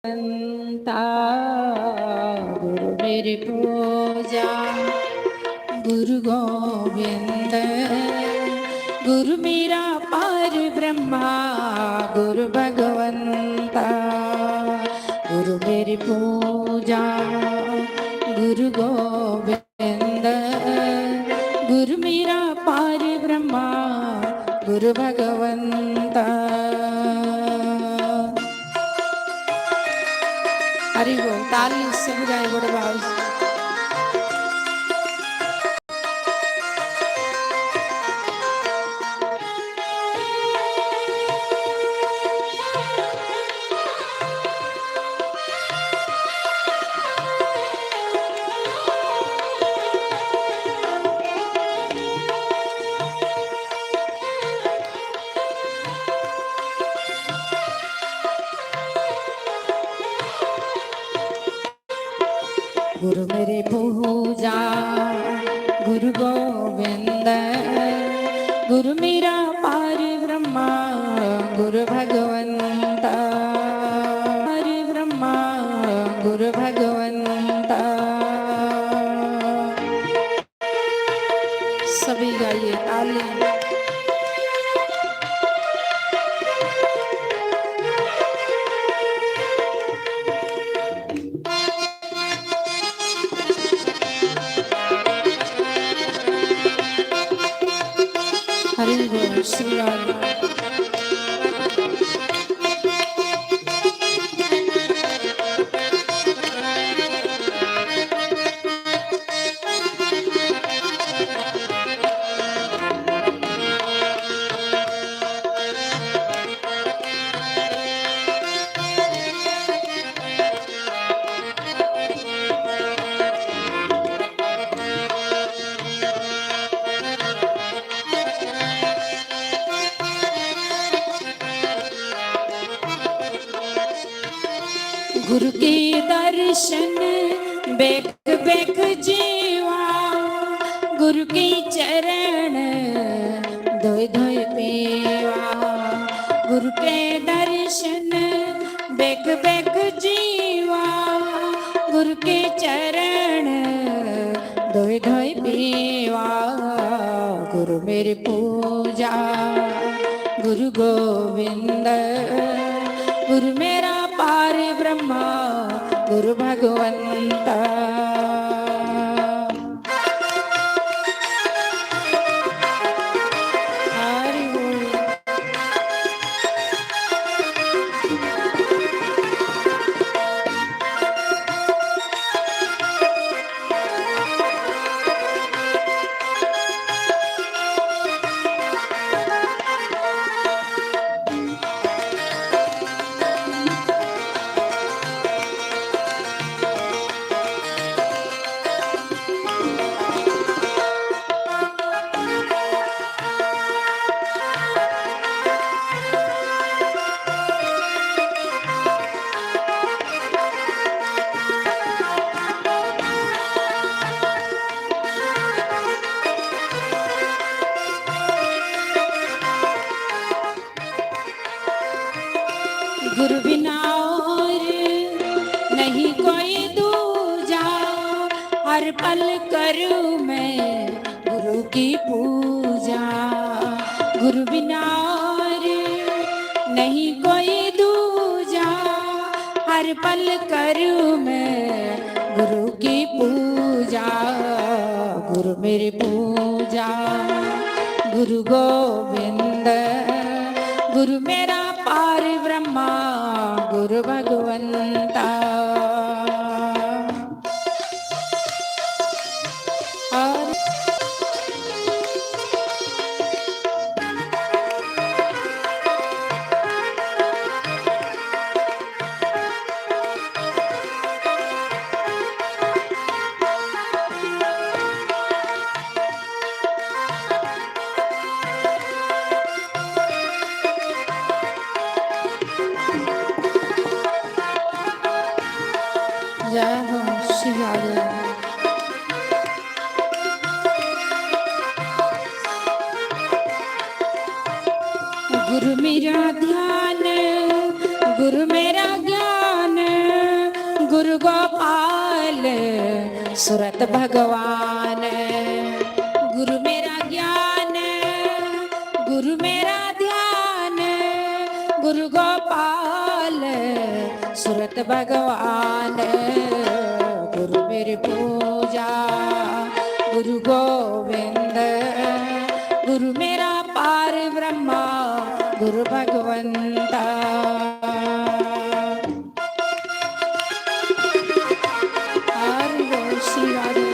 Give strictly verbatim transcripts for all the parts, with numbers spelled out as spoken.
भगवंता, गुरु मेरी पूजा, गुरु गोविंद, गुरु मेरा पार ब्रह्मा, गुरु भगवंता, गुरु मेरी पूजा, गुरु गोविंद, गुरु मेरा पार ब्रह्मा, गुरु भगवंता। हरि बोल, ताली से बजाए बड़े भाव से। गुरु मेरी पूजा, गुरु गोविंद, गुरु मेरा पार ब्रह्मा, गुरु भगवंता, पार ब्रह्मा, गुरु भगवंता। सभी गाइए, ताली। हरि बोल, श्री राम। गुरु के दर्शन बेख बेख जीवा, गुरु के चरण धोए धोए पीवा। गुरु के दर्शन बेख बेख जीवा, गुरु के चरण धोए धोए पीवा। गुरु मेरी पूजा, गुरु गोविंद, गुरु मेरा पार ब्रह्मा, गुरु भगवंता। हरि बोल। गुरु बिना और नहीं कोई दूजा, हर पल करूँ मैं गुरु की पूजा। गुरु बिना और नहीं कोई दूजा, हर पल करूँ मैं गुरु की पूजा। गुरु मेरी पूजा, गुरु गोविंद, गुरु मेरा पार ब्रह्मा, गुरु भगवंता। और जय हो शिवाय। गुरु मेरा ध्यान, गुरु मेरा ज्ञान, सूरत भगवान। गुरु मेरा ज्ञान, गुरु मेरा ध्यान, गुरु गोपाल सूरत भगवान। गुरु मेरी पूजा, गुरु गोविंद। गुरु मेरा पार ब्रह्मा, गुरु भगवंता। हरि बोल श्री राधे।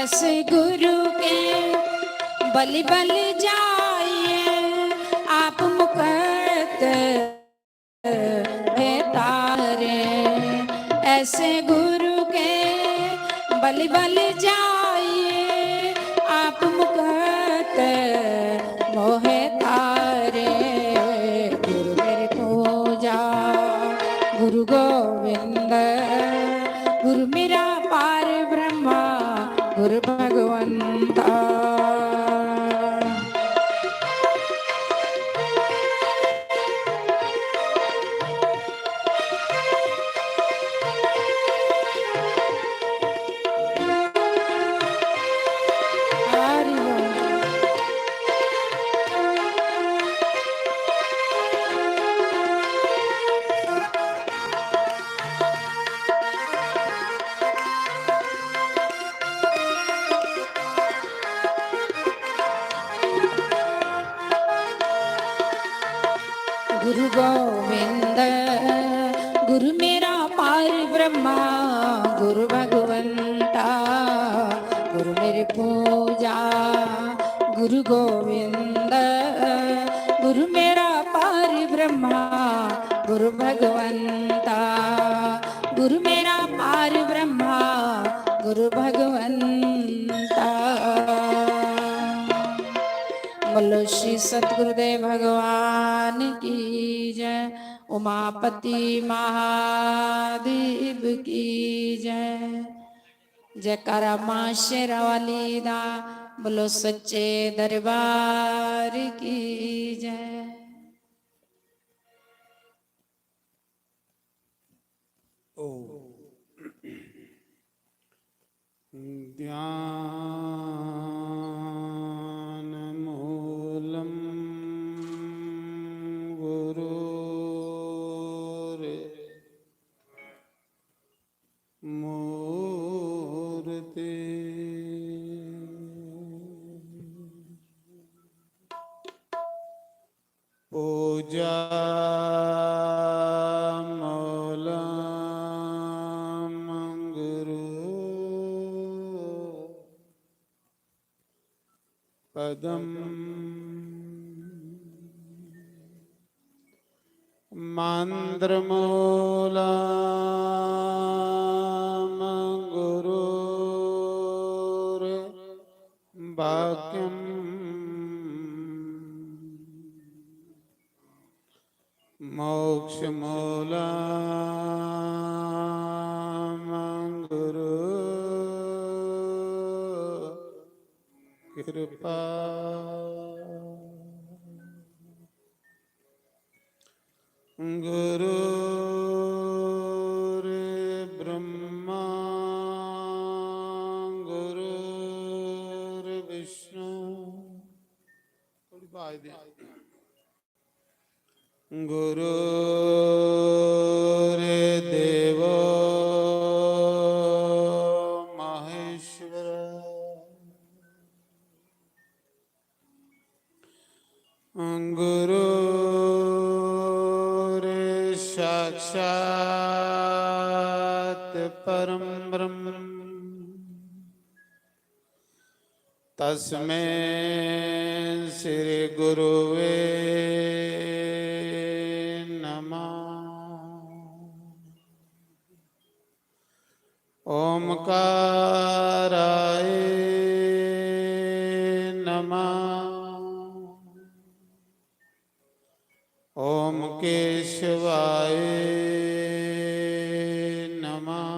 ऐसे गुरु के बलि बलि जाइए, आप मुकत है तारे। ऐसे गुरु के बलि बलि जाइए, आप मुकत मोहे तारे। गुरु मेरी पूजा, गुरु गोविंद, गुरु मेरा पार ब्रह्मा, गुरु भगवंता। गुरु गोविंद, गुरु मेरा पार ब्रह्मा, गुरु भगवंता, गुरु मेरी पूजा, गुरु गोविंद, गुरु मेरा पार ब्रह्मा, गुरु भगवंता, गुरु मेरा पार ब्रह्मा, गुरु भगवंता। बोलो श्री सतगुरुदेव भगवान की जय, उमापति महादेव की जय। जयकारा मां शेरां वाली दा, बोलो सच्चे दरबार की जय। ॐ ज्ञानमूलं गुरोर् मूर्ति। पूजा मूलं गुरु पदम। मन्त्रमूलं गुरोर्वाक्यम्। मोक्षमूलं गुरु कृपा। गुरुर्ब्रह्मा गुरुर्विष्णु। थोड़ी आवाज दें। गुरुर्देवो महेश्वर। गुरुर्साक्षात् परं ब्रह्म। तस्मै श्री गुरुवे नमः। ओंकाराय नमः। ओम केशवाय नमः।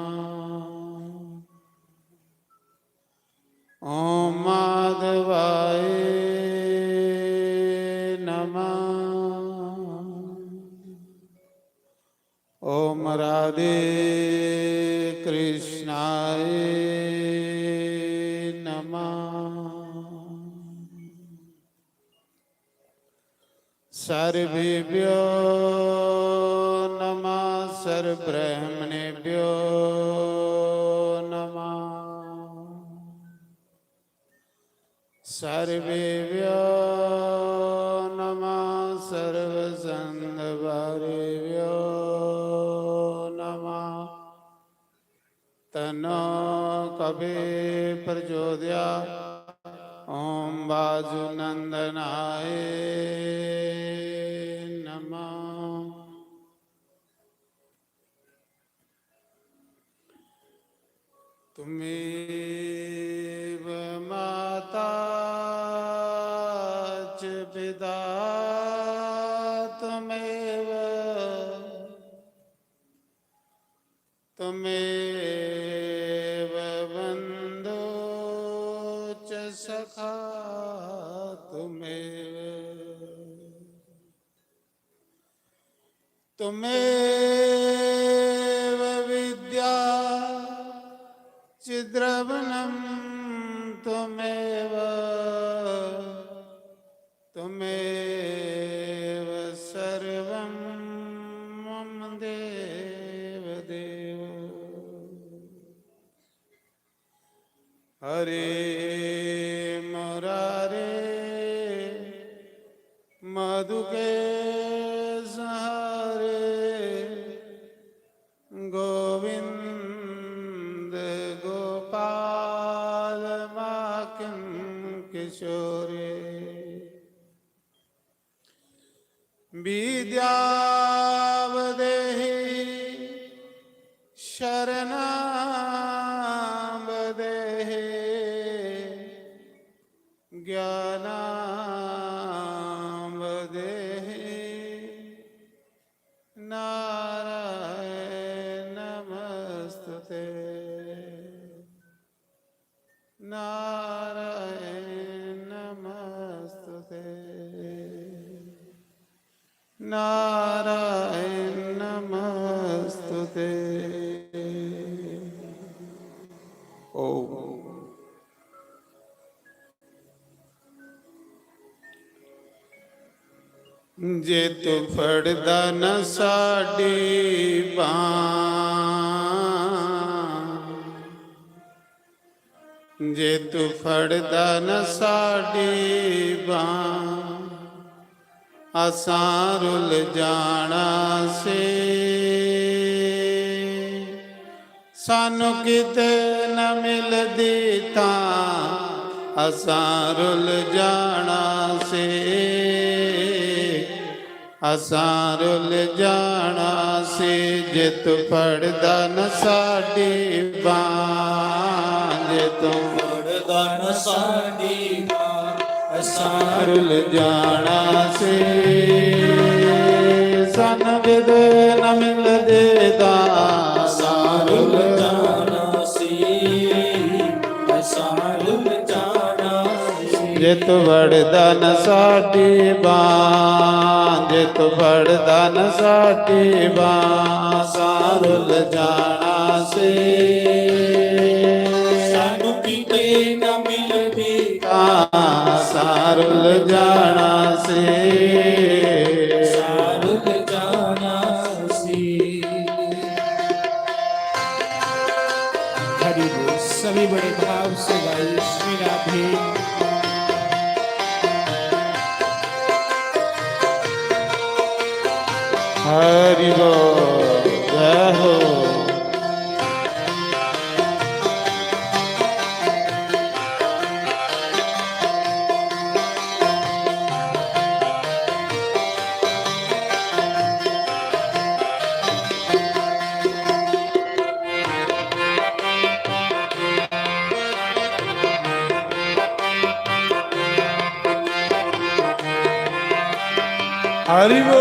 ओम माधवाय नमः। ओम राधे कृष्णाय नमः। सर्वेभ्यो नमः, सर्वब्राह्मणेभ्यो नमः। सर्वेभ्यो नमः, सर्वसंघपरिवारेभ्यो नमः। तन्नो कवि प्रचोदया। ओम वासुनंदनाय नमः। त्वमेव माता च पिता त्वमेव, त्वमेव बंधु च सखा त्वमेव, त्वमेव विद्या च द्रविणं त्वमेव, त्वमेव सर्वं मम देव देव। हरे मुरारे मधुकेश हरे, गोविंद गोपाल माखन किशोरे। विद्यां देहि शरणां देहि, ज्ञानं देहि नारायण नमस्तुते। नारायण नमस्तुते। नारायण नमस्तुते। ओम। जे तू फड़दा न साडी बांह, जे तू फड़दा न साडी बांह, असां रुल जाना सी। सानू किते न मिलदी तां असां रुल जाना सी, असां रुल जाना सी। जे तू फड़दा न साडी बांह, जे तू फड़दा न साडी बांह, असां रुल जाना सी। सानू किते न मिलदी तां असां रुल जाना सी, असां रुल जाना सी। जे तू फड़दा न साडी बांह, जे तू फड़दा न साडी बांह, असां रुल जाना सी। सानू किते न मिलदी तां असां रुल जाना सी। असां रुल जाना सी। हरि बोल। सभी बड़े भाव से गाइए श्री राधे। हरि बोल। जय हो। हरि बोल।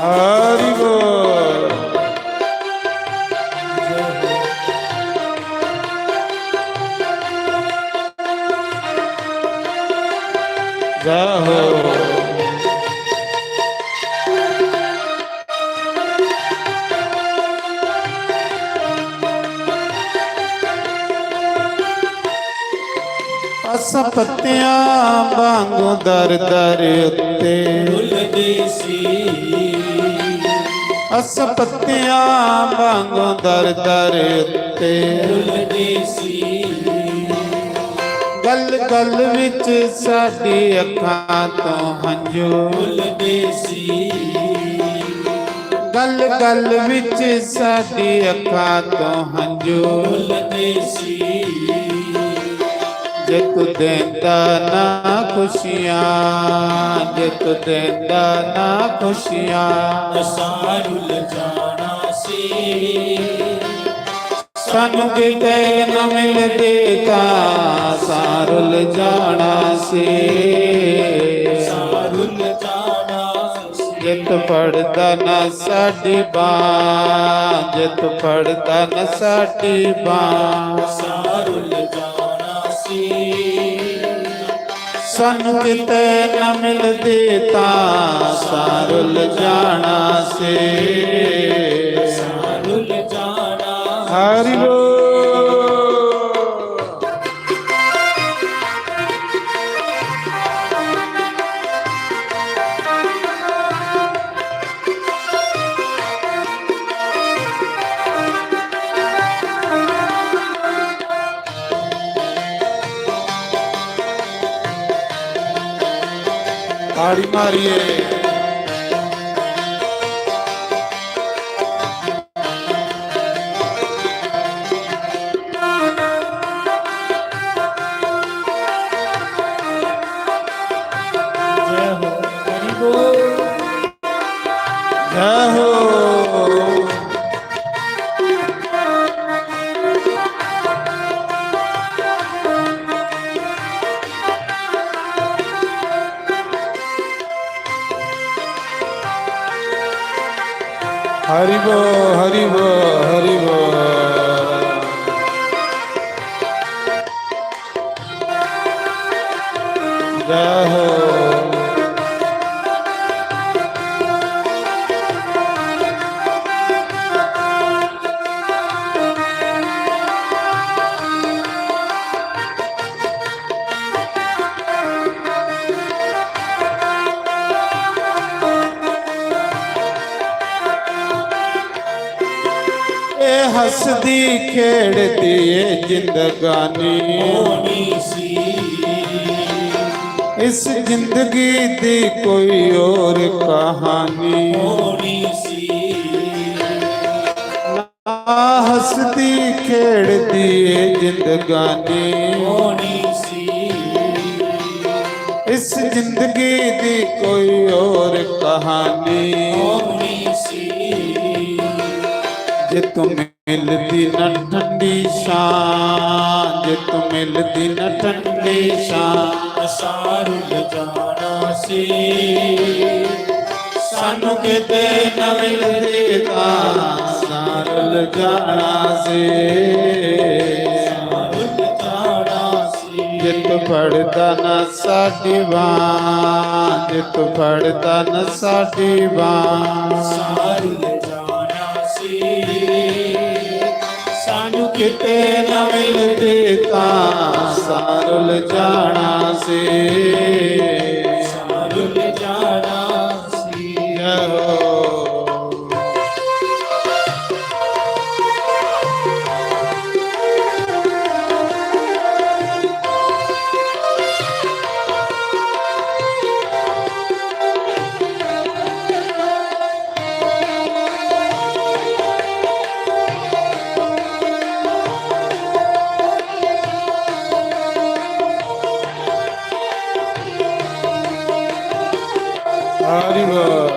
हरि बोल। जय हो। अस पत्तियां वांगू दर दर उत्ते। अस पत्तियां वांगू दर दर उत्ते। गल गल विच साडी अखां तों हंजू। गल गल विच साडी अखां तों हंजू। जे तू देंदा ना खुशियां, जे तू देंदा ना खुशियां। असां रुल जाना सी। सानू किते न मिलदे तां असां रुल जाना सी। असां रुल जाना सी। जे तू फड़दा ना साडी बांह, जे तू फड़दा ना साडी बांह। असां रुल जाना सी। सानू किते न मिलदी तां असां रुल जाना सी। असां रुल जाना। हरि बोल। ताड़ी मारिए। जय हो, हरि बोल। जय हो। हरि बोल, हरि बोल, हरि बोल। जय हो। ए हंसदी खेड़दी ए जिंदगानी होनी सी। इस जिंदगी दी कोई और कहानी होनी सी। ना हंसदी खेड़दी ए जिंदगानी होनी सी। इस जिंदगी दी कोई और कहानी होनी सी। जे तू मिलदी न ठंडी छां, जे तू मिलदी न ठंडी छां। असां रुल जाना सी। सानू किते न मिलदी तां असां रुल जाना सी। असां रुल जाना सी। जे तू फड़दा ना साडी बांह, जे तू फड़दा ना साडी बांह। असां रुल जाना सी। सानू किते ना मिलदी तां असां रुल जाना सी। असां रुल जाना सी। जय हो। हरि बोल।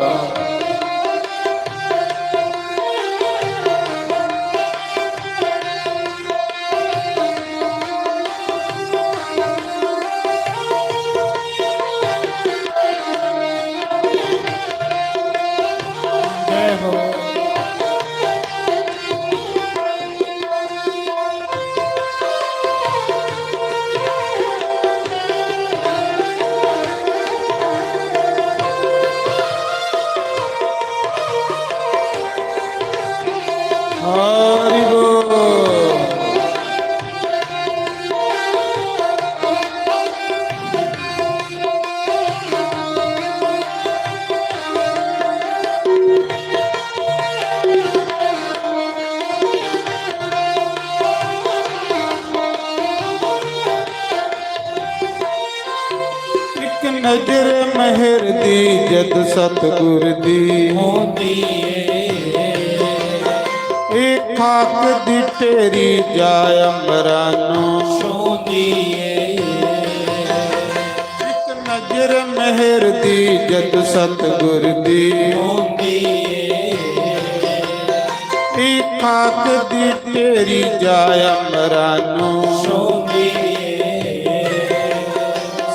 जय हो। हरि बोल। एक नजर मेहर दी जद सतगुर दी होंदी ਏ। ਇਹ खाक दी ढेरी जा अंबरां नू छूंदी ਏ। एक नजर मेहर दी जद सतगुर दी होंदी ਏ। ਇਹ खाक दी ढेरी जा अंबरां नू छूंदी ਏ।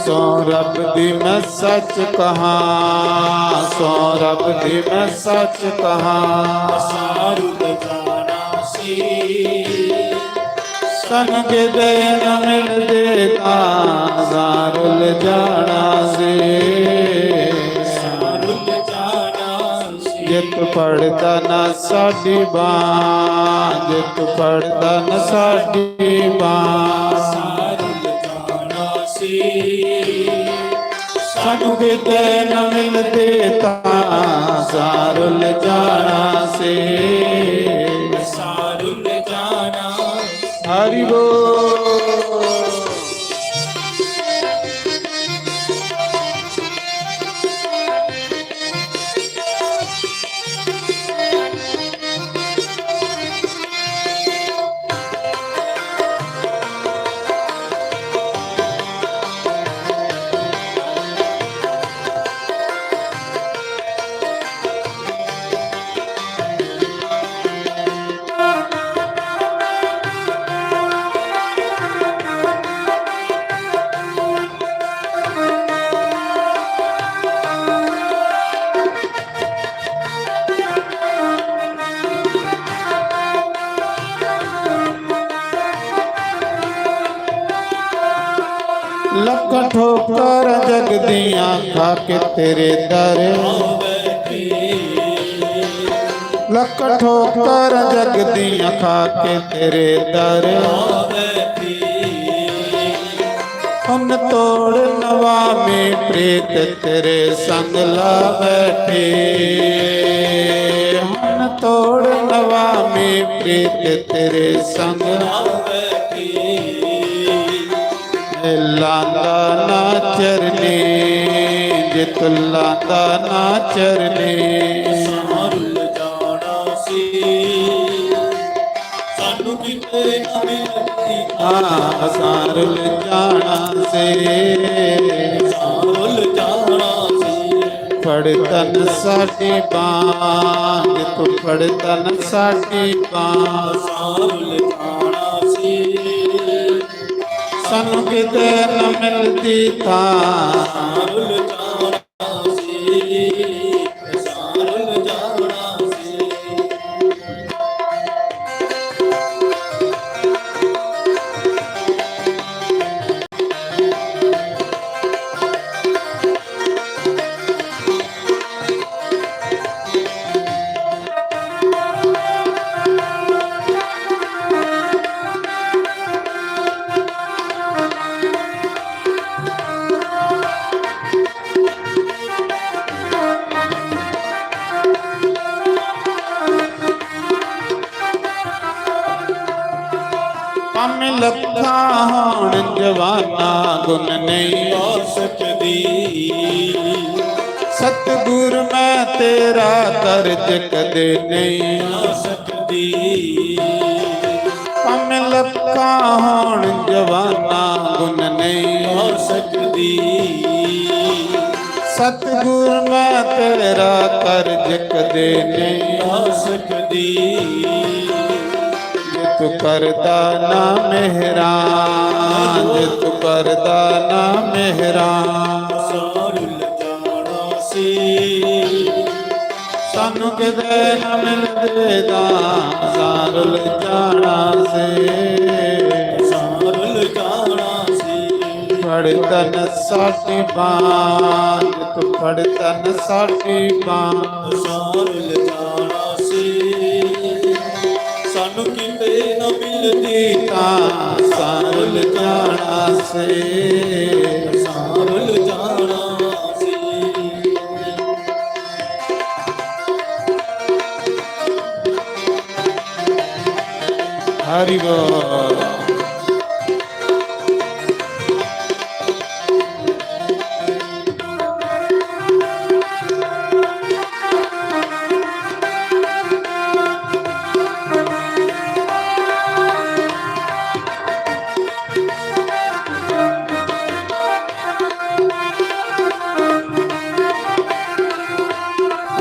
सौं रब दी मैं सच कहां, सौं रब दी मैं सच कहां। सारुल जाना सी। सानू किते न मिलदे तां सारुल जाना सी। सारुल जाना सी। जे तू फड़दा ना साडी बांह, जे तू फड़दा ना साडी बांह। सारुल जाना सी। सानू किते न मिलदे तां सारुल जाना सी। सारुल जाना। हरि बोल। लख ठोकर जग दियां खा के तेरे दर। लख ठोकर जग दियां खा के तेरे दर। हुन तोड़ नवामी प्रीत तेरे संग ला बैठी। हुन तोड़ नवामी प्रीत तेरे संग ला बैठी। लांदा ना चरनी, जे तू लांदा ना चरनी। सारुल जाना सी। सानू किते ना मिलदी। हाँ, सारुल जाना सी। सारुल जाना सी। फड़ तन साडी बांह, तू फड़ तन साडी बांह। सारुल जाना सी। सानू किते न मिलदी थां। सारुल जाना सी, सारुल जाना सी। भामें लखां होण जवाना गुण नहीं। सकदी। सतगुर मैं तेरा कर्ज कदे नहीं। सकदी। भामें लखां होण जवाना गुण नहीं। सकदी। सतगुर, मैं तेरा कर्ज कदे नहीं आ सकदी। जे तू करदा ना मेहरां, जे तू करदा ना मेहरां, सारुल जाना सी। सानू किते ना मिलदे तां सारुल जाना सी। सारुल जाना सी। फड़ तन साडी बांह, तू फड़ तन साडी बांह। सारुल जाना सी। सानू किते ना मिलदी तां सारुल जाना सी। सारुल जाना सी। हरि बोल।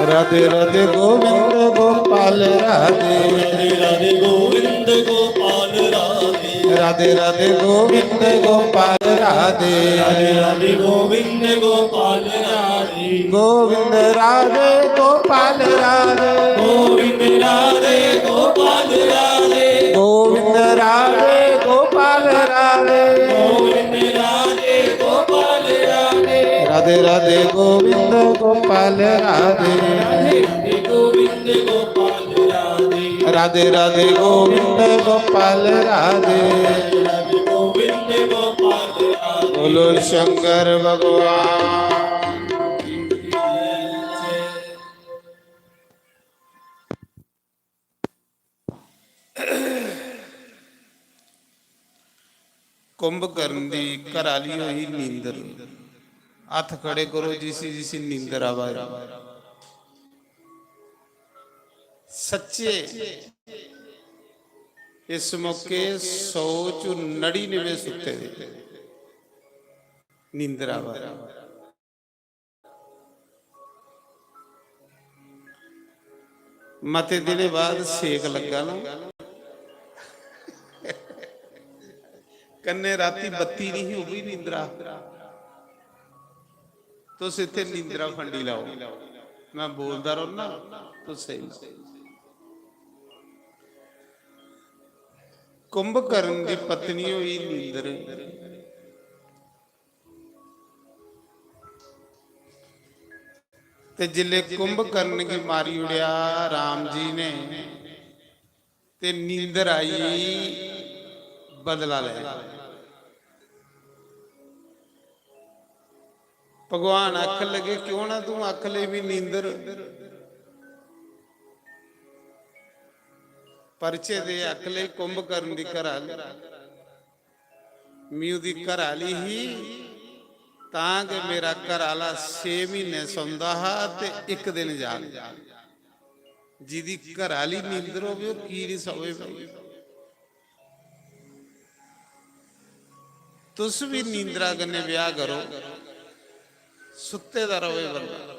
राधे राधे गोविंद गोपाल राधे। राधे राधे गोविंद गोपाल राधे। राधे राधे गोविंद गोपाल राधे। राधे राधे गोविंद गोपाल राधे। गोविंद राधे गोपाल राधे। गोविंद राधे गोपाल राधे। गोविंद राधे गोपाल राधे। गोविंद राधे गोपाल राधे। राधे राधे गोविंद गोपाल राधे। राधे राधे गोविंद गोपाल राधे। राधे राधे गोविंद गोपाल राधे। राधे राधे गोविंद गोपाल राधे। बोलो शंकर भगवान की जय। कुंभकर्ण दी घर आली होई नींदर। हत्थ खड़े करो जिसी जिसी नींदर आवा दी। सच्चे इस मौके सौ चु नड़िनवे सुत्ते दे नींदर आवा दी। मते दिनें बाद सेक लग्गा ना, कन्नै राती बत्ती नहीं, ओह् भी नींदरा। तुस इत्थै नींदरा फंडी लाओ, मैं बोलदा रौह्ना, तुस सेई लाओ। कुंभकर्ण दी पत्नी होई नींदर। ते जिसले कुंभकर्ण गी मारी ओड़ेआ राम जी ने, ते नींदर आई, बदला लैना। भगवान आखन लगे, "क्यों ना तू आख ले भी नींदर?" परचे दे आख ले कुंभकर्ण दी घर आली। मी ओह्दी घर आली ही, तां गै मेरा घर आला छे म्हीने सौंदा हा ते इक दिन जागदा। जिदी घर आली नींदर होवे, ओह् की निं सोवे भाई? तुस बी नींदरा कन्नै ब्याह करो, सुत्ते दा रवे बंदा।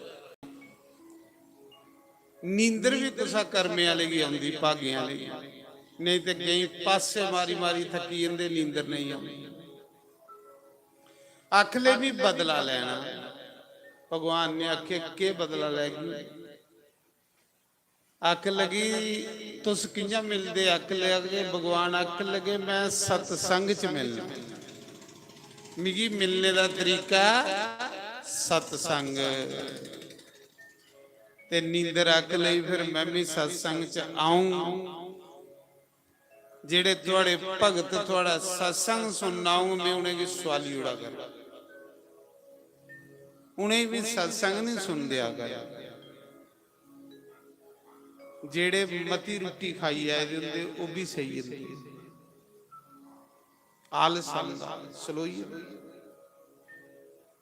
नींदर बी कुसा कर्मे आह्ले गी औंदी, भागें आह्ले गी। नेईं ते केईं पास्से मारी मारी थक्की जंदे, नींदर नेईं औंदी। आखले बी बदला लैना। भगवान ने आखे, "केह् बदला लैगी?" आख लगी, "तुस कि'यां मिलदे?" आख लगे, भगवान आख लगे, "मैं सत्संग च मिलना, मिगी मिलने दा तरीका सत्संग।" ते नींदर आख लई, "फिर मैं भी सत्संग च आऊं।" जेड़े थुआड़े भगत थुआड़ा सत्संग सुनना आऊं, मैं उ'नेंगी सुआली ओड़ा कर, उ'नेंगी भी सत्संग नहीं सुन दिया कर। जेड़े मती रुट्टी खाई आए दे होंदे, ओह् भी सेई जंदे, आलस आंदा, सलोई जंदे।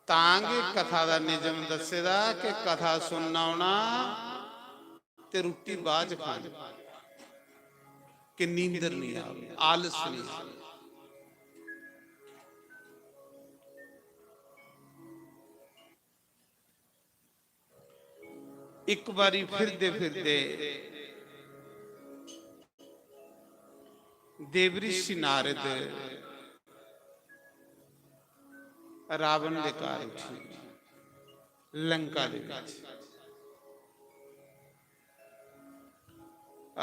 तां गै कथा दा निजम दस्से दा कि कथा सुनना औना ते रुट्टी बाद च खानी, कि नींदर नहीं आवे, आलस नहीं आवे। ਇੱਕ ਵਾਰੀ ਫਿਰਦੇ ਫਿਰਦੇ ਦੇਵਰਿਸ਼ੀ ਨਾਰਦ ਰਾਵਣ ਦੇ ਘਰ ਉੱਠੇ, ਲੰਕਾ ਦੇ ਵਿੱਚ।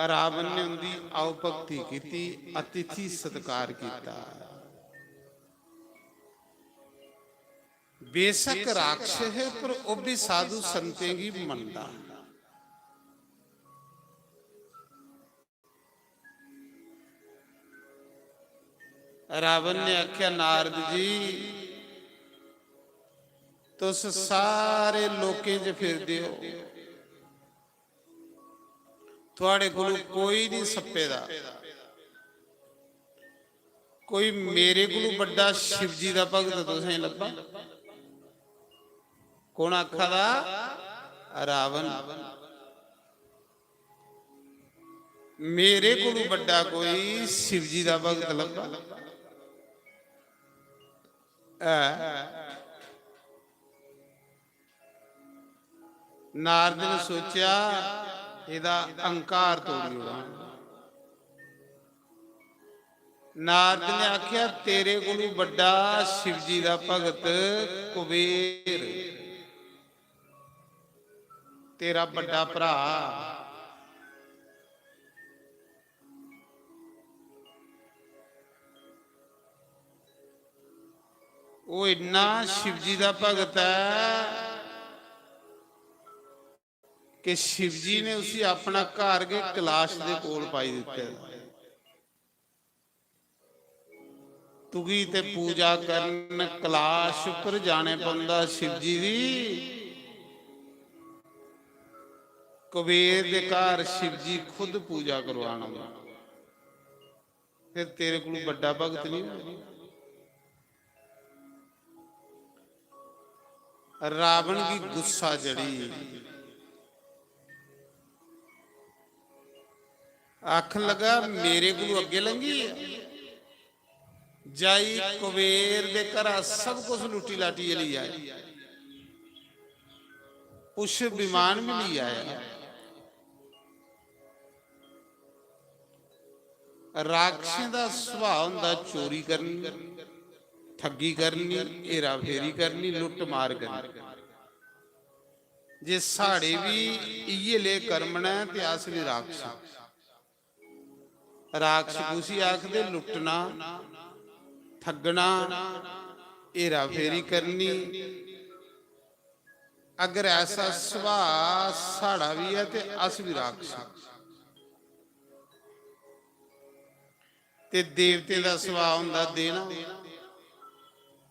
ਰਾਵਣ ਨੇ ਉਹਦੀ ਆਓ ਭਗਤੀ ਕੀਤੀ, ਅਤਿਥੀ ਸਤਿਕਾਰ ਕੀਤਾ। ਬੇਸ਼ੱਕ ਰਾਕਸ਼ ਹੈ, ਪਰ ਉਹ ਵੀ ਸਾਧੂ ਸੰਤਾਂ ਦੀ ਮੰਨਦਾ। ਰਾਵਣ ਨੇ ਆਖਿਆ, "ਨਾਰਦ ਜੀ, तुस सारे लोकें च फिरदे हो, थुआड़े कोल कोई नहीं सप्पे दा, कोई मेरे कोलू बड्डा शिव जी दा भगत तुसें लब्भा?" कौन आखा दा? रावण। "मेरे कोलू बड्डा कोई शिव जी दा भगत लब्भा है?" नारद ने सोचेआ, "एदा अहंकार तोड़ी ओड़ां।" नारद ने आख्या, "तेरे कोलू बड्डा शिव जी दा भगत कुबेर, तेरा बड्डा भ्रा।" ओह इन्ना शिव जी दा भगत ऐ कि शिव जी ने उसी अपना घर गै कैलाश दे कोल पाई दित्ते दा। तुगी ते पूजा करन कैलाश उप्पर जाने पौंदा शिव जी दी। कुबेर दे घर शिव जी खुद पूजा करवाना। फिर तेरे कोलू बड्डा भगत नहीं होना। रावण गी गुस्सा चढ़ी, आखन लगा, "मेरे कोलू अग्गे लंघी ऐ, जाई कुबेर दे घरा सब कुछ लुट्टी लाटियै लेई आए, पुष्प विमान भी लेई आया।" राक्षसें दा सुभाऽ होंदा चोरी करनी, ठगी करनी, हेराफेरी करनी, लुट्ट मार करनी। जे साढ़े बी इ'यै ले कर्म न ते अस बी राक्षस। राक्षस कुसी आखदे? लुट्टना, ठगना, हेराफेरी करनी। अगर ऐसा सुभाऽ साढ़ा बी ऐ ते अस बी राक्षस। ते देवतें दा सुभाऽ होंदा देना,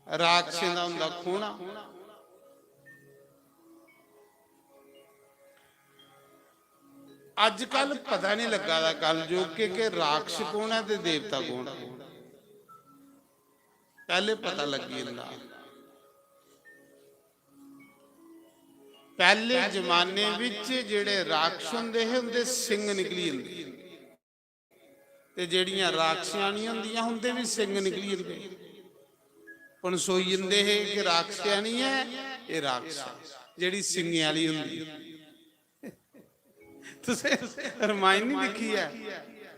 राक्षसें दा होंदा खोना। अजकल पता नहीं लग्गा दा कलयुग के, के राक्षस कौन ऐ ते देवता कौन ऐ। पैह्ले पता लग्गी जंदा। पैह्ले जमाने विच जेह्ड़े राक्षस होंदे हे, उंदे सिंग निकली जंदे, ते जेह्ड़ियां राक्षसानियां होंदियां, उंदे बी सिंग निकली जंदे। पनसोई जंदे हे कि राक्षसानी ऐ, एह् राक्षस, जेह्ड़ी सिंगें आह्ली होंदी। तुसें रमायण नहीं दिक्खी ऐ?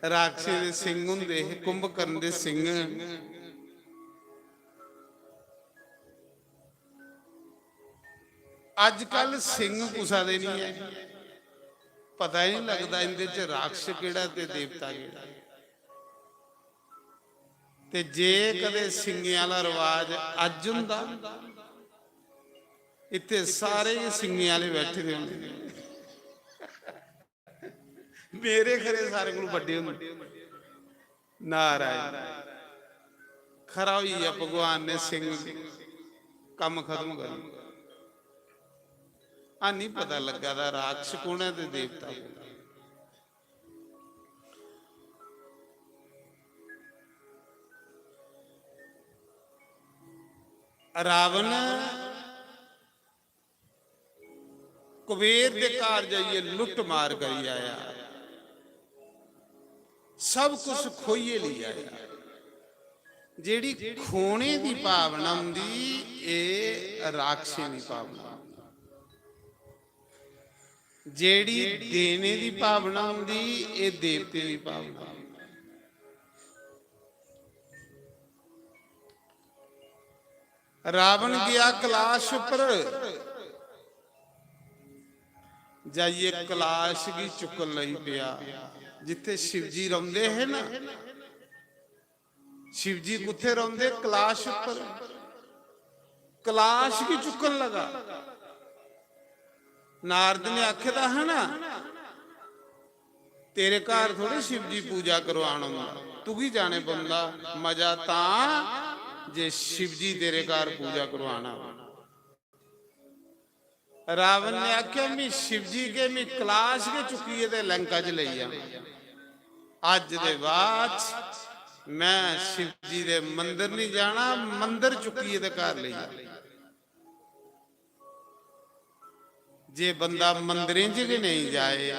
राक्षसें दे सिंग होंदे हे, कुंभकर्ण दे सिंग। अजकल सिंग कुसा दे नहीं है, पता ही नहीं लगदा इंदे च राक्षस केड़ा ते देवता केड़ा। ते जे कदे सिंगें आह्ला रवाज अज्ज हुंदा, इत्थे सारे गै सिंगें आह्ले बैठे दे होंदे। मेरे खरे सारे कोलू बड्डे होंदे। नारायण। खरा होई गेआ भगवान ने सिंह कम्म खत्म करी। हानी पता लग्गा दा राक्षस कौन ऐ ते देवता कौन ऐ। रावण कुबेर दे घर जाइयै लुट्ट मार करी आया, सब कुछ खोइयै लेई आया। जेह्ड़ी खोने दी भावना होंदी, एह् राक्षसें दी भावना होंदी। जेह्ड़ी देने दी भावना होंदी, एह् देवतें दी भावना होंदी। रावण गेआ कलाश उप्पर, जाइयै कलाश गी चुक्कन लगी पेआ। जित्थै शिवजी रौंह्दे हे ना, शिवजी कुत्थै रौंह्दे? कलाश उप्पर। कलाश गी चुक्कन लगा। नारद ने आखे दा हा ना, तेरे घर थोड़ी शिवजी पूजा करवान औंदा, तुगी जाने पौंदा। मजा तां जे शिवजी तेरे घर पूजा करवाना। रावण ने आखेआ, "मी शिवजी के, मी कलाश के चुक्कियै ते लंका च लेई जा। अज्ज दे बाद च मैं शिवजी दे मंदर नहीं जाना, मंदर चुक्कियै ते घर लेई जा।" जे बंदा मंदरें च गै नेईं जाए,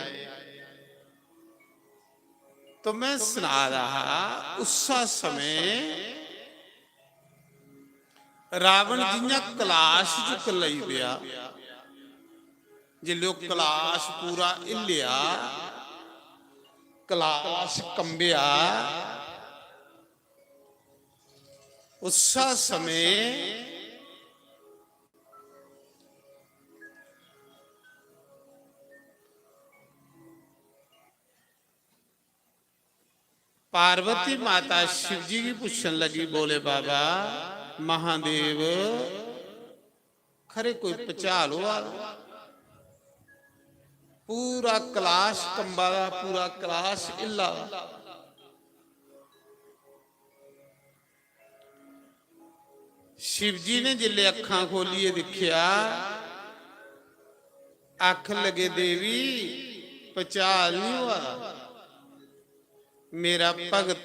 तो मैं सना दा हा, उस्सा समें रावण जि'यां कलाश च कलई पेआ, जिसलै ओह् कलाश पूरा हिल्लेआ, कलाश कंबेआ, उस्सा समें पार्वती माता शिवजी गी पुच्छन लगी, "भोले बाबा, महादेव, खरे कोई भचाल होआ दा? पूरा कलाश कंबा दा, पूरा कलाश हिल्ला दा।" शिवजी ने जिसलै अक्खां खोलियै दिक्खेआ, आखन लगे, "देवी, भचाल नहीं होआ दा, मेरा भगत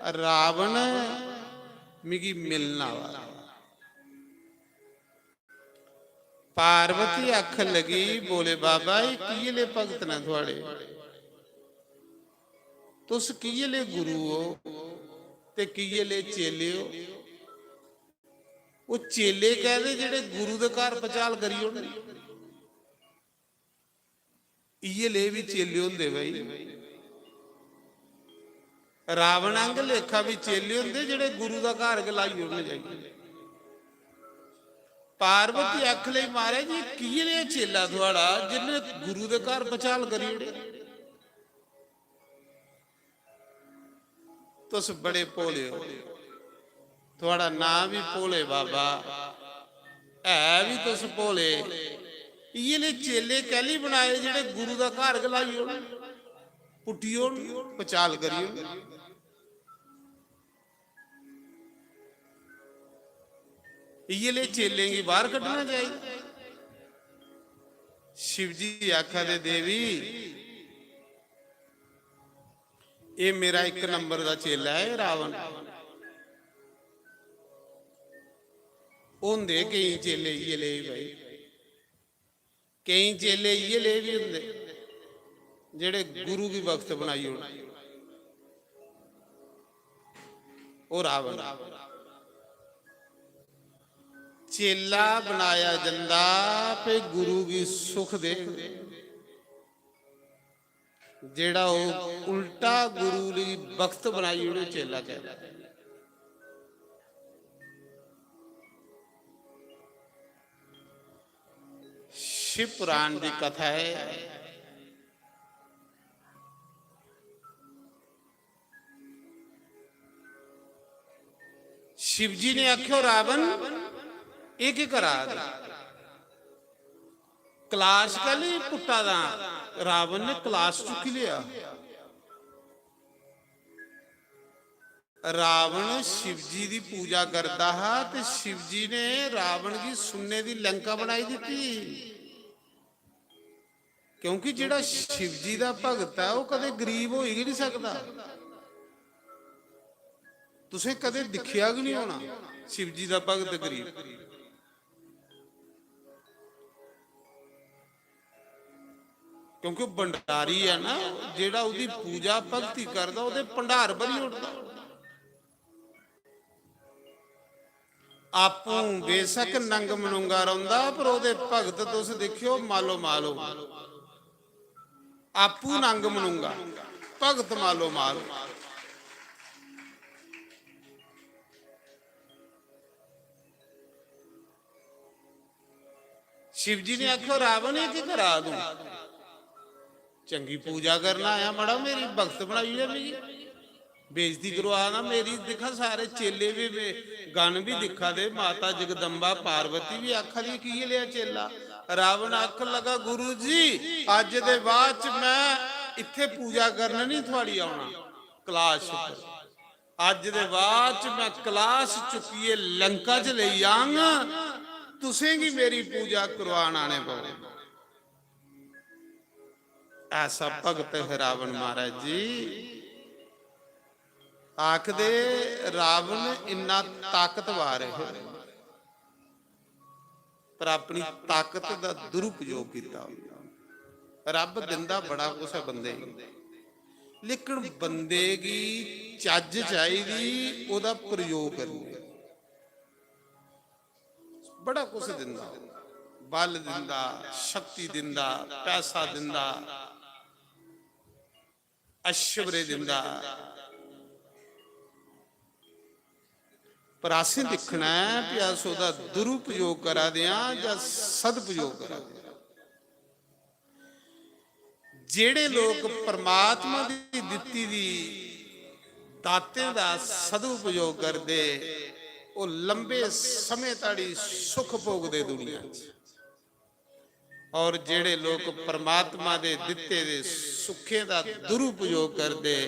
रावण मिगी मिलन आवा दा।" पार्वती आखन लगी, "भोले बाबा, एह् किये ले भगत न थुआड़े? तुस किये ले गुरु ओ ते किये ले चेले ओ?" ओह् चेले कैह्दे जेह्ड़े गुरु दे घर भचाल करी ओड़न? इये ले बी चेले होंदे भाई। रावण आंग लेखा बी चेले होंदे जेह्ड़े गुरु दा घर गै लाई ओड़न जाइयै। पार्वती आख लई, "महाराज, एह् किये नेहा चेला थुआड़ा जिन्ने गुरु दे घर भचाल करी ओड़े? तुस बड़े भोले ओ, थुआड़ा नां बी भोले बाबा, है बी तुस भोले। इये ले चेले कैली बनाए जेह्ड़े गुरु दा घर गै लाई ओड़न, पुट्टी ओड़न, भचाल करी ओड़न?" इये ले चेलें गी बाहर कड्ढना चाहिदा। शिव जी आखा दे, "देवी, एह् मेरा इक नंबर दा चेला ऐ रावण।" होंदे केईं चेले इये ले भाई। केईं चेले इये ले बी होंदे जेह्ड़े गुरु गी भगत बनाई ओड़न। ओह् रावण। चेला बनाया जंदा पे गुरु गी सुख दे। जेह्ड़ा ओह् उल्टा गुरु गी भगत बनाई ओड़े, चेला कहलाए। शिव पुराण दी कथा है। शिव जी ने आख्यो, "रावण, एह् केह् करा दे? कलाश कैली पुट्टा दा?" रावण ने कलाश चुक्की लेआ। रावण शिव जी दी पूजा करदा हा ते शिव जी ने रावण गी सुन्ने दी लंका बनाई दित्ती। क्योंकि जेह्ड़ा शिव जी दा भगत ऐ, ओह् कदें गरीब होई गै निं सकदा। तुसें कदें दिक्खेआ गै निं होना शिव जी दा भगत गरीब। क्योंकि भंडारी ऐ ना, जेह्ड़ा ओह्दी पूजा भक्ति करदा, ओह्दे भंडार भरी ओड़दा। आपूं बेशक नंग मनुंगा रौंदा, पर ओह्दे भगत तुस दिक्खेओ, मालो माल होंदे। आपूं नंग मनुंगा, भगत मालो माल। शिव जी ने आखेआ, "रावण, एह् केह् करा तूं? चंगी पूजा करन आया, मड़ा, मेरी भगत बनाई ओड़ेआ मिगी, बेइज्जती करवा ना मेरी। दिक्खा, सारे चेले बी, में गण बी दिक्खा दे, माता जगदम्बा पार्वती बी आखा दी, 'की एह् लेआ चेला?'" रावण आखन लगा, "गुरु जी, अज्ज दे बाद च में इत्थै पूजा करन निं थुआढ़ी औना, कलाश पर। अज्ज दे बाद च में कलाश चुक्कियै लंका च लेई आंग, तुसें गी मेरी पूजा करवान आने पौने।" ऐसा भगत है रावण महाराज जी। आखदे रावण इन्ना ताकतवर है, पर अपनी ताकत दा दुरुपयोग कीता। रब दिंदा बड़ा कुछ है बंदे गी, लेकिन बंदे गी चज्ज चाहिदी, ओह्दा प्रयोग करने। बड़ा कुछ दिंदा, बल दिंदा, शक्ति दिंदा, पैसा दिंदा, ऐश्वर्य दिंदा। पर असें दिक्खना ऐ कि अस ओह्दा दुरुपयोग करा दे आं जां सदुपयोग करा दे आं। जेह्ड़े लोक परमात्मा दी दित्ती दी दातें दा सदुपयोग करदे, ओह् लंबे समें धोड़ी सुख भोगदे दुनिया च। और जेह्ड़े लोक परमात्मा दे दित्ते दे सुखें दा दुरुपयोग करदे,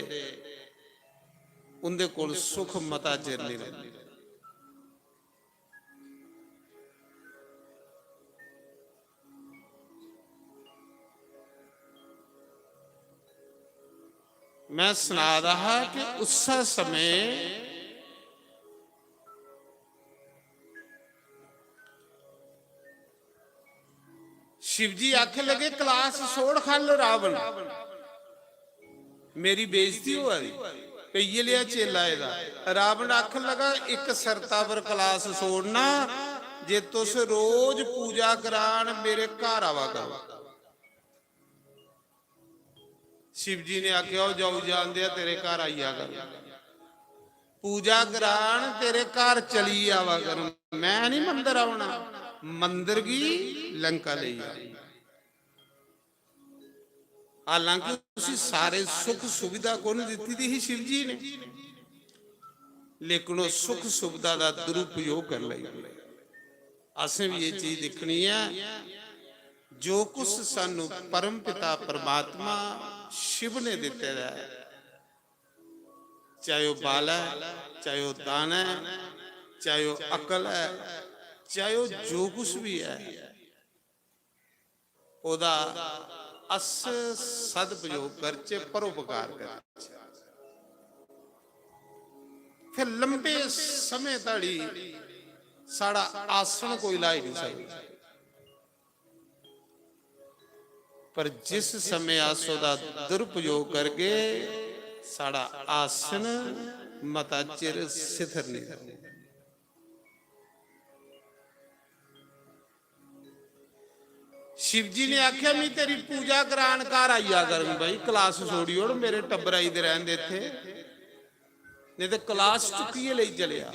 उं'दे कोल सुख मता चिर नहीं रौंह्दा। मैं सना दा हा कि उस्सै समें शिव जी आखन लगे, "कलाश सोड़ खल्ल रावण, मेरी बेइज्जती होआ दी, पे इ'यै लेआ चेला आए दा।" रावण आखन लगा, "इक शर्ता पर कलाश सोड़ना, जे तुस रोज पूजा करान मेरे घर आवा करो।" शिव जी ने आखेआ, "ओह् जाऊ जानदे आ, तेरे घर आई जा कर, पूजा करान, तेरे घर चली आवा कर, मैं नहीं मंदर औना, मंदर गी लंका लेई जा।" हालांकि उसी सारे सुख सुविधा कौन दित्ती दी ही? शिव जी ने। लेकिन ओह् सुख सुविधा दा दुरुपयोग करी लेई। असें भी एह् चीज दिक्खनी ऐ, जो कुछ सानू परम पिता परमात्मा शिव ने दित्ते दा ऐ, चाहे ओह् बल ऐ, चाहे ओह् दान ऐ, चाहे ओह् अकल ऐ, चाहे ओह् जो कुछ भी ऐ, ओह्दा अस सदुपयोग करचै, परोपकार करचै, फिर लंबे समें धोड़ी साढ़ा आसन कोई ल्हाई नहीं सकदा। पर जिस समें अस ओह्दा दुरुपयोग करगे, साढ़ा आसन मता चिर स्थिर नहीं रौह्‌ग। शिव जी ने आखेआ, "मैं तेरी पूजा करान घर आई जा करङ भाई, कलाश छोड़ी ओड़, मेरे टब्बरा गी ते रैह्‌न दे इत्थै, नेईं ते कलाश चुक्कियै लेई चलेआ।"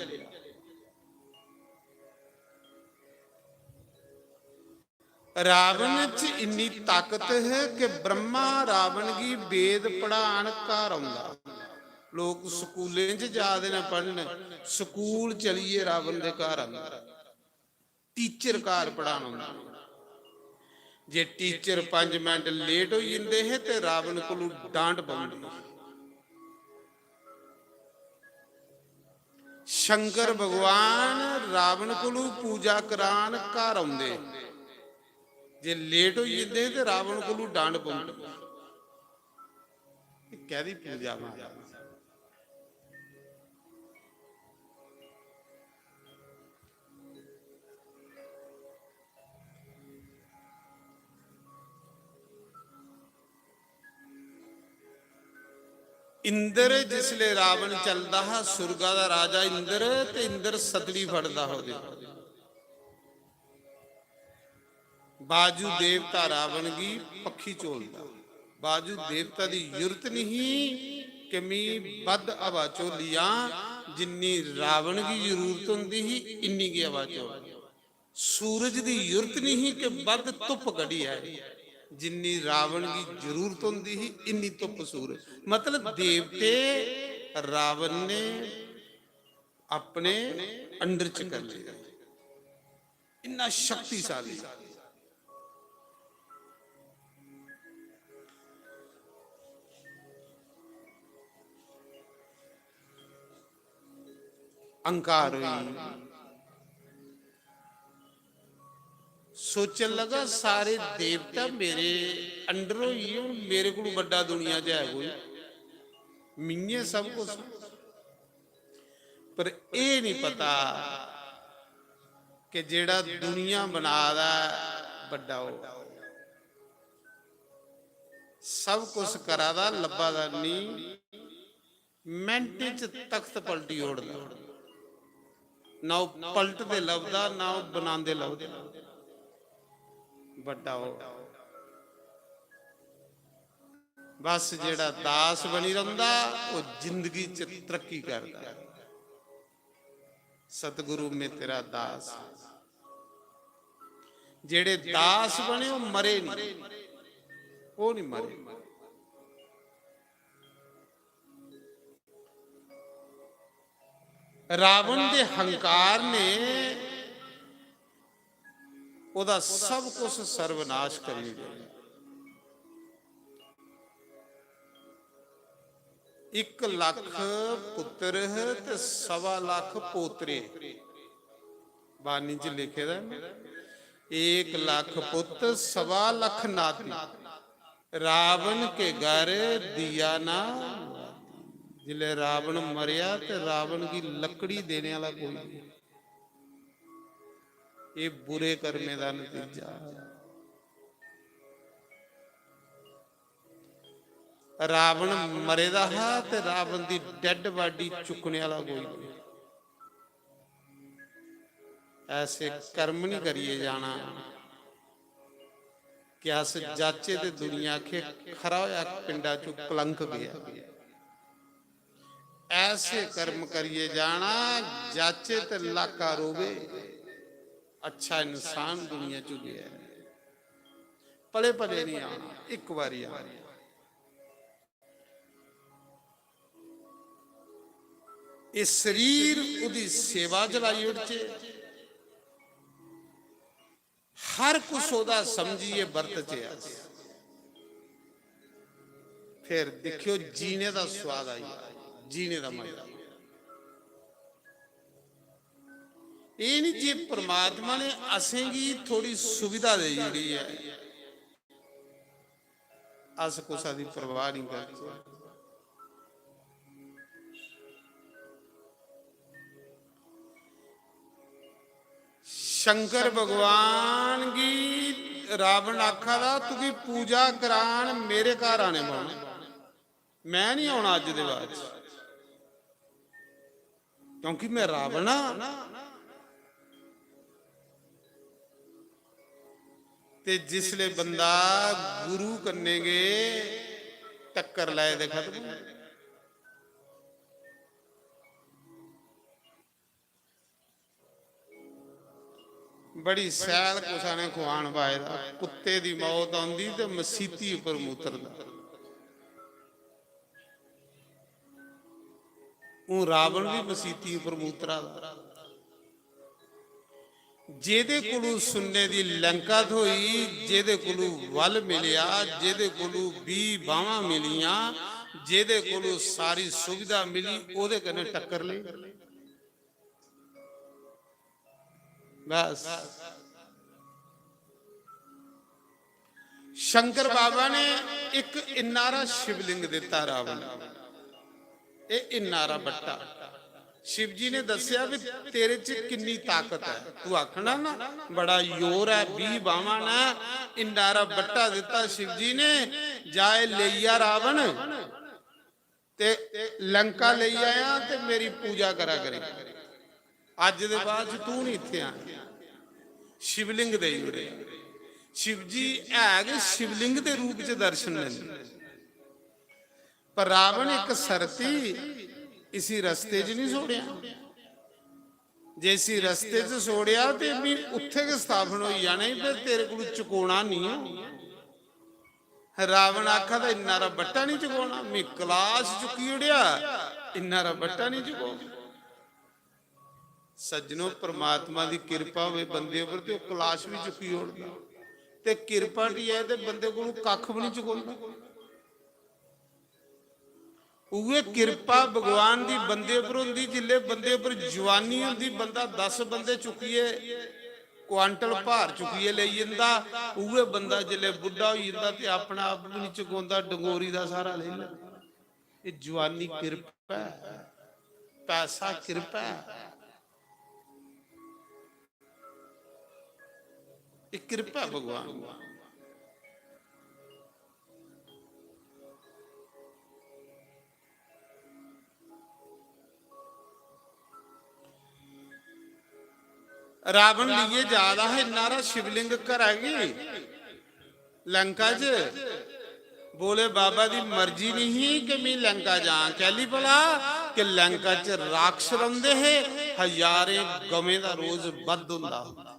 रावण च इन्नी ताकत है कि ब्रह्मा रावण गी वेद पढ़ान घर औंदा। लोक स्कूलें च जा दे न पढ़न, स्कूल चलियै रावण दे घर औंदा। टीचर घर पढ़ान औंदा। जे टीचर पंज मिंट लेट होई जंदे हे ते रावण कोलू डांट पौंदी। शंकर भगवान रावण कोलू पूजा करान घर औंदे, जे लेट होई जंदे हे ते रावण कोलू डांट पौंदी। एह् कैह्‌दी पूजा महाराज? इंद्र जिसले रावण चलदा हा, सुरगा दा राजा इंद्र, ते इंद्र सतड़ी फड़दा हा ओह्दे। बाजू देवता रावण गी पक्खी झोलदा। बाजू देवता दी जुरत नहीं कि मी बद्ध हवा झोली जां, जिन्नी रावण गी जरूरत होंदी ही, इन्नी गै हवा झोलदा। सूरज दी जुरत नहीं ही कि बद्ध धुप्प कढी आए, जिन्नी रावण गी जरूरत होंदी ही, इन्नी धुप्प सूरज। मतलब, देवते रावण ने अपने under च कर लिया, इन्ना शक्तिशाली। अहंकार होई। सोचन लगा, सारे देवता मेरे under होई गे, हून मेरे कोलू बड्डा दुनिया च है कोई? मियें सब कुछ। पर एह् नहीं पता कि जेड़ा दुनिया बना दा ऐ, बड्डा हो, सब कुछ करा दा, लब्भा दा नहीं। मिंट च तख्त पलटी ओड़दा, ना ओह् पलटदे लभदा, ना ओह् बनांदे लभदा। बड्डा हो, बस जेड़ा दास बनी रौंह्दा, ओह् जिंदगी च तरक्की करदा। सतगुरु, मैं तेरा दास। जेड़े दास बने, ओह् मरे नहीं, ओह् नहीं मरे। रावण दे हंकार ने ओह्दा सब कुछ सर्वनाश करी दित्ता। इक लक्ख पुत्र ते सवा लक्ख पोतरे, बाणी च लिखे दा ऐ, एक लाख पुत्र सवा लख नाती, रावण के घर दिया ना। जिसलै रावण मरेआ ते रावण गी लकड़ी देने आह्ला कोई नहीं। एह् बुरे कर्में दा नतीजा। रावण मरे दा हा ते रावण दी dead body चुक्कने आह्ला कोई नहीं। ऐसे कर्म नहीं करिए जाना कि अस जाचे ते दुनिया आखे, "खरा होया पिंडा चों कलंक गेआ।" ऐसे कर्म करिए जाना, जाचे ते लाका रोवे, अच्छा इंसान दुनिया चों गेआ। पले पले नहीं आना, इक बारी आना। एह् शरीर ओह्दी सेवा च लाई ओड़चे, हर कुछ ओह्दा समझिए बरतचे अस, फिर दिक्खेओ जीने दा स्वाद आई, जीने दा मजा। एह् निं जे परमात्मा ने असेंगी थोड़ी सुविधा देई ओड़ी ऐ, अस कुसै दी परवाह निं करचै। शंकर भगवान गी रावण आखा दा, "तुगी पूजा करान मेरे घर आने पौना, मैं नहीं औना अज्ज दे बाद च।" क्योंकि मैं रावण आं। ते जिसले बंदा गुरु कन्नै गै टक्कर लै ते खत्म। बड़ी सैल कुसै ने खुआन पाए दा, कुत्ते दी मौत औंदी ते मसीती उप्पर मूतरदा। हूं रावण बी मसीती उप्पर मूतरा दा। जेदे कोलू सुन्ने दी लंका थ्होई, जेदे कोलू वल मिलेआ, जेदे कोलू बीह बावां मिलियां, जेदे कोलू सारी सुविधा मिली, ओदे कन्नै टक्कर लेई। बस। शंकर बाबा ने इक इन्ना हारा शिवलिंग दित्ता रावण गी। एह् इन्ना हारा बट्टा। शिव जी ने दस्सेआ भी तेरे च किन्नी ताकत ऐ। तू आखना ना, बड़ा जोर ऐ, बीह बावां न, इन्ना हारा बट्टा दित्ता शिव जी ने, जा एह् लेई आ रावण। ते लंका लेई आया ते मेरी पूजा करा करी। अज्ज दे बाद च तू नहीं इत्थै आना। शिवलिंग देई ओड़े। शिव जी है गै शिवलिंग दे रूप च दर्शन लैंदे। पर रावण इक सरती इसी रस्ते च नहीं छोड़ेआ। जे इसी रस्ते च छोड़ेआ ते मी उत्थै गै स्थापन होई जाना ई, फिर तेरे कोल चुकोना नहीं ऐ। रावण आखा दा, "इन्ना रा बट्टा नहीं चुकोना, मी कलाश चुकी ओड़ेआ, इन्ना रा बट्टा नहीं चुकोना।" सज्जनो, परमात्मा दी किरपा होवे बंदे उपर ते ओह कलाश भी चुकी ओड़दा। ते किरपा टी ऐ ते बंदे कोलों कक्ख भी नहीं चुकोंदा। उ'ऐ किरपा भगवान दी बंदे उपर होंदी, जिल्ले बंदे उपर जुआनी होंदी, बंदा दस बंदे चुक्कियै, क्वांटल भार चुक्कियै लेई जंदा, उ'ऐ बंदा जिल्ले बुड्ढा होई जंदा ते अपना आप भी नहीं चुकोंदा, डंगोरी दा सहारा लेई लैंदा। एह जुआनी किरपा ऐ, पैसा किरपा ऐ। एह किरपा ऐ भगवान दी। रावण लेइयै जा दा हा इन्ना हारा शिवलिंग घरा गी लंका च। बोले बाबा दी मर्जी नहीं ही कि मी लंका जां। कैली भला? कि लंका च राक्षस रौंदे हे, हजारें गवें दा रोज वध होंदा हा।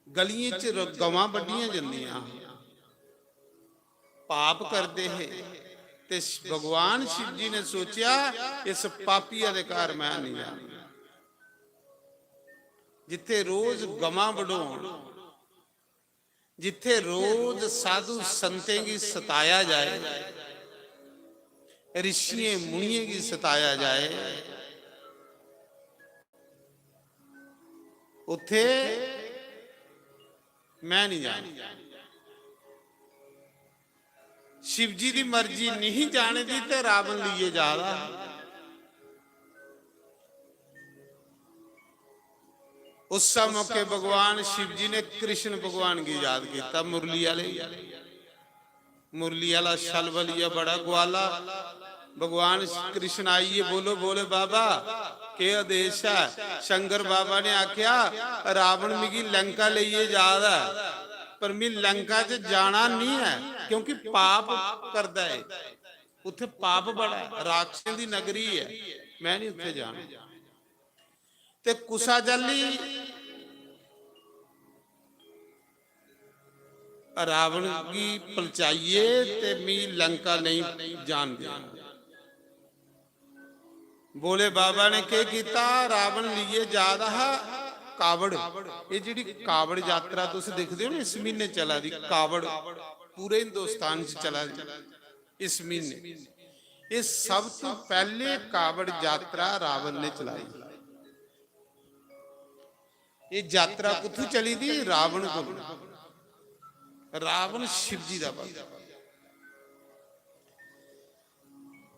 गलियें च र-, गवां बड्ढियां जंदियां हियां, पाप करदे हे। ते श-, भगवान शिव जी ने सोचेआ, "इस पापिया दे घर मैं नहीं जाना।" जित्थे रोज गवां बढोन, जित्थे रोज साधु संतें गी सताया जाए, ऋषियें मुनियें गी सताया जाए, उत्थे मैं नहीं जाना। शिव जी दी मर्जी नहीं जाने दी ते रावण लेइयै जा दा। उस मौके भगवान शिव जी ने कृष्ण भगवान गी याद किया, मुरली आले, मुरली आला छल बलिया बड़ा ग्वाला। भगवान कृष्ण आइए, "बोलो, बोले बाबा, के आदेश है?" शंकर बाबा ने आख्या, "रावण मिगी लंका लेइए जा रहा है, पर मैं लंका च जाना नहीं है, क्योंकि पाप करदा है, उत्थे पाप बड़ा है, राक्षसें दी नगरी है, मैं नहीं उत्थे जाना।" ते कुसा चाल्ली रावण गी पलचाइए ते मी लंका नहीं जान देना। भोले बाबा ने केह कीता, रावण लिए जा रहा हा कावड़। ये जेड़ी कावड़ यात्रा तुस दिखदे हो ना, इस महीने चला दी कावड़, पूरे हिंदुस्तान च चला दी इस महीने। ये सब तो पहले कावड़ यात्रा रावण ने चलाई। ये यात्रा कुत्थों चली दी? रावण को। रावण शिव जी दा भक्त।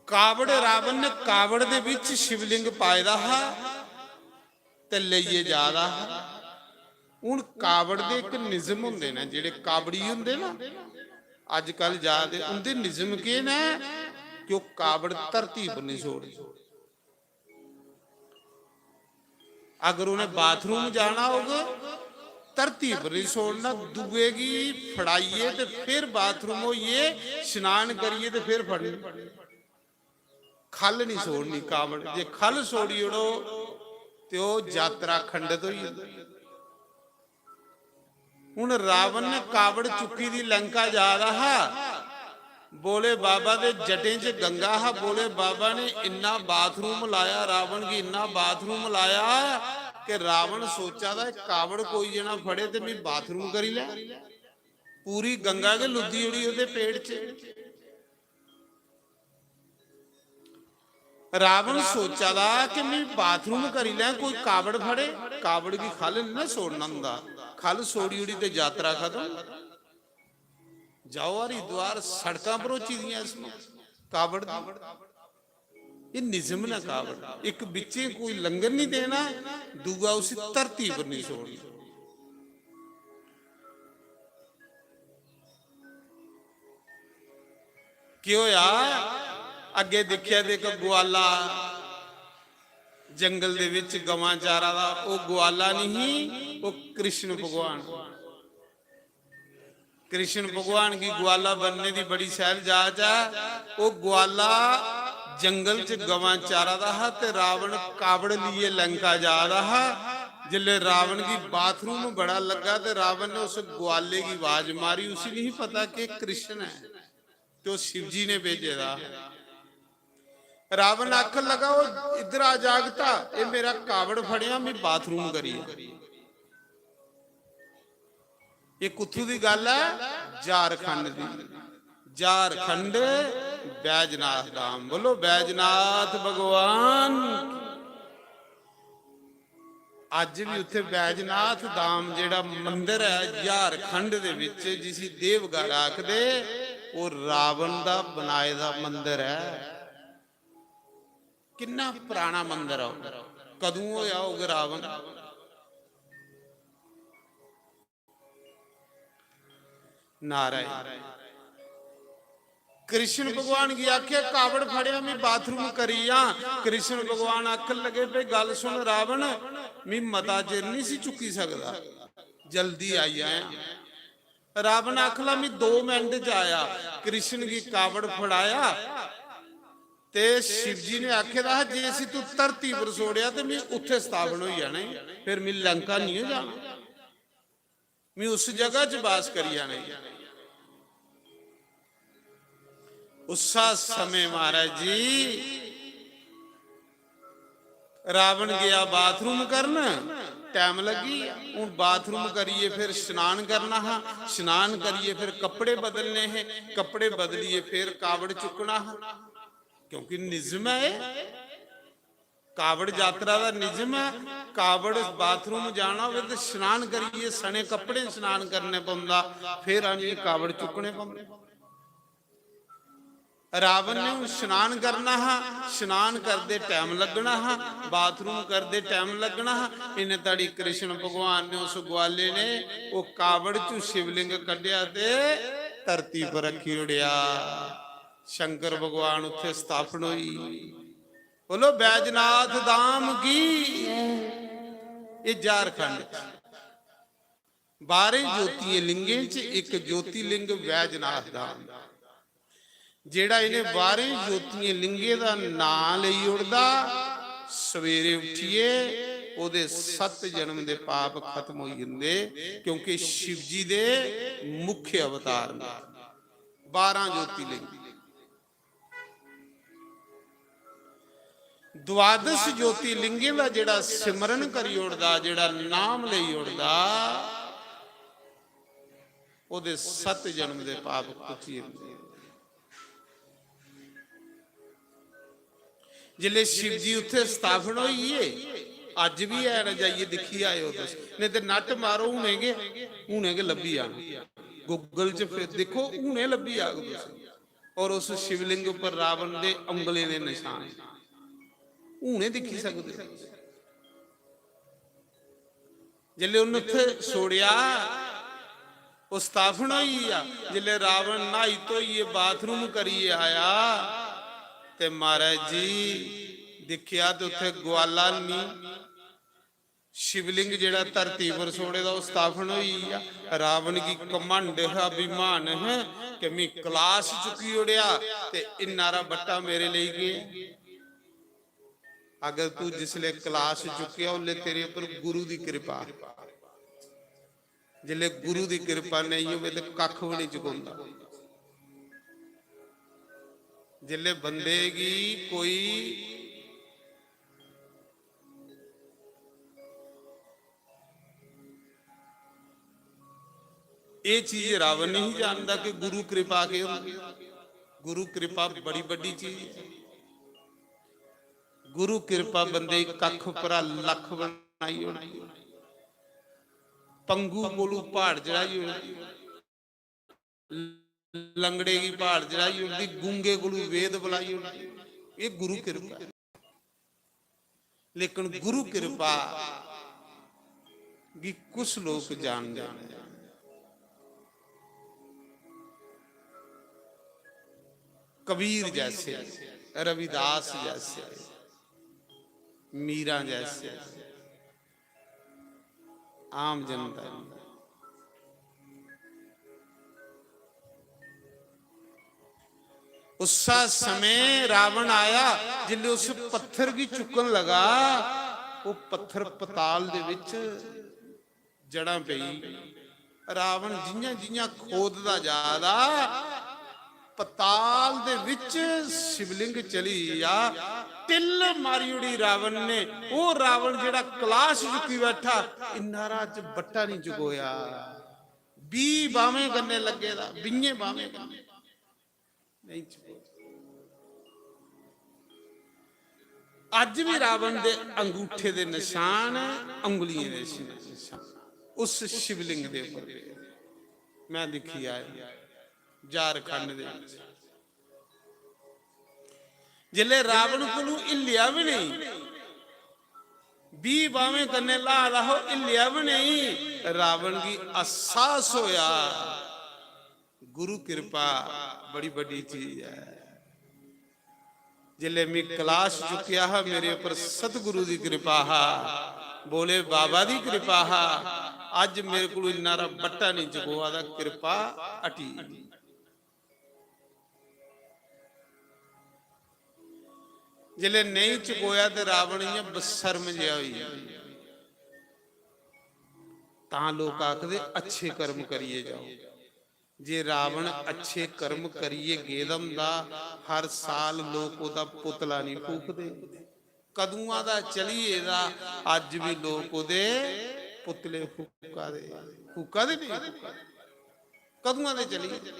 कावड़, रावण ने कावड़ दे विच शिवलिंग पाए दा हा ते लेइयै जा दा हा। हुन कावड़ दे इक निजम हुंदे ने, जेह्ड़े कावड़ी हुंदे ना, अजकल जा दे, उंदे निजम केह् ने कि ओह् कावड़ धरती पर नहीं छोड़दे। अगर उ'नें बाथरूम जाना होग, धरती पर नहीं छोड़ना, दुए गी फड़ाइयै ते फिर बाथरूम होइयै, स्नान करियै ते फिर फड़नी। खल नहीं छोड़नी कावड़। जे खल छोड़ी ओड़ो ते ओह् यात्रा खंडित होई जंदी। हुन रावण ने कावड़ चुक्की दी लंका जा दा हा। भोले बाबा दे जटें च गंगा हा। भोले बाबा ने इन्ना बाथरूम लाया, रावण गी इन्ना बाथरूम लाया कि रावण सोचा दा, "कावड़ कोई जना फड़े ते मैं बाथरूम करी लै।" पूरी गंगा गै लुद्दी ओड़ी ओह्दे पेट च। रावण सोचा दा कि मैं बाथरूम करी लैं, कोई कावड़ फड़े, कावड़ गी खल नहीं ना छोड़ना हुंदा, खल छोड़ी ओड़ी ते यात्रा खत्म। जाओ हरिद्वार, सड़कां भरोची दियां इस मौके कावड़ दी। ये निजम ना कावड़, इक बिच्चे कोई लंगर नहीं देना, दूआ उसी धरती पर नहीं छोड़ना। केह् होया? अग्गे दिक्खेआ ते इक ग्वाला जंगल दे विच गवां चारा दा, ओह् ग्वाला नहीं, ओह् कृष्ण भगवान। कृष्ण भगवान गी ग्वाला बनने दी बड़ी सैल जाच ऐ। ओह् ग्वाला जंगल च गवां चारा दा हा ते रावण कावड़ लेइयै लंका जा दा हा। जिसले रावण गी बाथरूम बड़ा लग्गा ते रावण ने उस ग्वाले गी आवाज मारी, उसी नहीं पता कि कृष्ण ऐ। ते ओह् शिव जी ने भेजे दा। रावण आखन लगा, "ओ इद्धर आ जागता, ये मेरा कावड़ फड़ेआ, मैं बाथरूम करी आ।" ये कुत्थू दी गल्ल है? झारखंड दी। झारखंड बैजनाथ धाम। बोलो बैजनाथ भगवान की। अज्ज भी उत्थे बैजनाथ धाम जेड़ा मंदिर है झारखंड दे विच, जिसी देवगढ़ आखदे, ओह रावण दा बनाए दा मंदिर है। किन्ना पुराना मंदिर है ओह। कदूं होया होग रावण? नारायण। कृष्ण भगवान गी आखे, "कावड़ फड़िया, मैं बाथरूम करी आ।" कृष्ण भगवान आखन लगे, "भाई गल सुन रावण, मैं मता चिर नहीं सी चुकी सकदा, जल्दी आई आया।" रावण आखला, "मैं दो मिनट च आया।" कृष्ण गी कावड़ फड़ाया ते शिव जी ने आखे दा हा, "जे इसी तू धरती पर छोड़िया ते मैं उत्थे स्थापन होई जाना, फिर मैं लंका नहीं हो जाना।" मैं उस जगह च बास करी जाना। उस्सा समय महाराज जी रावण गया बाथरूम करन, टाइम लगी। हूं बाथरूम करिए फिर स्नान करना हा, स्नान करिए फिर कपड़े बदलने हे, कपड़े बदलिए फिर कावड़ चुकना हा, क्योंकि निजम है। कावड़ यात्रा दा निजम है, कावड़ बाथरूम जाना होवे ते स्नान करिए, सने कपड़े स्नान करने पौंदा, फिर आनिए कावड़ चुकने पौंदे। रावण ने हूं स्नान करना हा, स्नान करदे टाइम लगना हा, बाथरूम करदे टाइम लगना हा। इन्ने तड़ी कृष्ण भगवान ने उस ग्वाले ने ओह कावड़ चू शिवलिंग कड्ढेआ ते धरती पर रखी ओड़ेआ। शंकर भगवान उत्थे स्थापन होई। बोलो बैजनाथ धाम की। ये झारखंड च बारह ज्योतिये लिंगें च एक ज्योतिलिंग बैजनाथ धाम, जेड़ा इन्हें बारह ज्योतिये लिंगे दा नां लेई ओड़दा, सवेरे उठिए ओदे सत्त जन्म दे पाप खत्म होई जंदे, क्योंकि शिव जी दे मुख्य अवतार ने बारह ज्योतिलिंग। द्वादश ज्योतिलिंगें दा जेड़ा सिमरन करी ओड़दा, जेड़ा नाम लेई ओड़दा, ओदे सत्त जन्म दे पाप कुची जंदे। जिसले शिव जी उत्थे स्थापन होई गे, अज्ज भी है ना, जाइए दिक्खी आयो तुस, नहीं ते नट मारो, हुने गै, हुने गै लब्भी जाना। Google च फिर दिक्खो, हुने लब्भी जाग तुस। और उस शिवलिंग पर रावण दे उंगलें दे निशान हुने दिक्खी सकदे हो। जिसले उन्हें उत्थे छोड़िया, ओह स्थापन होई गेआ। जिसले रावण न्हाई धोइयै बाथरूम करियै आया ते महाराज जी दिक्खेआ ते उत्थे ग्वाला नी, शिवलिंग जेड़ा धरती पर छोड़े दा ओह स्थापन होई गेआ। रावण गी घमंड हा, अभिमान हा कि मी कलाश चुकी ओड़ेआ ते इन्ना हारा बट्टा मेरे लेई गे। अगर तू जिसले कलाश चुकेआ, उसले तेरे उपर गुरु दी कृपा। जिसले गुरु दी कृपा नहीं होवे ते कख भी नहीं चुकोंदा। जिसले बंदे गी कोई ये चीज रावण नहीं जानता कि गुरु कृपा के होंदी। गुरु कृपा बड़ी बड़ी चीज है। गुरु कृपा बंदे गी कख परा लख बनाई ओड़दी, पंगु कोलू पहाड़ चढ़ाई ओड़दी, लंगड़े गी पहाड़ चढ़ाई ओड़दी, गूंगे कोलू वेद बुलाई ओड़दी। ये गुरु कृपा है। लेकिन गुरु कृपा गी कुछ लोग जानदे न। कबीर जैसे रविदास जैसे, मीरा जैसे आम जनता। उस्सा समय रावण आया, जिसले उस पत्थर गी चुक्कन लगा, वो पत्थर पताल दे विच जड़ां पेई। रावण जियां जियां खोददा जा दा, पताल दे विच शिवलिंग चली आ, टिल्ल मारी ओड़ी रावण ने। वो रावण जेड़ा कलाश चुकी बैठा, इन्ना हारा च बट्टा नहीं चकोया। बीह बावें कन्ने लगे दा, बीहें बावें कन्ने। नहीं चकोया। अज भी रावण दे अंगूठे दे निशान, उंगलियें दे निशान उस शिवलिंग दे उपर। मैं दिखी आया झारखंड दे विच। जिसले रावण कोलू हिल्लेआ भी नहीं, बीह बावें कन्ने ल्हा दा हो, हिल्लेआ भी नहीं, रावण गी एहसास होया, गुरु कृपा बड़ी बड़ी चीज है। जिसले मैं कलाश चुक्केआ हा, मेरे उपर सतगुरु दी कृपा हा, भोले बाबा दी कृपा हा। अज मेरे कोलू इन्ना हारा बट्टा नहीं चकोआ दा, कृपा हटी। जिसले नहीं चकोया ते रावण इयां बेसर्म जेहा होई गेआ। तां लोक आखदे, अच्छे कर्म करियै जाओ। जे रावण अच्छे कर्म करियै गेदा होंदा, हर साल लोक ओहदा पुतला नहीं फूकदे। कदुआं दा चली गेदा, अज्ज बी लोक ओह्दे पुतले फूका दे, फूका दे नहीं फूका दे? कदुआं दे चली गेदे।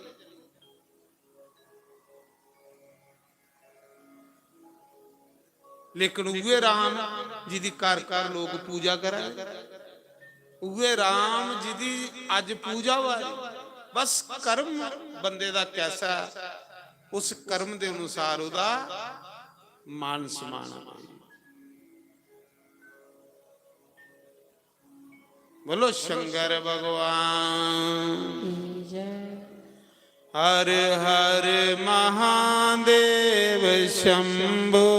लेकिन उ'ऐ राम जिदी घर घर लोक पूजा करा दे, उ'ऐ राम जिदी अज्ज पूजा होआ दी। बस कर्म बंदे दा कैसा ऐ, उस कर्म दे अनुसार ओह्दा मान सम्मान होना। बोलो शंकर भगवान। हर हर महादेव शंभो,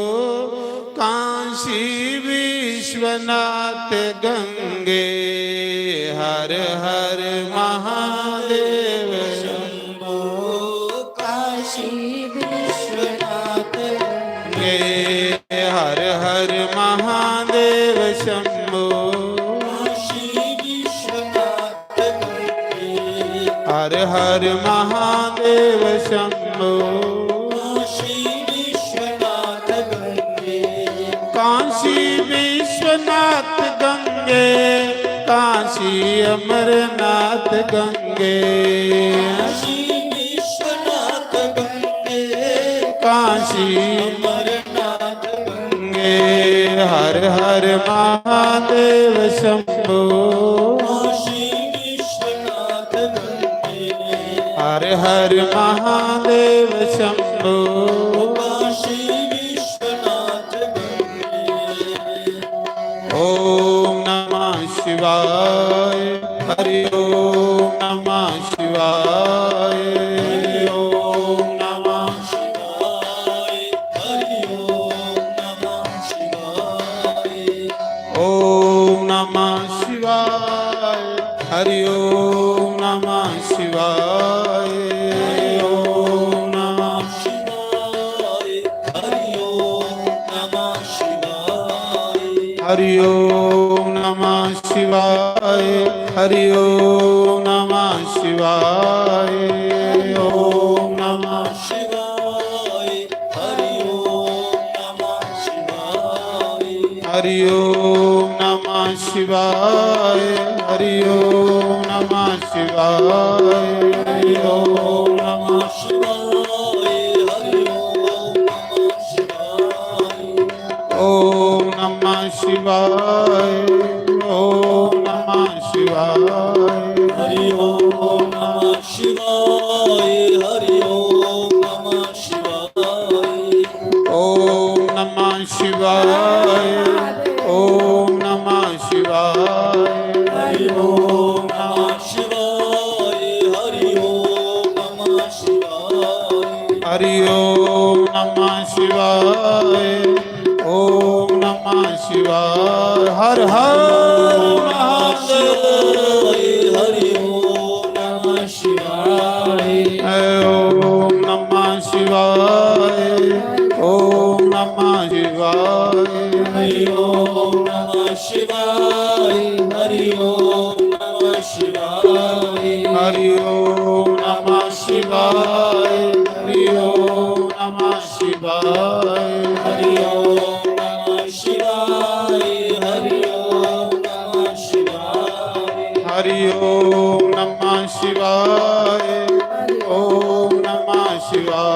काशी विश्वनाथ गंगे। हर हर महादेव शंभो, काशी विश्वनाथ गंगे। हर हर महादेव शंभो, काशी विश्वनाथ गंगे। हर हर महादेव शंभो, काशी विश्वनाथ गंगे। काशी विश्वनाथ गंगे, काशी अमरनाथ गंगे। काशी विश्वनाथ गंगे, काशी अमरनाथ गंगे। हर हर महादेव शंभो, काशी विश्वनाथ गंगे। हर हर महादेव शंभो, काशी विश्वनाथ गंगे। ओम नमः शिवाय। हरि ओम नमः शिवाय। हरि ओम नमः शिवाय। हरि ओम नमः शिवाय। ओम नमः शिवाय। हरि ओम नमः शिवाय। हरि ओम नमः शिवाय। हरि ओम नमः शिवाय। हरि ओम नमः शिवाय। हरि ओम नमः शिवाय। ओम नमः शिवाय। हरि ओम नमः शिवाय। हरि ओम नमः शिवाय। हरि ओम नमः शिवाय। हरि ओम नमः शिवाय। हरि ओम नमः शिवाय। ओम नमः शिवाय। ओम नमः शिवाय। हरि ओम नमः शिवाय। हरि ओम नमः शिवाय। ओम नमः शिवाय। ओम नमः शिवाय। हरि ओम नमः शिवाय। हरि ओम नमः शिवाय। हरि ओम नमः शिवाय, ओम नमः शिवाय। हर हर महादेव। हरि ओम नमः शिवाय। ओम नमः शिवाय, ओम नमः शिवाय। हरि ओम नमः शिवाय। हरि ओम नमः शिवाय। हरि ओम नमः शिवाय। हरि ओम नमः शिवाय। हरि ओम नमः शिवाय। हरि ओम नमः शिवाय। हरि ओम नमः शिवाय।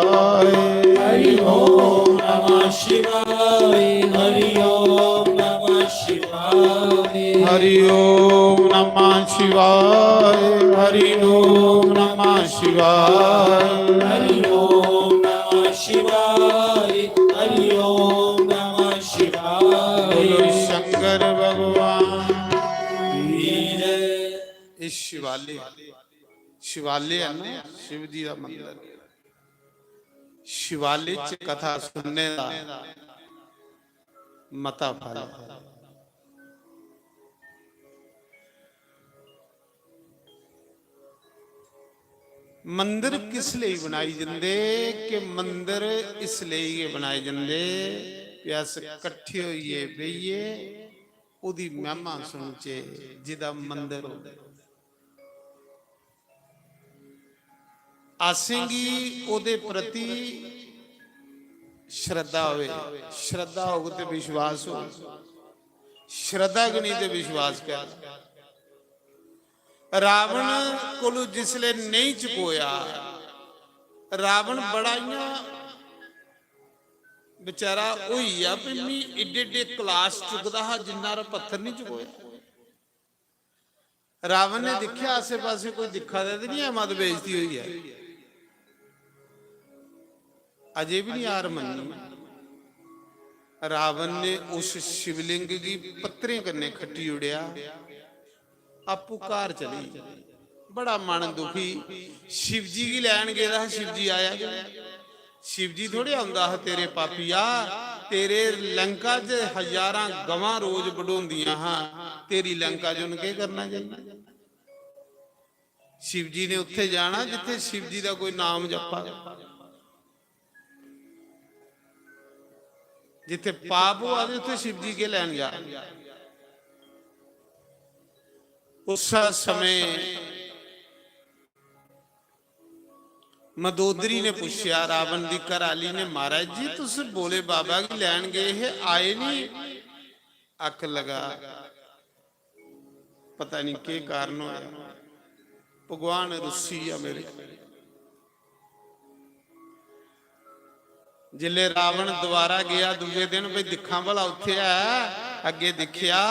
हरि ओम नमः शिवाय। हरि ओम नमः शिवाय। हरि ओम नमः शिवाय। हरि ओम नमः शिवाय। हरि ओम नमः शिवाय। हरि ओम नमः शिवाय। हरि ओम नमः शिवाय। बोलो शंकर भगवान की जय। ਇਹ ਸ਼ਿਵਾਲੇ, ਸ਼ਿਵਾਲੇ ਹੈ ਨਾ, ਸ਼ਿਵ ਜੀ ਦਾ ਮੰਦਿਰ। ਸ਼ਿਵਾਲੇ ਚ ਕਥਾ ਸੁਣਨੇ ਦਾ ਮਤਾ ਫਲ ਹੈ। ਮੰਦਿਰ ਕਿਸ ਲਈ ਬਣਾਈ ਜਾਂਦੇ? ਕਿ ਮੰਦਿਰ ਇਸ ਲਈ ਇਹ ਬਣਾਏ ਜਾਂਦੇ ਕਿ ਅਸ ਇਕੱਠੇ ਹੋਈਏ, ਬਈਏ, ਉਹਦੀ ਮਹਿਮਾ ਸੁਣਚੇ, ਜਿਹਦਾ ਮੰਦਿਰ ਹੋਵੇ। ਆਸੇਂਗੀ ਉਹਦੇ ਪ੍ਰਤੀ ਸ਼ਰਧਾ ਹੋਵੇ, ਸ਼ਰਧਾ ਹੋਵੇ ਤੇ ਵਿਸ਼ਵਾਸ ਹੋਵੇ। ਸ਼ਰਧਾ ਕਿ ਨਹੀਂ ਤੇ ਵਿਸ਼ਵਾਸ ਕਰ। ਰਾਵਣ ਕੋਲੋਂ ਜਿਸਲੇ ਨਹੀਂ ਚੁਕੋਇਆ, ਰਾਵਣ ਬੜਾ ਇਆਂ ਵਿਚਾਰਾ ਹੋਈ ਆ ਵੀ ਮੀ ਏਡੇ ਏਡੇ ਕਲਾਸ ਚੁੱਕਦਾ ਹਾਂ, ਜਿੰਨਾ ਰ ਪੱਥਰ ਨਹੀਂ ਚੁਕੋਇਆ। ਰਾਵਣ ਨੇ ਦੇਖਿਆ ਆਸੇ ਪਾਸੇ ਕੋਈ ਦਿਖਾ ਦੇ ਤੇ ਨਹੀਂ ਹੈ, ਮਤ ਬੇਇੱਜ਼ਤੀ ਹੋਈ ਹੈ। ਅਜੇ ਵੀ ਨਹੀਂ ਹਾਰ ਮੰਨੀ। ਰਾਵਣ ਨੇ ਉਸ ਸ਼ਿਵਲਿੰਗ ਦੀ ਪੱਤਰੇ ਕੰਨੇ ਖੱਟੀ ਉੜਿਆ, ਆਪੂ ਘਰ ਚਲੀ। ਬੜਾ ਮਨ ਦੁਖੀ। ਸ਼ਿਵ ਜੀ ਕੀ ਲੈਣ ਗਿਆ, ਸ਼ਿਵ ਜੀ ਆਇਆ ਕਿ ਨਹੀਂ? ਸ਼ਿਵ ਜੀ ਥੋੜੇ ਆਉਂਦਾ ਹੈ, ਤੇਰੇ ਪਾਪੀਆ। ਤੇਰੇ ਲੰਕਾ 'ਚ ਹਜ਼ਾਰਾਂ ਗਵਾਂ ਰੋਜ਼ ਵਡਾਉਂਦੀਆਂ ਹਾਂ, ਤੇਰੀ ਲੰਕਾ 'ਚ ਉਹਨੂੰ ਕੀ ਕਰਨਾ ਚਾਹੀਦਾ? ਸ਼ਿਵ ਜੀ ਨੇ ਉੱਥੇ ਜਾਣਾ ਜਿੱਥੇ ਸ਼ਿਵ ਜੀ ਦਾ ਕੋਈ ਨਾਮ ਜਪਾ, ਜਿੱਥੇ ਪਾਪ ਹੋਆ ਤੇ ਉੱਥੇ ਸ਼ਿਵ ਜੀ ਕੀ ਲੈਣ ਜਾ। ਉਸ ਸਮੇਂ ਮਦੋਦਰੀ ਨੇ ਪੁੱਛਿਆ, ਰਾਵਣ ਦੀ ਘਰਾਲੀ ਨੇ, "ਮਹਾਰਾਜ ਜੀ, ਤੁਸੀਂ ਭੋਲੇ ਬਾਬਾ ਕੀ ਲੈਣ ਗਏ ਹੈ, ਆਏ ਨਹੀਂ?" ਅੱਖ ਲਗਾ, ਪਤਾ ਨਹੀਂ ਕੀ ਕਾਰਨ ਹੋਇਆ, ਭਗਵਾਨ ਰੁੱਸੀ ਆ ਮੇਰੇ। ਜਿੱਲੇ ਰਾਵਣ ਦੁਬਾਰਾ ਗਿਆ ਦੂਜੇ ਦਿਨ, ਵੀ ਦਿਖਾਂ ਭਲਾ ਉੱਥੇ ਹੈ, ਅੱਗੇ ਦਿਖਿਆ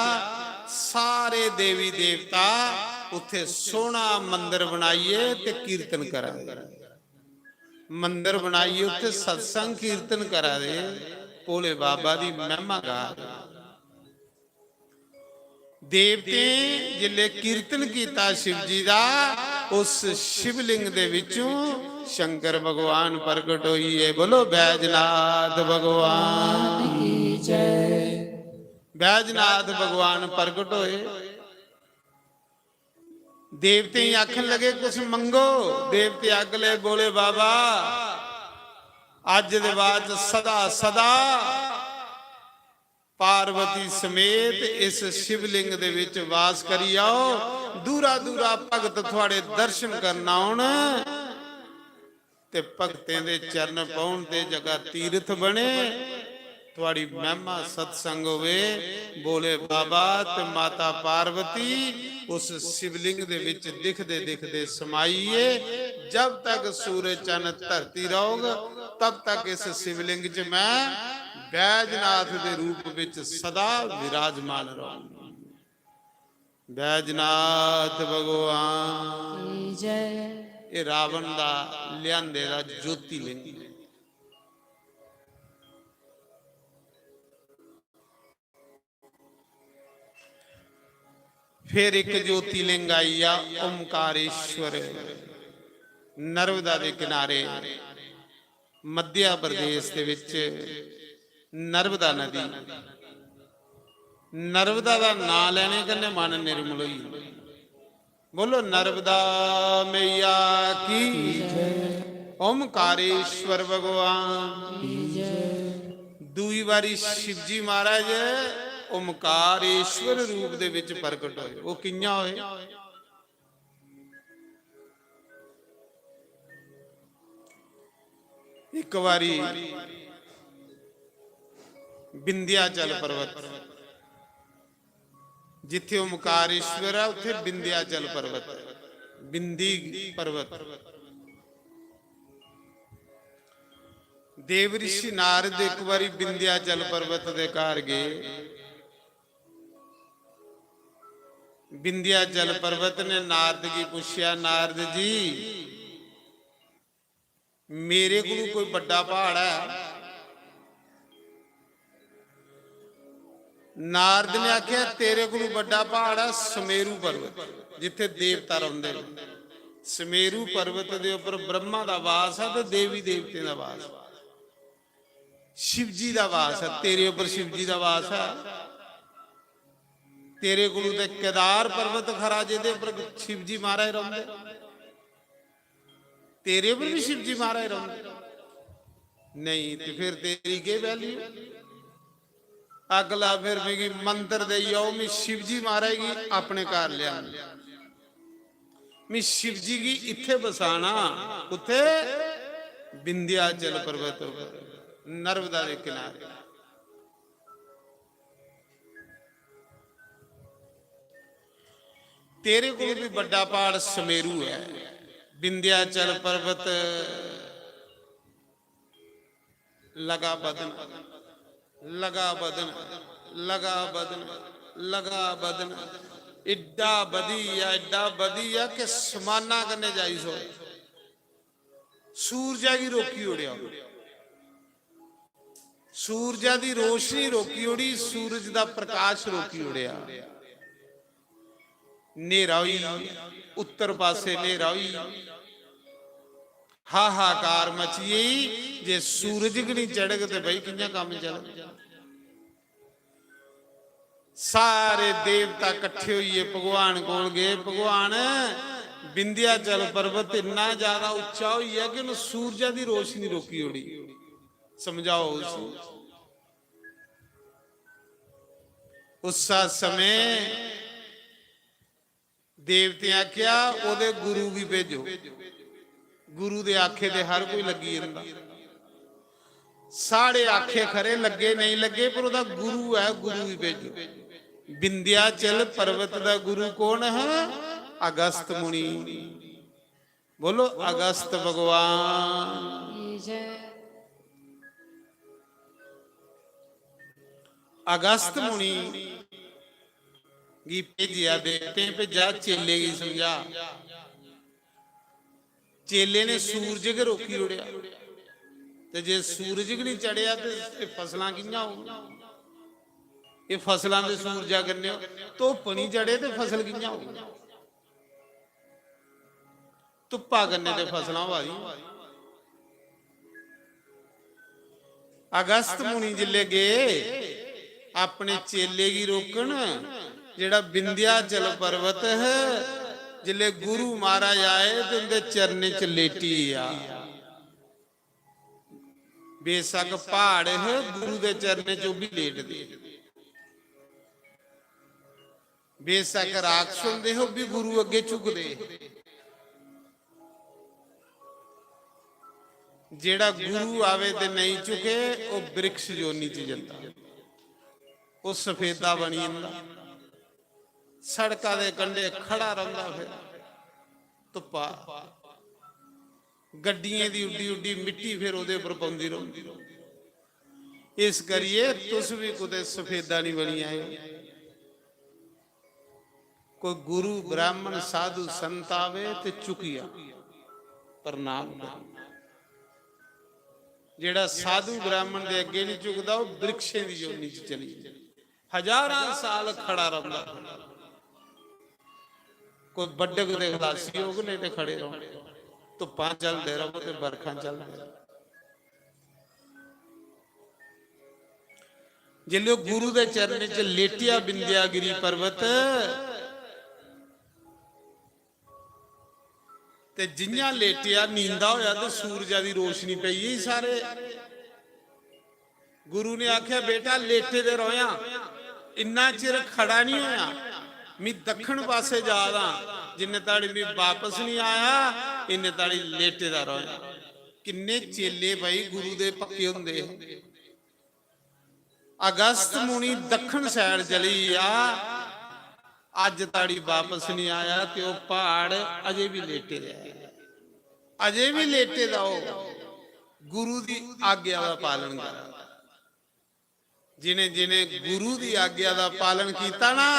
ਸਾਰੇ ਦੇਵੀ ਦੇਵਤਾ ਉੱਥੇ ਸੋਹਣਾ ਮੰਦਿਰ ਬਣਾਈਏ ਤੇ ਕੀਰਤਨ ਕਰਾਂਗੇ। ਮੰਦਿਰ ਬਣਾਈਏ, ਉੱਥੇ ਸਤਸੰਗ ਕੀਰਤਨ ਕਰਾ ਦੇ, ਭੋਲੇ ਬਾਬਾ ਦੀ ਮਹਿਮਾ ਗਾ ਦੇ। ਦੇਵਤੇ ਜਿੱਲੇ ਕੀਰਤਨ ਕੀਤਾ ਸ਼ਿਵ ਜੀ ਦਾ, ਉਸ ਸ਼ਿਵਲਿੰਗ ਦੇ ਵਿੱਚੋਂ ਸ਼ੰਕਰ ਭਗਵਾਨ ਪ੍ਰਗਟ ਹੋਈਏ। ਬੋਲੋ ਬੈਜਨਾਥ ਭਗਵਾਨ ਕੀ ਜੈ। ਬੈਜਨਾਥ ਭਗਵਾਨ ਪ੍ਰਗਟ ਹੋਏ। ਦੇਵਤੇ ਆਖਣ ਲੱਗੇ, "ਕੁਛ ਮੰਗੋ।" ਦੇਵਤੇ ਆਖ ਲਏ, "ਭੋਲੇ ਬਾਬਾ, ਅੱਜ ਦੇ ਬਾਅਦ ਸਦਾ ਸਦਾ ਪਾਰਵਤੀ ਸਮੇਤ ਇਸ ਸ਼ਿਵਲਿੰਗ ਦੇ ਵਿੱਚ ਵਾਸ ਕਰੀ ਆਓ। ਦੂਰਾ ਦੂਰਾ ਭਗਤ ਤੁਹਾਡੇ ਦਰਸ਼ਨ ਕਰਨ ਆਉਣ।" ਤੇ ਭਗਤਾਂ ਦੇ ਚਰਨ ਪਾਉਣ ਤੇ ਜਗ੍ਹਾ ਤੀਰਥ ਬਣੇ, ਤੁਹਾਡੀ ਮਹਿਮਾ ਸਤਸੰਗ ਹੋਵੇ। ਭੋਲੇ ਬਾਬਾ ਤੇ ਮਾਤਾ ਪਾਰਵਤੀ ਉਸ ਸ਼ਿਵਲਿੰਗ ਦੇ ਵਿੱਚ ਦਿਖਦੇ ਦਿਖਦੇ ਸਮਾਈਏ। ਜਬ ਤੱਕ ਸੂਰਜ ਚੰਨ ਧਰਤੀ ਰਹੋਗੇ, ਤਬ ਤੱਕ ਇਸ ਸ਼ਿਵਲਿੰਗ 'ਚ ਮੈਂ ਬੈਜਨਾਥ ਦੇ ਰੂਪ ਵਿੱਚ ਸਦਾ ਵਿਰਾਜਮਾਨ ਰਹਾਂਗਾ। ਬੈਜਨਾਥ ਭਗਵਾਨ ਕੀ ਜੈ। ਇਹ ਰਾਵਣ ਦਾ ਲਿਆਂਦੇ ਦਾ ਜੋਤੀਲਿੰਗ। ਫਿਰ ਇੱਕ ਜੋਤੀਲਿੰਗ ਆਈ ਆ ਓਮਕਾਰੇਸ਼ਵਰ, ਨਰਮਦਾ ਦੇ ਕਿਨਾਰੇ। मध्य प्रदेश दे विच नर्मदा नदी, नर्मदा दा नां लैने कन्नै मन निर्मल होई जंदा। बोलो नर्मदा मैया की। ओमकारेश्वर भगवान। दूई बारी शिवजी महाराज ओमकारेश्वर रूप दे विच प्रकट होए। वो कियां होए? एक बारी विंध्याचल पर्वत, जिथे ओमकारेश्वर है, उथे विंध्याचल पर्वत, विंधी पर्वत। देव ऋषि नारद एक बारी विंध्याचल पर्वत दे घर गए। विंध्याचल पर्वत ने नारद गी पूछया, नारद जी, मेरे कोलू कोई बड्डा प्हाड़ है? नारद ने आख्या, तेरे कोलू बड्डा प्हाड़ है सुमेरु पर्वत, जिथे देवता रौंदे ने। सुमेरु पर्वत दे उपर ब्रह्मा दा वास है ते देवी देवतें दा वास है, शिवजी दा वास है। तेरे उपर शिवजी दा वास है। तेरे कोलू ते केदार पर्वत खरा, जेदे उपर शिवजी महाराज रौंदे। तेरे पर भी शिवजी महाराज रौंदे? नहीं, ते फिर तेरी केह् value? अगला फिर मिगी मंत्र देई आओ, मैं शिवजी महाराज गी अपने घर लेआं। मैं शिवजी गी इत्थे बसाना, कुत्थे? विंध्याचल पर्वत उप्पर, नर्मदा दे किनारे। तेरे कोल भी बड्डा प्हाड़ समेरू है, विंध्याचल पर्वत लगा बधन, लगा बधन, लगा बधन, लगा बधन। एड्डा बधी गेआ, एड्डा बधी गेआ कि समाना कन्नै जाई सो सूरजा गी रोकी ओड़ेआ। सूरजा दी रोशनी रोकी ओड़ी, सूरज दा प्रकाश रोकी ओड़ेआ। न्हेरा होई, उत्तर पासे न्हेरा होई, हाहाकार मची गेई। जे सूरज गै निं चढ़ग ते भाई कि'यां कम्म चलग? सारे देवता कट्ठे होइयै भगवान कोल गे, "भगवान, विंध्याचल पर्वत इन्ना ज्यादा उच्चा होई गेआ कि उन्नै सूरजा दी रोशनी रोकी ओड़ी, समझाओ उसी।" उस समय देवतें आखेआ, "ओह्दे गुरु गी भेजो।" गुरु दे आखे दे हर कोई लग्गी जंदा। साढ़े आखे खरे लग्गे नेईं लग्गे, पर ओह्दा गुरु ऐ, गुरु गी भेजो। विंध्याचल पर्वत दा गुरु कौन है? अगस्त मुनि। बोलो, अगस्त भगवान। जय। अगस्त मुनि गी भेजेआ, देवतें भेजा, चेले गी समझा। चेले ने सूरज गै रोकी ओड़ेआ, ते जे सूरज गै निं चढ़ेआ ते एह् फसलां कि'यां होङन? एह् फसलां ते सूरजा कन्नै, धुप्प निं चढ़े ते फसल कि'यां होग? धुप्पा कन्नै ते फसलां होआ दियां। अगस्त मुनि जिसलै गे अपने चेले गी रोकन, जेह्ड़ा विंध्याचल पर्वत है, जिसलै गुरु महाराज आए ते उं'दे चरणें च लेटी गेआ। बेशक प्हाड़ है, गुरु दे चरणें च ओह् बी लेटदे। बेशक राक्षस होंदे हे, ओह् बी गुरु अग्गें झुकदे हे। जेह्ड़ा गुरु आवे ते नेईं झुके, ओह् वृक्ष योनि च जंदा, ओह् सफेदा बनी जंदा, सड़का दे कंढे खड़ा रौंह्दा। फिर धुप्पा गड्डियें दी उड्डी उड्डी मिट्टी फिर ओह्दे उप्पर पौंदी रौंह्दी। इस करियै तुस बी कुतै सफेदा निं बनी आएओ। कोई गुरु, ब्राह्मण, साधु, संत आवे ते झुकी जा, प्रणाम करो। जेह्ड़ा साधु ब्राह्मण दे अग्गें निं झुकदा, ओह् वृक्षें दी योनि च चली जंदा। हजारां साल खड़ा रौंह्दा। कोई बड्डक दे खलासी होग, नेईं ते खड़े रौह्ने। धुप्पां झलदे र'वो ते बरखां झलदे र'वो। जिसलै ओह् गुरु दे चरणें च लेटेआ विंध्यागिरी पर्वत, ते जि'यां लेटेआ, नींदा होआ ते सूरजा दी रोशनी पेई गेई सारे। गुरु ने आखेआ, "बेटा, लेटे दे रौह्‌यां, इन्ना चिर खड़ा निं होएआं, मी दक्खन पासै जा दा, जिन्ने ताड़ी मी बापस निं आया, इन्ने ताड़ी लेटे दा रौह्‌यां।" किन्ने चेले भाई गुरु दे पक्के होंदे हे। अगस्त मुनि दक्खन side चली गेआ, अज्ज ताड़ी बापस निं आया ते ओह् प्हाड़ अजें बी लेटे दा ऐ, अजें बी लेटे दा। ओह् गुरु दी आज्ञा दा पालन करा दा। जिनें जिनें गुरु दी आज्ञा दा पालन कीता ना,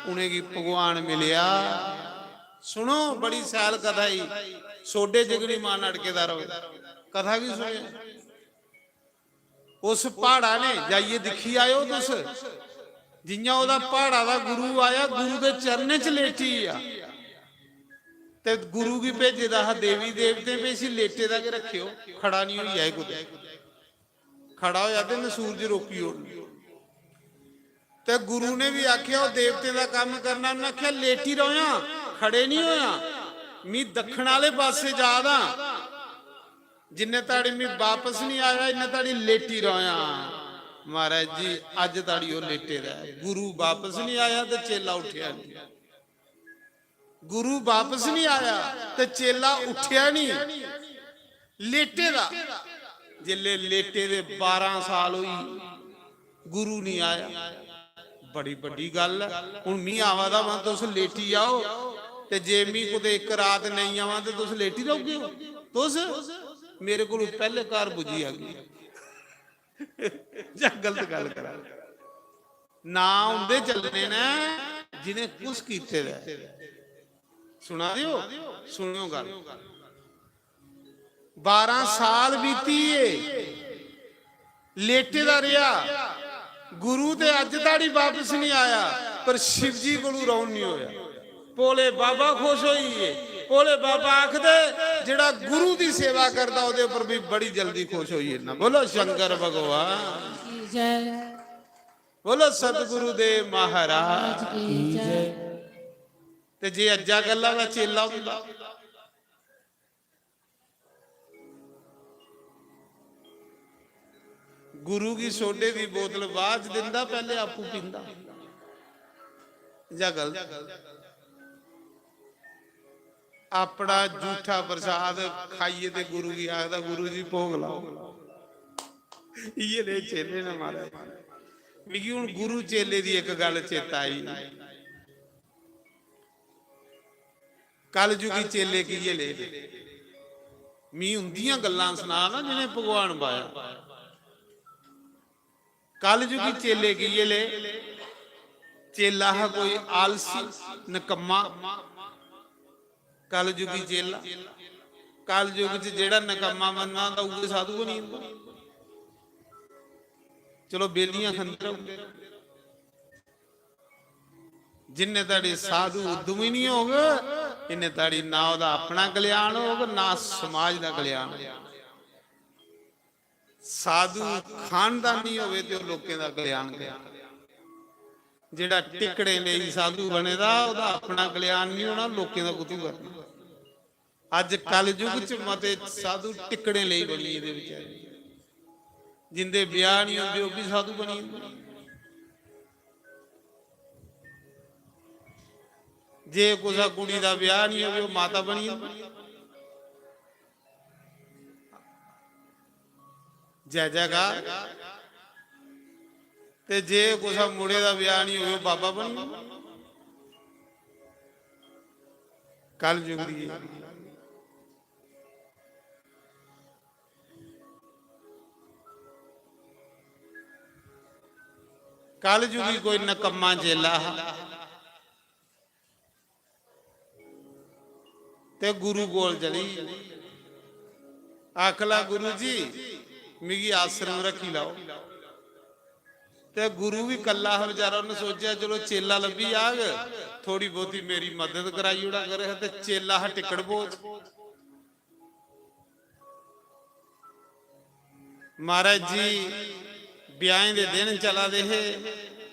उनेंगी भगवान मिलेआ। सुनो, बड़ी सैल कथा ही। सोडे जगनी मान अड़के दा रवै, कथा की सुने। उस प्हाड़ा ने जाइयै दिक्खी आयो तुस, जि'यां ओह्दा प्हाड़ा दा गुरु आया, गुरु दे चरणें च लेटी गेआ। ते गुरु गी भेजे दा हा देवी देवतें, भी इसी लेटे दा गै रक्खेओ, खड़ा निं होई जाए कुतै। खड़ा होया ते इन्नै सूरज रोकी ओड़ना। ते गुरु ने भी आखेआ, "ओह् देवतें दा कम्म करना।" उन्नै आखेआ, "लेटी रौह्‌यां, खड़े निं होएआं, मी दक्खन आह्‌ले पासै जा दा। जिन्ने ताड़ी मी बापस निं आया, इन्ने ताड़ी लेटी रौह्‌यां।" महाराज जी, अज्ज ताड़ी ओह् लेटे दा ऐ। गुरु बापस निं आया ते चेला उट्ठेआ निं। गुरु बापस निं आया ते चेला उट्ठेआ निं, लेटे दा। जिसलै लेटे दे बारां साल होई, गुरु निं आया। बड़ी बड्डी गल्ल ऐ। हुन मी आवा दा वां, तुस लेटी जाओ, ते जे मी कुतै इक रात नेईं आवां ते तुस लेटी रौह्‌गे ओ? तुस मेरे कोलू पैह्‌ले घर पुज्जी जागे। जां गलत गल्ल करा? नां उं'दे चलने न जि'नें कुछ कीते दा ऐ। सुना दे ओ? सुनेओ गल्ल। बारां साल बीती गे, लेटे दा रेहा। गुरु ते अज्ज ताड़ी बापस निं आया, पर शिव जी कोलू रौह्‌न निं होया। भोले बाबा खुश होई गे। भोले बाबा आखदे, "जेह्‌ड़ा गुरु दी सेवा करदा, ओह्‌दे उप्पर भी बड़ी जल्दी खुश होई जन्ना।" बोलो शंकर भगवान। की जय। बोलो सतगुरु देव महाराज। की जय। ते जे अज्जा कल्ला दा चेला होंदा, गुरु गी सोडे दी बोतल बाद च दिंदा, पैह्‌ले आपूं पींदा। जां गलत? अपना जूठा प्रसाद खाइयै ते गुरु गी आखदा, "गुरु जी, भोग लाओ।" इ'यै नेह् चेले न महाराज। मिगी हुन गुरु चेले दी इक गल्ल चेता आई। कलयुगी चेले कि'यै ले? मी उंदियां गल्लां सना ना, जि'नें भगवान पाया। कलयुगी चेले कि'यै ले? चेला हा कोई आलसी, नकम्मा। कलयुगी चेला, कलयुग च जेह्‌ड़ा नकम्मा बनना होंदा, उ'ऐ साधु बनी जंदा। चलो, बेलियां खंदे रौंह्‌दे। जिन्ने धड़ी साधु उद्यमी निं होग, इन्ने धड़ी ना ओह्‌दा अपना कल्याण होग, ना समाज दा कल्याण होग। साधु खानदानी होवे ते ओह् लोकें दा कल्याण करे। जेह्‌ड़ा टिकड़ें लेई साधु बने दा, ओह्‌दा अपना कल्याण निं होना, लोकें दा कुत्थूं करना? अज्ज कलयुग च मते साधु टिकड़ें लेई बनी गेदे बेचारे। जिंदे ब्याह् निं होंदे, ओह् बी साधु बनी जंदे। जे कुसै कुड़ी दा ब्याह् निं होवे, ओह् माता बनी जंदी। जय जयकार। ते जे कुसै मुड़े दा ब्याह् निं होवे, ओह् बाबा बनी जंदा। कलयुग दी एह्। कलयुगी कोई नकम्मा चेला हा, ते गुरु कोल चली, आखला, "गुरु जी, मिगी आश्रम रक्खी लैओ।" ते गुरु बी कल्ला हा बेचारा, उन्नै सोचेआ, "चलो, चेला लब्भी जाग, थोड़ी बहुती मेरी मदद कराई ओड़ा करे।" ते चेला हा टिकट बोझ। महाराज जी, ब्याहें दे दिन चला दे हे,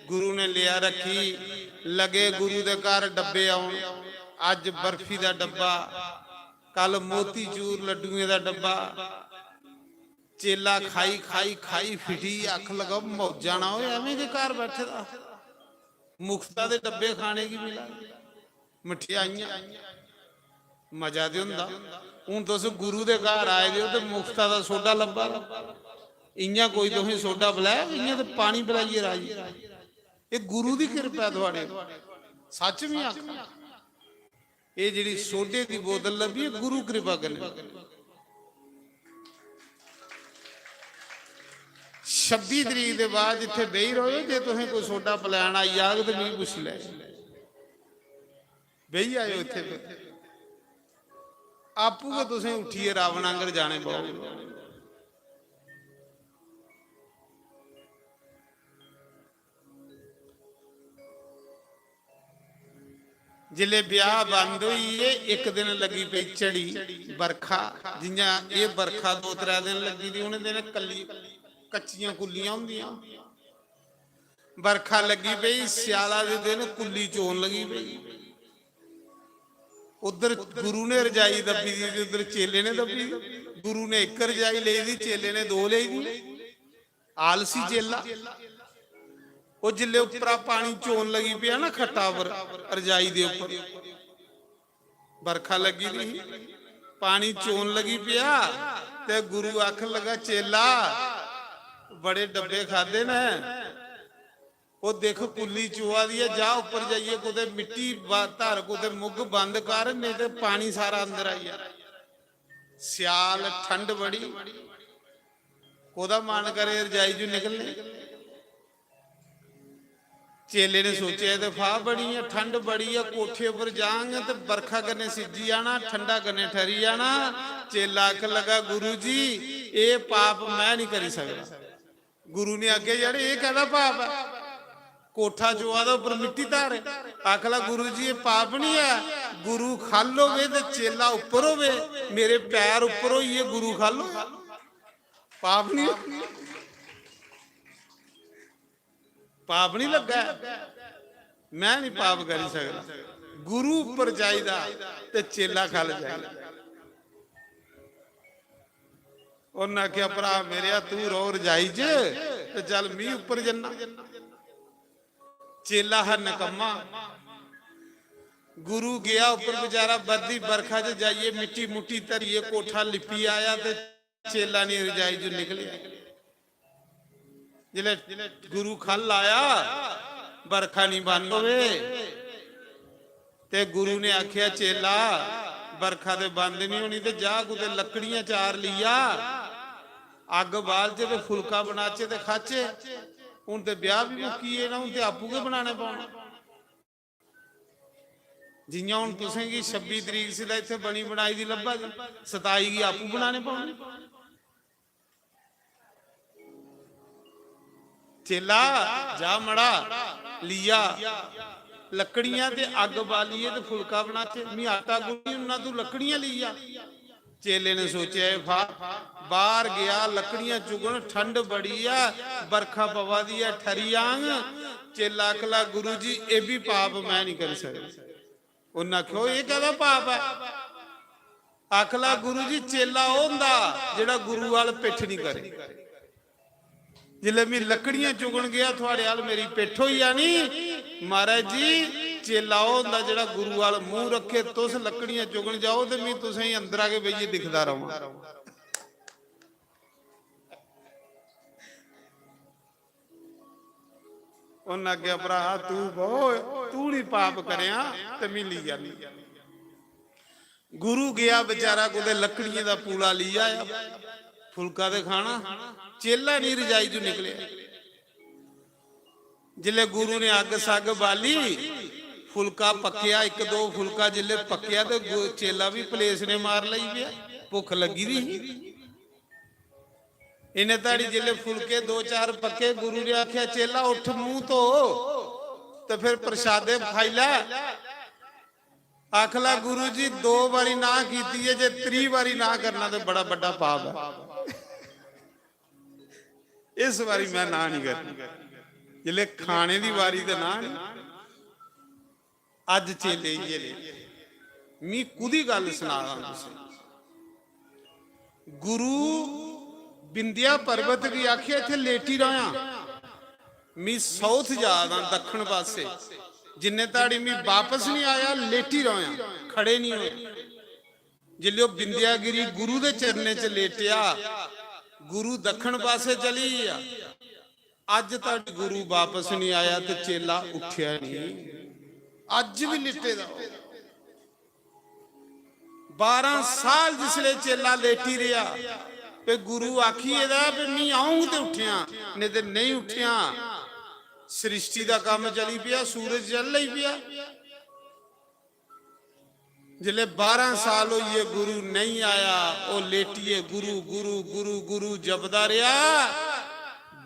गुरु ने लेआ रक्खी, लगे गुरु दे घर डब्बे औन। अज्ज बर्फी दा डब्बा, कल मोतीचूर लड्डुएं दा डब्बा। चेला खाई, खाई, खाई फिटी, आखन लगा, "मौजां ना होए, एवें गै घर बैठे दा, मुफ्ता दे डब्बे खाने गी मिला, मठेआइयां।" मजा ते होंदा। हून तुस गुरु दे घर आए दे ओ ते मुफ्ता दा सोडा लब्भा दा। इ'यां कोई तुसें सोडा पलैग? इ'यां ते पानी पलाइयै राजी। एह् गुरु दी किरपा ऐ थुआढ़े। सच्च में आखां, एह् जेह्ड़ी सोडे दी बोतल लब्भी, एह् गुरु किरपा कन्नै। छब्बी तरीक दे बाद जित्थै बेही र'वो, जे तुसें कोई सोडा पलैन आई जाग ते मिगी पुच्छी लैएओ। बेही जाएओ इत्थै, फिर आपूं गै तुसें उट्ठियै रावण आंगर जाने पौग। जिसलै ब्याह बंद होई गे, इक दिन लगी पेई झड़ी, बरखा। जि'यां एह् बरखा दो त्रै दिन लग्गी दी, उ'नें दिनें कल्ली, कच्चियां कुल्लियां होंदियां। बरखा लग्गी पेई, स्याला दे दिन कुल्ली चोन लगी पेई। उद्धर गुरु ने रजाई दब्बी दी ते उद्धर चेले ने दब्बी दी। गुरु ने इक रजाई लेई दी, चेले ने दो लेई दी। आलसी चेला। ओह् जिसलै उप्परा पानी चोन लगी पेआ ना खट्टा पर, रजाई दे उप्पर, बरखा लग्गी दी ही, पानी चोन लगी पेआ ते गुरु आखन लगा, "चेला, बड़े डब्बे खादे न, ओह् दिक्ख कुल्ली चोआ दी ऐ, जा उप्पर जाइयै कुतै मिट्टी बा-, धर, कुतै मुग्ग बंद कर, नेईं ते पानी सारा अंदर आई जाना।" स्याल, ठंड बड़ी, कोह्दा मन करे रजाई चों निकलने? चेले ने सोचेआ, "एह् ते फाह् बनी ऐ, ठंड बड़ी ऐ, कोठे उप्पर जांग ते बरखा कन्नै सिज्जी जाना, ठंडा कन्नै ठरी जाना।" चेला आखन लगा, "गुरु जी, एह् पाप में निं करी सकदा।" गुरु ने आखेआ, "यार, एह् कैह्दा पाप ऐ? कोठा चोआ दा, उप्पर मिट्टी धर।" आखला, "गुरु जी, एह् पाप निं ऐ। गुरु ख'ल्ल होवे ते चेला उप्पर होवे, मेरे पैर उप्पर होइयै गुरु ख'ल्ल होवे, पाप निं होवे।" पाप निं लग्गा ऐ, में निं पाप करी सकदा। गुरु उप्पर चाहिदा ते चेला ख'ल्ल चाहिदा। उन्न आखेआ, "भ्रा मेरेआ, तू रौह् रजाई च ते चल, मी उप्पर जन्ना।" चेला हा नकम्मा। गुरु गेआ उप्पर, बेचारा बरदी बरखा च जाइयै मिट्टी मुट्टी धरियै कोठा लिप्पी आया ते चेला निं रजाई चों निकलेआ। जिसलै गुरु ख'ल्ल आया, बरखा निं बंद होवे, ते गुरु ने आखेआ, "चेला, बरखा ते बंद निं होनी, ते जा कुतै लकड़ियां चार लेई आ, अग्ग बालचै ते फुलका बनाचै ते खाचै। हून ते ब्याह बी मुक्की गे न, हून ते आपूं गै बनाने पौने।" जि'यां हून तुसें गी छब्बी तरीक सी दा इत्थै बनी बनाई दी लब्भा दी, सताई गी आपूं बनाने पौने। "चेला, जा मड़ा, लिया लकड़ियां ते अग्ग बालियै ते फुलका बनाचै। मी आटा गुन्नी उन्ना, तू लकड़ियां लिया।" चेले ने सोचेआ, "एह् फा-," बाहर गेआ लकड़ियां चुगन, ठंड बड़ी ऐ, बरखा पवा दी ऐ, ठरी जांग। चेला आखला, "गुरु जी, एह् बी पाप में निं करी सकदा।" उन्नै आखेआ, "ओह् एह् कैह्दा पाप ऐ?" आखला, "गुरु जी, चेला ओह् होंदा जेह्ड़ा गुरु अल पिट्ठ निं करे।" जिसलै में लकड़ियां चुगन गेआ, थुआड़े अल मेरी पिट्ठ होई जानी। महाराज जी, चेला ओह् होंदा जेह्ड़ा गुरु अल मूंह रक्खे। तुस लकड़ियां चुगन जाओ ते में तुसें गी अंदरा गै बेहियै दिखदा र'वां। उन्न आखेआ, "भ्रा, तू बौह्, तू निं पाप करेआं ते में लेई जन्नी।" गुरु गेआ बेचारा कुतै लकड़ियें दा पूला लेई आया, फुलका ते खाना, चेला निं रजाई चों निकलेआ। जिसलै गुरु ने अग्ग सग्ग बाली, फुलका पक्केआ, इक दो फुलका जिसलै पक्केआ ते गु-, चेला बी पलेसने मार लगी पेआ, भुक्ख लग्गी दी ही। इन्ने धड़ी जिसलै फुलके दो चार पक्के, गुरु ने आखेआ, "चेला, उठ, मूंह धो ते फिर प्रसादे खाई लै।" आखला, "गुरु जी, दो बारी ना कीती ऐ, जे त्री बारी ना करना ते बड़ा बड्डा पाप ऐ।" इस बारी मैं ना नहीं करनी। जिसले खाने दी बारी ते ना नहीं। अज्ज चेले इ'यै ले। मी कुदी गल्ल सना दा तुसें। गुरु बिंदिया पर्वत गी आखिया, "इत्थै लेटी र'यां।" मी साउथ जा दा, दक्खन पासे। जिन्ने ताड़ी मी बापस नहीं आया, लेटी र'यां, खड़े नहीं होया। जिसलै ओह् बिंदियागिरी गुरु दे चरणें च लेटेआ, गुरु दक्खन पासे चली गेआ। अज्ज तक गुरु बापस नहीं आया ते चेला उठ्या नहीं, अज्ज भी लेटे दा। बारां साल जिसले चेला लेटी रहा, ते गुरु आखी एदा भी मी आऊं ते उठ्या, नहीं ते नहीं उठ्या। सृष्टि दा काम चली पिया, सूरज चल लई पिया। जिसले बारां साल होइए गुरु नहीं आया, ओह लेटिए गुरु गुरु गुरु गुरु जपदा रहा।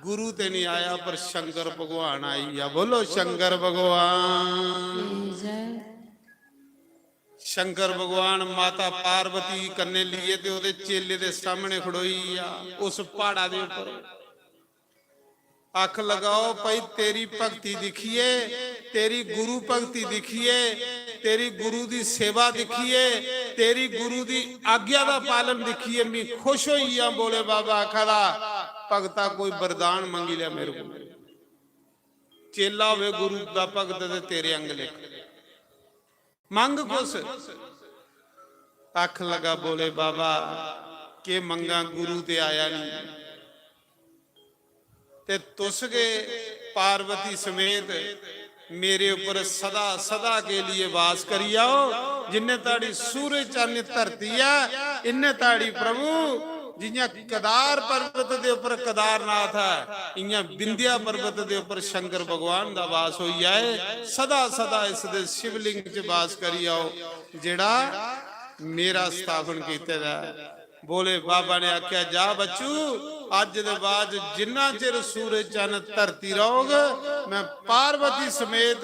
गुरु ते नहीं आया, पर शंकर भगवान आई गया। बोलो शंकर भगवान। शंकर भगवान माता पार्वती कन्ने लिए ते ओहदे चेले दे सामने खड़ोई गया, उस पहाड़ा दे ऊपर। अख लगाओ भाई, तेरी भक्ति दिखिए, तेरी गुरु भक्ति दिखिए, तेरी गुरु दी सेवा दिखिए, तेरी गुरु दी आज्ञा दा पालन दिखिए, मैं खुश होई गेआ। बोले बाबा आखा दा, "भगता कोई वरदान मंगी लिया मेरे को।" चेला होवे गुरु दा भगत ते तेरे अंग लेख। मंग कुस? अख लगा बोले, "बाबा, के मंगा, गुरु ते आया नहीं। ते तुस गै पार्वती समेत मेरे ऊपर सदा सदा के लिए वास करी आओ। जिन्ने ताड़ी सूरज चन्न धरती ऐ, इन्ने ताड़ी प्रभु, जियां केदार पर्वत दे ऊपर केदारनाथ है, इयां बिंदिया पर्वत दे ऊपर शंकर भगवान दा वास होई जाए। सदा सदा इस दे शिवलिंग च वास करी आओ, जेड़ा मेरा स्थापन कीते दा है।" बोले बाबा ने आख्या, "जा बच्चू, अज दे बाद जिन्ना चिर सूरज चन्न धरती रहोग, मैं पार्वती समेत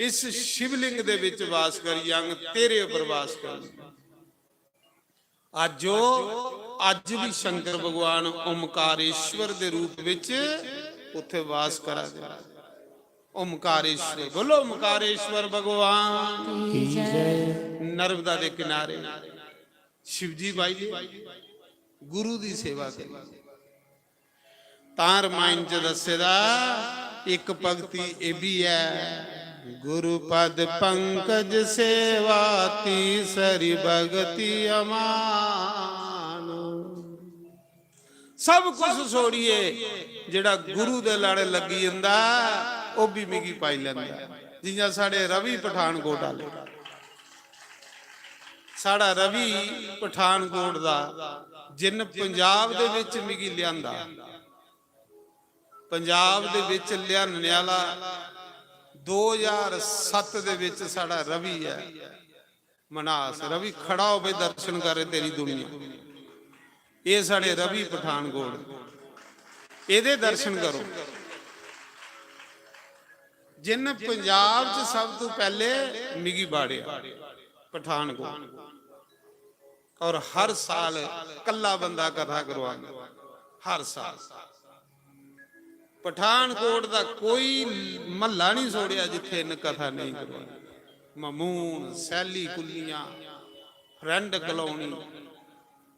इस शिवलिंग दे विच वास करी जांग, तेरे ऊपर वास करी।" अज ओ, अज भी शंकर भगवान ओमकारेश्वर दे रूप विच उत्थे वास करा दे। ओमकारेश्वर, बोलो ओमकारेश्वर भगवान की जय। नर्मदा दे किनारे शिवजी बाई गुरु दी सेवा करी। तां रामायण च दस्से दा इक भक्ति एह् बी ऐ, "गुरु पद पंकज सेवा तीसरी भगति अमान।" सब कुछ छोड़िए जेड़ा गुरु दे लड़ लगी जंदा, ओह भी मिगी पाई लैंदा। जियां साढ़े रवि पठानकोट आले, साढ़ा रवि पठानकोट दा, जिन पंजाब दे विच मिगी लियांदा, पंजाब दे विच लियाने आला दो हज़ार सत्त दे विच साढ़ा रवि ऐ। मनास, रवि खड़ा हो भाई, दर्शन करे तेरी दुनिया। ये साढ़े रवि पठानकोट, एदे दर्शन करो। जिन पंजाब च सब तू पहले मिगी बाड़िया पठानकोट, और हर साल कल्ला बंदा कथा करवांदा, हर साल। पठानकोट दा कोई महल्ला नहीं छोड़िया जित्थे इन्न कथा नहीं करवाई। ममून, सैली कुल्लियां, फ्रेंड कलोनी,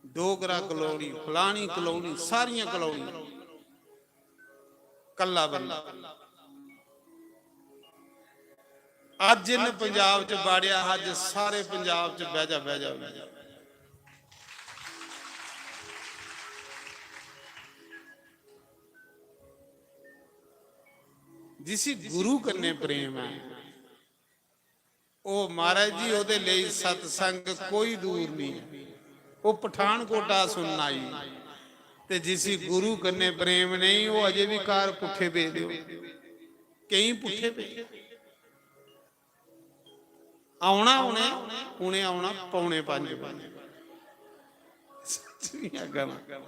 डोगरा कलोनी, फलानी कलोनी, सारियां कलोनी, कल्ला बंदा। अज इन्न पंजाब च बाड़िया, अज सारे पंजाब च बह जा, बह जा, बह जा। जिसी गुरु कन्नै प्रेम ऐ, ओह महाराज जी, ओहदे लेई सत्संग कोई दूर नहीं ऐ। ओह पठानकोटा सुनन आई, ते जिसी गुरु कन्नै प्रेम नहीं, ओह अजे भी घर पुट्ठे पेदे हो, केईं पुट्ठे पे। औना उ'नें, उ'नें औना पौने पंज बजे। सच्ची गल्ल।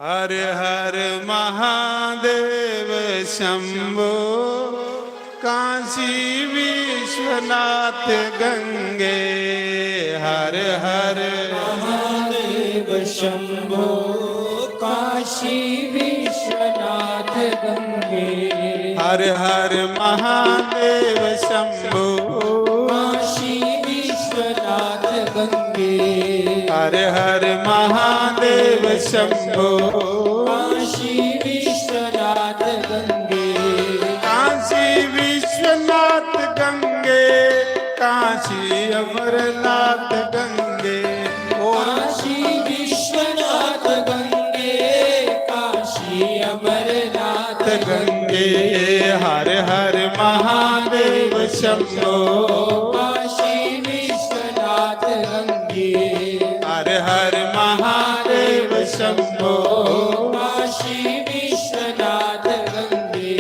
हर हर महादेव शंभो, काशी विश्वनाथ गंगे। हर हर महादेव शंभो काशी विश्वनाथ गंगे। हर हर महादेव शंभो काशी विश्वनाथ गंगे। हर हर महादेव शंभो काशी विश्वनाथ गंगे। काशी विश्वनाथ गंगे, काशी अमरनाथ गंगे। ओ काशी विश्वनाथ गंगे, काशी अमरनाथ गंगे। हर हर महादेव शंभो काशी विश्वनाथ गंगे। हर हर महादेव शंभो काशी विश्वनाथ गंगे।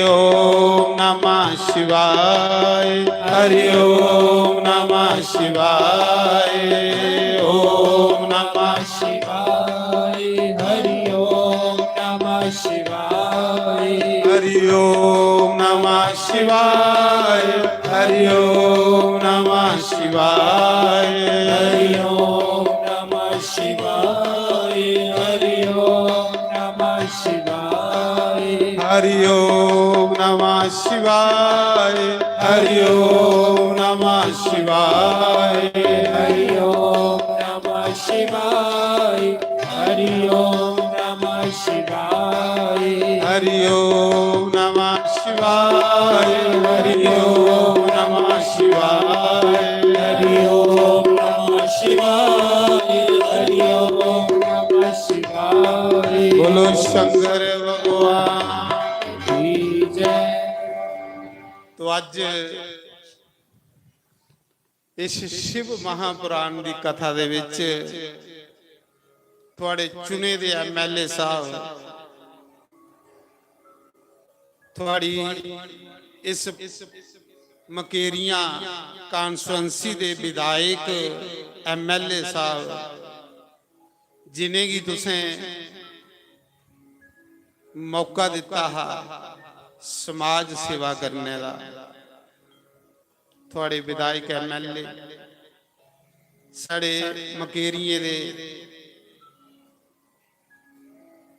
ओम नमः शिवाय। हरि ओम नमः शिवाय। ओम नमः शिवाय। हरि ओम नमः शिवाय। हरि ओम नमः शिवाय। हरि ओम नमः शिवाय। हरि ओम नमः शिवाय। हरि ओम नमः शिवाय। हरि ओम नमः शिवाय। हरि ओम नमः शिवाय। हरि ओम नमः शिवाय। हरि ओम नमः शिवाय। हरि ओम नमः शिवाय। हरि ओम नमः शिवाय। हरि ओम नमः शिवाय। हरि ओम नमः शिवाय। बोलो शंकर भगवान की जय। तो अज इस शिव महापुराण दी कथा दे विच थुआड़े चुने दे एमएलए साहब, थुआड़ी इस मकेरियां कॉन्स्टिट्यूएंसी दे विधायक एमएलए साहब, जिनेंगी तुसें मौका दिता हा समाज सेवा करने दा, थुआड़े विधायक एमएलए, साढ़े मकेरियें दे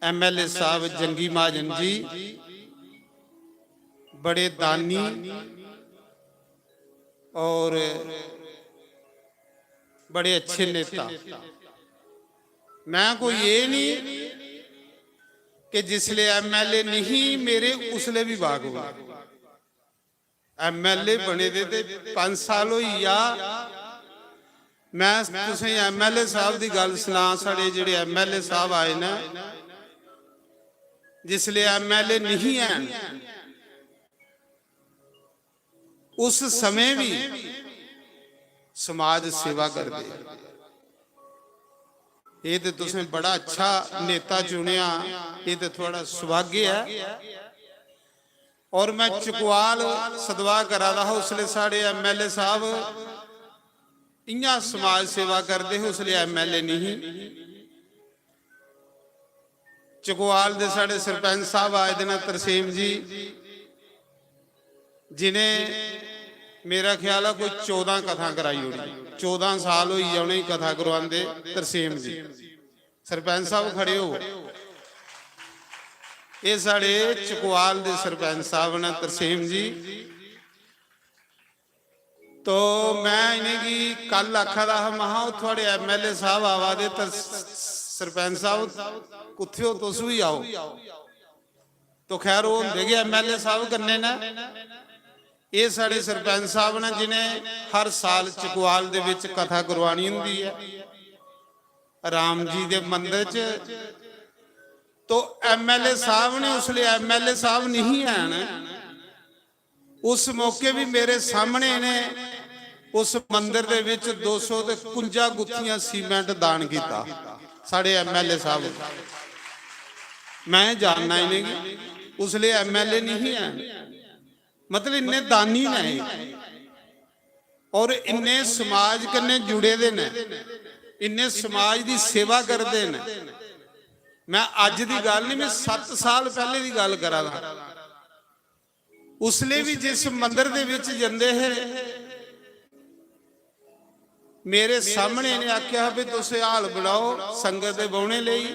एमएलए साहब जंगी महाजन जी बड़े दानी और बड़े अच्छे नेता। मैं कोई ये नहीं कि जिसले एमएलए नहीं मेरे, उसले भी बाग हो। एमएलए बने दे ते पंज साल होई गेआ। मैं तुसें एमएलए साहब दी गल्ल सनां, साढ़े जेह्ड़े एमएलए साहब आए न, जिसले एमएलए नहीं हैन, उस समें भी समाज सेवा करदे। एह् ते तुसें बड़ा अच्छा नेता चुनेआ, एह् ते थुआड़ा सौभाग्य ऐ। और मैं चकवाल सदवा करा दा हा, उसले साढ़े एमएलए साहब इयां समाज सेवा करदे हे, उसले एमएलए नहीं। चकवाल दे साढ़े सरपंच साहब आए दे न तरसेम जी, जिनें मेरा ख्याल है कोई चौदां कथा कराई ओड़ी। चौदां साल होई गे उनेंगी कथा करवांदे तरसेम जी। सरपंच साहब खड़े हो, ये साढ़े चकवाल दे सरपंच साहब न तरसेम जी। तो मैं इनेंगी कल आखा दा हा, महा ओह् थुआड़े एमएलए साहब आवा दे, तर सरपंच साहब कुत्थे हो, तुस बी आओ। तो खैर, ओह् होंदे गै एमएलए साहब कन्नै न। एह् साढ़े सरपंच साहब न, जिनें हर साल चकवाल दे विच कथा करवानी हुंदी ऐ राम जी दे मंदर च। तो एमएलए साहब ने, उसले एमएलए साहब नहीं हैन, उस मौके भी मेरे सामने ने उस मंदर दे विच दो सौ ते कुंजा गुत्थियां सीमेंट दान कीता। साढ़े एमएलए साहब, मैं जानना इनेंगी, उसले एमएलए नहीं है, मतलब इन्ने दानी ने और इन्ने समाज कन्नै जुड़े दे न, इन्ने समाज दी सेवा करदे न। मैं अज्ज दी गल्ल नहीं, मैं सत्त साल पैह्ले दी गल्ल करा दा। उसले भी जिस मंदर दे विच जंदे हे, मेरे सामने इ'नें आखेआ भी तुस हाल बनाओ संगत दे बौह्ने लेई।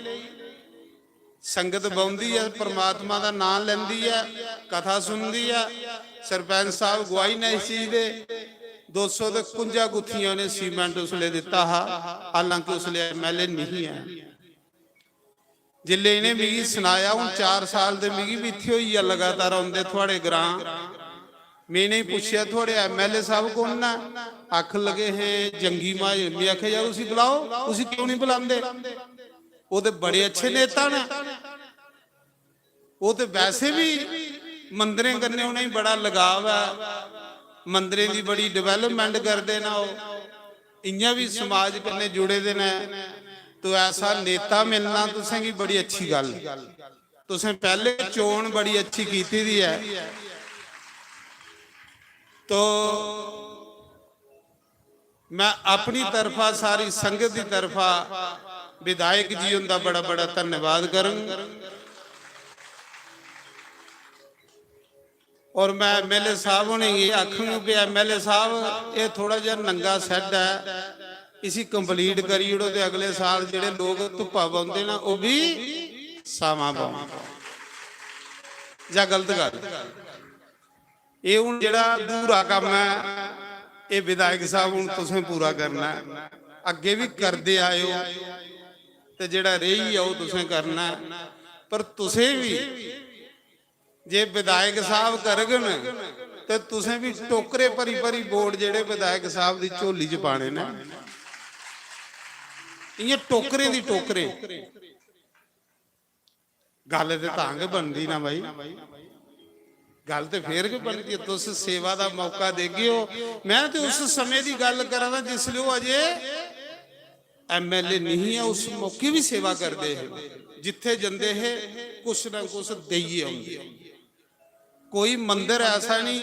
संगत बौंह्दी ऐ, परमात्मा दा नांऽ लैंदी ऐ, कथा सुनदी ऐ। सरपंच साहब गुआही न इस चीज दे। दो सौ ते कुंजा गुत्थियां उ'नें सीमेंट उसलै दित्ता हा, हालांकि उसलै एमएलए नेईं ऐ। जिसलै इ'नें मिगी सनाया, हून चार साल दे मिगी बी इत्थै होई गेआ लगातार औंदे थुआड़े ग्रां, में इ'नेंगी पुच्छेआ, "थुआड़े एमएलए साहब कु'न न?" आखन लगे हे, "जंगी महाजन।" में आखेआ, "यार, उसी बुलाओ, उसी क्यों नहीं बुलांदे? ओह् ते बड़े अच्छे नेता न।" ओह् ते वैसे बी मंदरें कन्नै उ'नेंगी बड़ा लगाव ऐ, मंदरें दी बड़ी development करदे न ओह्, इ'यां बी समाज कन्नै जुड़े दे न। तो ऐसा नेता मिलना तुसेंगी बड़ी अच्छी गल्ल, तुसें पैह्ले चोन बड़ी अच्छी कीती दी ऐ। तो मैं अपनी तरफा, सारी संगत दी तरफा विधायक जी हुंदा बड़ा बड़ा धन्यवाद करंग। और मैं एमएलए साहब होने गी आखंग कि एमएलए साहब, ये थोड़ा जिहा नंगा shed ऐ, इसी complete करी ओड़ो ते अगले साल जेह्ड़े लोक धुप्पा बौंह्दे न, ओह् बी छामां बौह्न। जां गलत गल्ल? एह् हून जेह्ड़ा अधूरा कम्म ऐ, एह् विधायक साहब हून तुसें पूरा करना ऐ। अग्गें बी करदे आए ओ ते जेह्ड़ा रेही गेआ ओह् तुसें करना ऐ। पर तुसें बी जे विधायक साहब करङन ते तुसें बी टोकरे भरी भरी वोट जेह्ड़े विधायक साहब दी झोली च पाने न। इ'यां टोकरें दी टोकरें। गल्ल ते तां गै बनदी ना भाई, गल्ल ते फेर गै बनदी ऐ। तुस सेवा दा मौका देगे ओ। मैं ते उस समें दी गल्ल करा दा जिसलै ओह् अजे एमएलए नहीं ऐ, उस मौके बी सेवा करदे हे। जित्थे जंदे हे कुछ ना कुछ देइयै औंदे। कोई मंदर ऐसा नहीं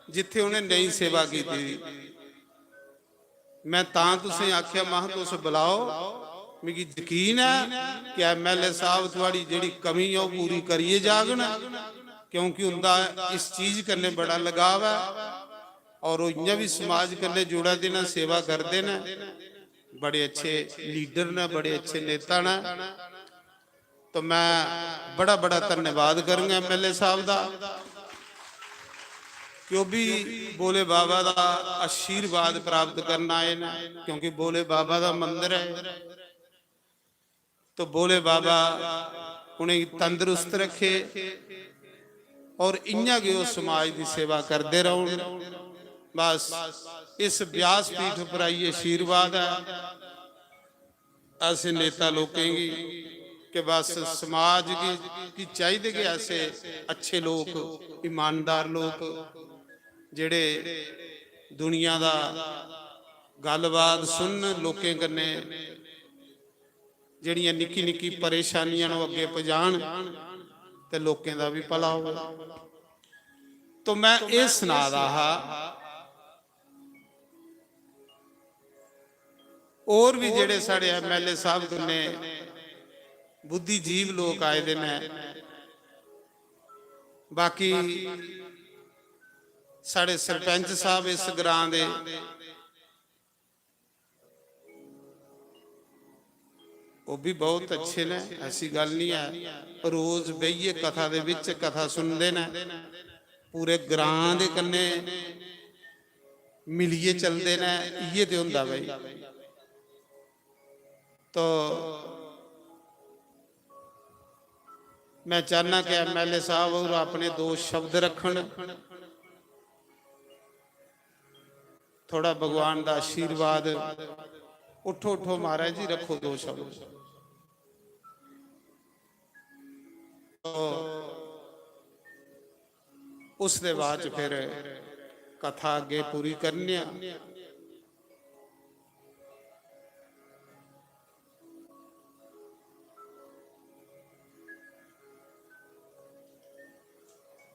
जित्थे उ'नें नेईं सेवा कीती दी। मैं तां तुसें आखेआ, महां, तुस बुलाओ, मिगी यकीन ऐ कि एमएलए साहब थुआड़ी जेह्ड़ी कमी ऐ, ओह् पूरी करियै जागन, क्योंकि उं'दा इस चीज कन्नै बड़ा लगाव ऐ और ओह् इ'यां बी समाज कन्नै जुड़े दे न, सेवा करदे न, बड़े अच्छे लीडर न, बड़े अच्छे नेता न। तो मैं बड़ा बड़ा धन्यवाद करंग एमएलए साहब दा कि ओह् बी भोले बाबा दा आशीर्वाद प्राप्त करन आए न, क्योंकि भोले बाबा दा मंदर ऐ। तो भोले बाबा उ'नेंगी तंदरुस्त रखे और इ'यां गै ओह् समाज दी सेवा करदे रौह्न। बस इस व्यासपीठ पर आइयै आशीर्वाद ऐ। ऐसे नेता लोकें गी कि बस समाज गी, गी चाहिदे गै ऐसे अच्छे लोक, ईमानदार लोक, जेह्ड़े दुनिया दा गल्लबात सुनन, लोकें कन्नै जेह्ड़ियां निक्की निक्की परेशानियां न, ओह् अग्गें पजान ते लोकें दा बी भला होऐ। तो मैं एह् सना दा हा, होर बी जेह्ड़े साढ़े एमएलए साहब कन्नै बुद्धिजीव लोक आए दे न, बाकी साढ़े सरपंच साहब इस ग्रां दे, ओह् बी बहुत अच्छे न, ऐसी गल्ल निं ऐ। रोज बेहियै कथा दे बिच कथा सुनदे न, पूरे ग्रां दे कन्नै मिलियै चलदे न, इ'यै ते होंदा भाई। तो मैं चाहना कि एमएलए साहब होर अपने दो शब्द रखन, थोड़ा भगवान दा आशीर्वाद। उठो, उठो महाराज जी, रखो दो शब्द। तो उस दे बाद च फिर कथा अग्गे पूरी करने आं।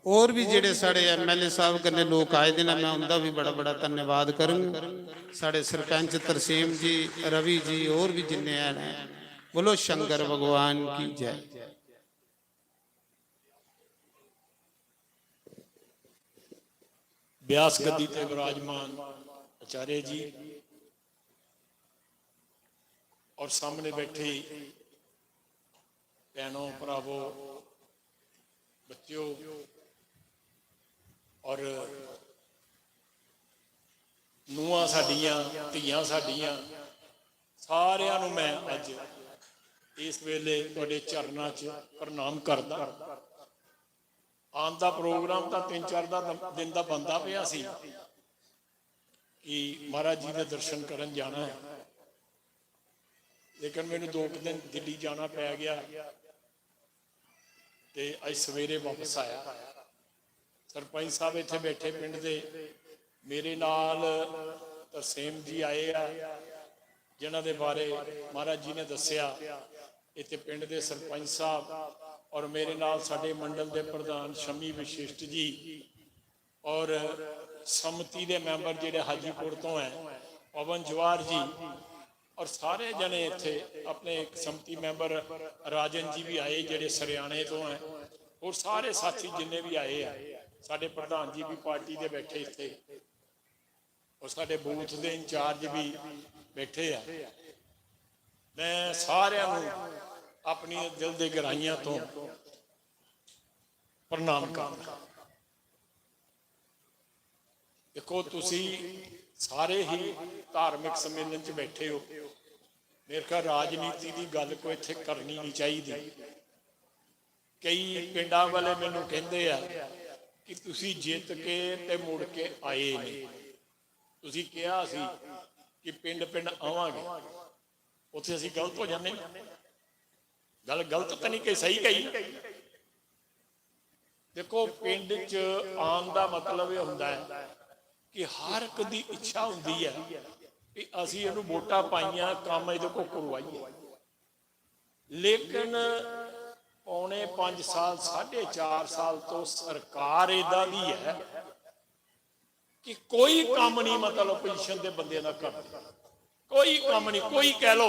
होर बी जेह्ड़े साढ़े एमएलए साहब कन्नै लोक आए दे न, मैं उं'दा बी बड़ा बड़ा धन्यवाद करङ। साढ़े सरपंच तरसेम जी, रवि जी, होर बी जिन्ने हैन, बोलो शंकर भगवान की जय। व्यास गद्दी ते विराजमान आचार्य जी, और सामने बैठे भैनों, भरावो, बच्चों और नूहां साडियां, धियां साडियां, सारियां नूं मैं अज इस वेले तुहाडे चरणां च प्रणाम करदा। आन दा प्रोग्राम तां तीन चार दा दिन दा बनदा पिया सी कि महाराज जी दे दर्शन करन जाना है, लेकिन मैनू दो कुछ दिन दिल्ली जाना पै गया ते अज सवेरे वापस आया। सरपंच साहब इत्थे बैठे पिंड दे, मेरे नाल तरसेम जी आए आ, जिन्हां दे बारे महाराज जी ने दस्सिया। इत्थे पिंड दे सरपंच साहब और मेरे नाल साडे मंडल दे प्रधान शमी विशिष्ट जी और सम्मति दे मैंबर जिहड़े हाजीपुर तो हैं, पवन जवाहर जी और सारे जने इत्थे अपने एक सम्मति मैंबर राजन जी भी आए जिहड़े सरियाणे तो हैं और सारे साथी जिन्ने भी आए हैं, साडे प्रधान जी भी पार्टी दे बैठे इत्थे और साडे बूथ दे इंचार्ज भी बैठे हैं। मैं सारियां नूं अपनी दिल दी गहराइयां तो प्रणाम करदा। देखो, तुसी सारे ही धार्मिक सम्मेलन च बैठे हो, मेरे ख्याल राजनीति दी गल कोई इत्थे करनी नहीं चाहिदी। कई पिंडां वाले मैनू कहंदे आ कि तुसी जित के ते मुड़ के आए नहीं। तुसी कहा सी कि पिंड पिंड आवांगे, उत्थे असी गलत हो जाने। गल गलत तो नहीं, कही सही गई। देखो, पिंड च आन दा मतलब यह हुंदा है कि हर एक दी इच्छा हुंदी है कि असी इहनू वोटां पाइयां, काम इहदे को करवाइए। लेकिन पौने पांच साल, साढ़े चार साल तो सरकार इदां दी है कि कोई काम नहीं, मतलब, अपोजिशन दे बंदे दा कर, कोई काम नहीं, कोई कह लो,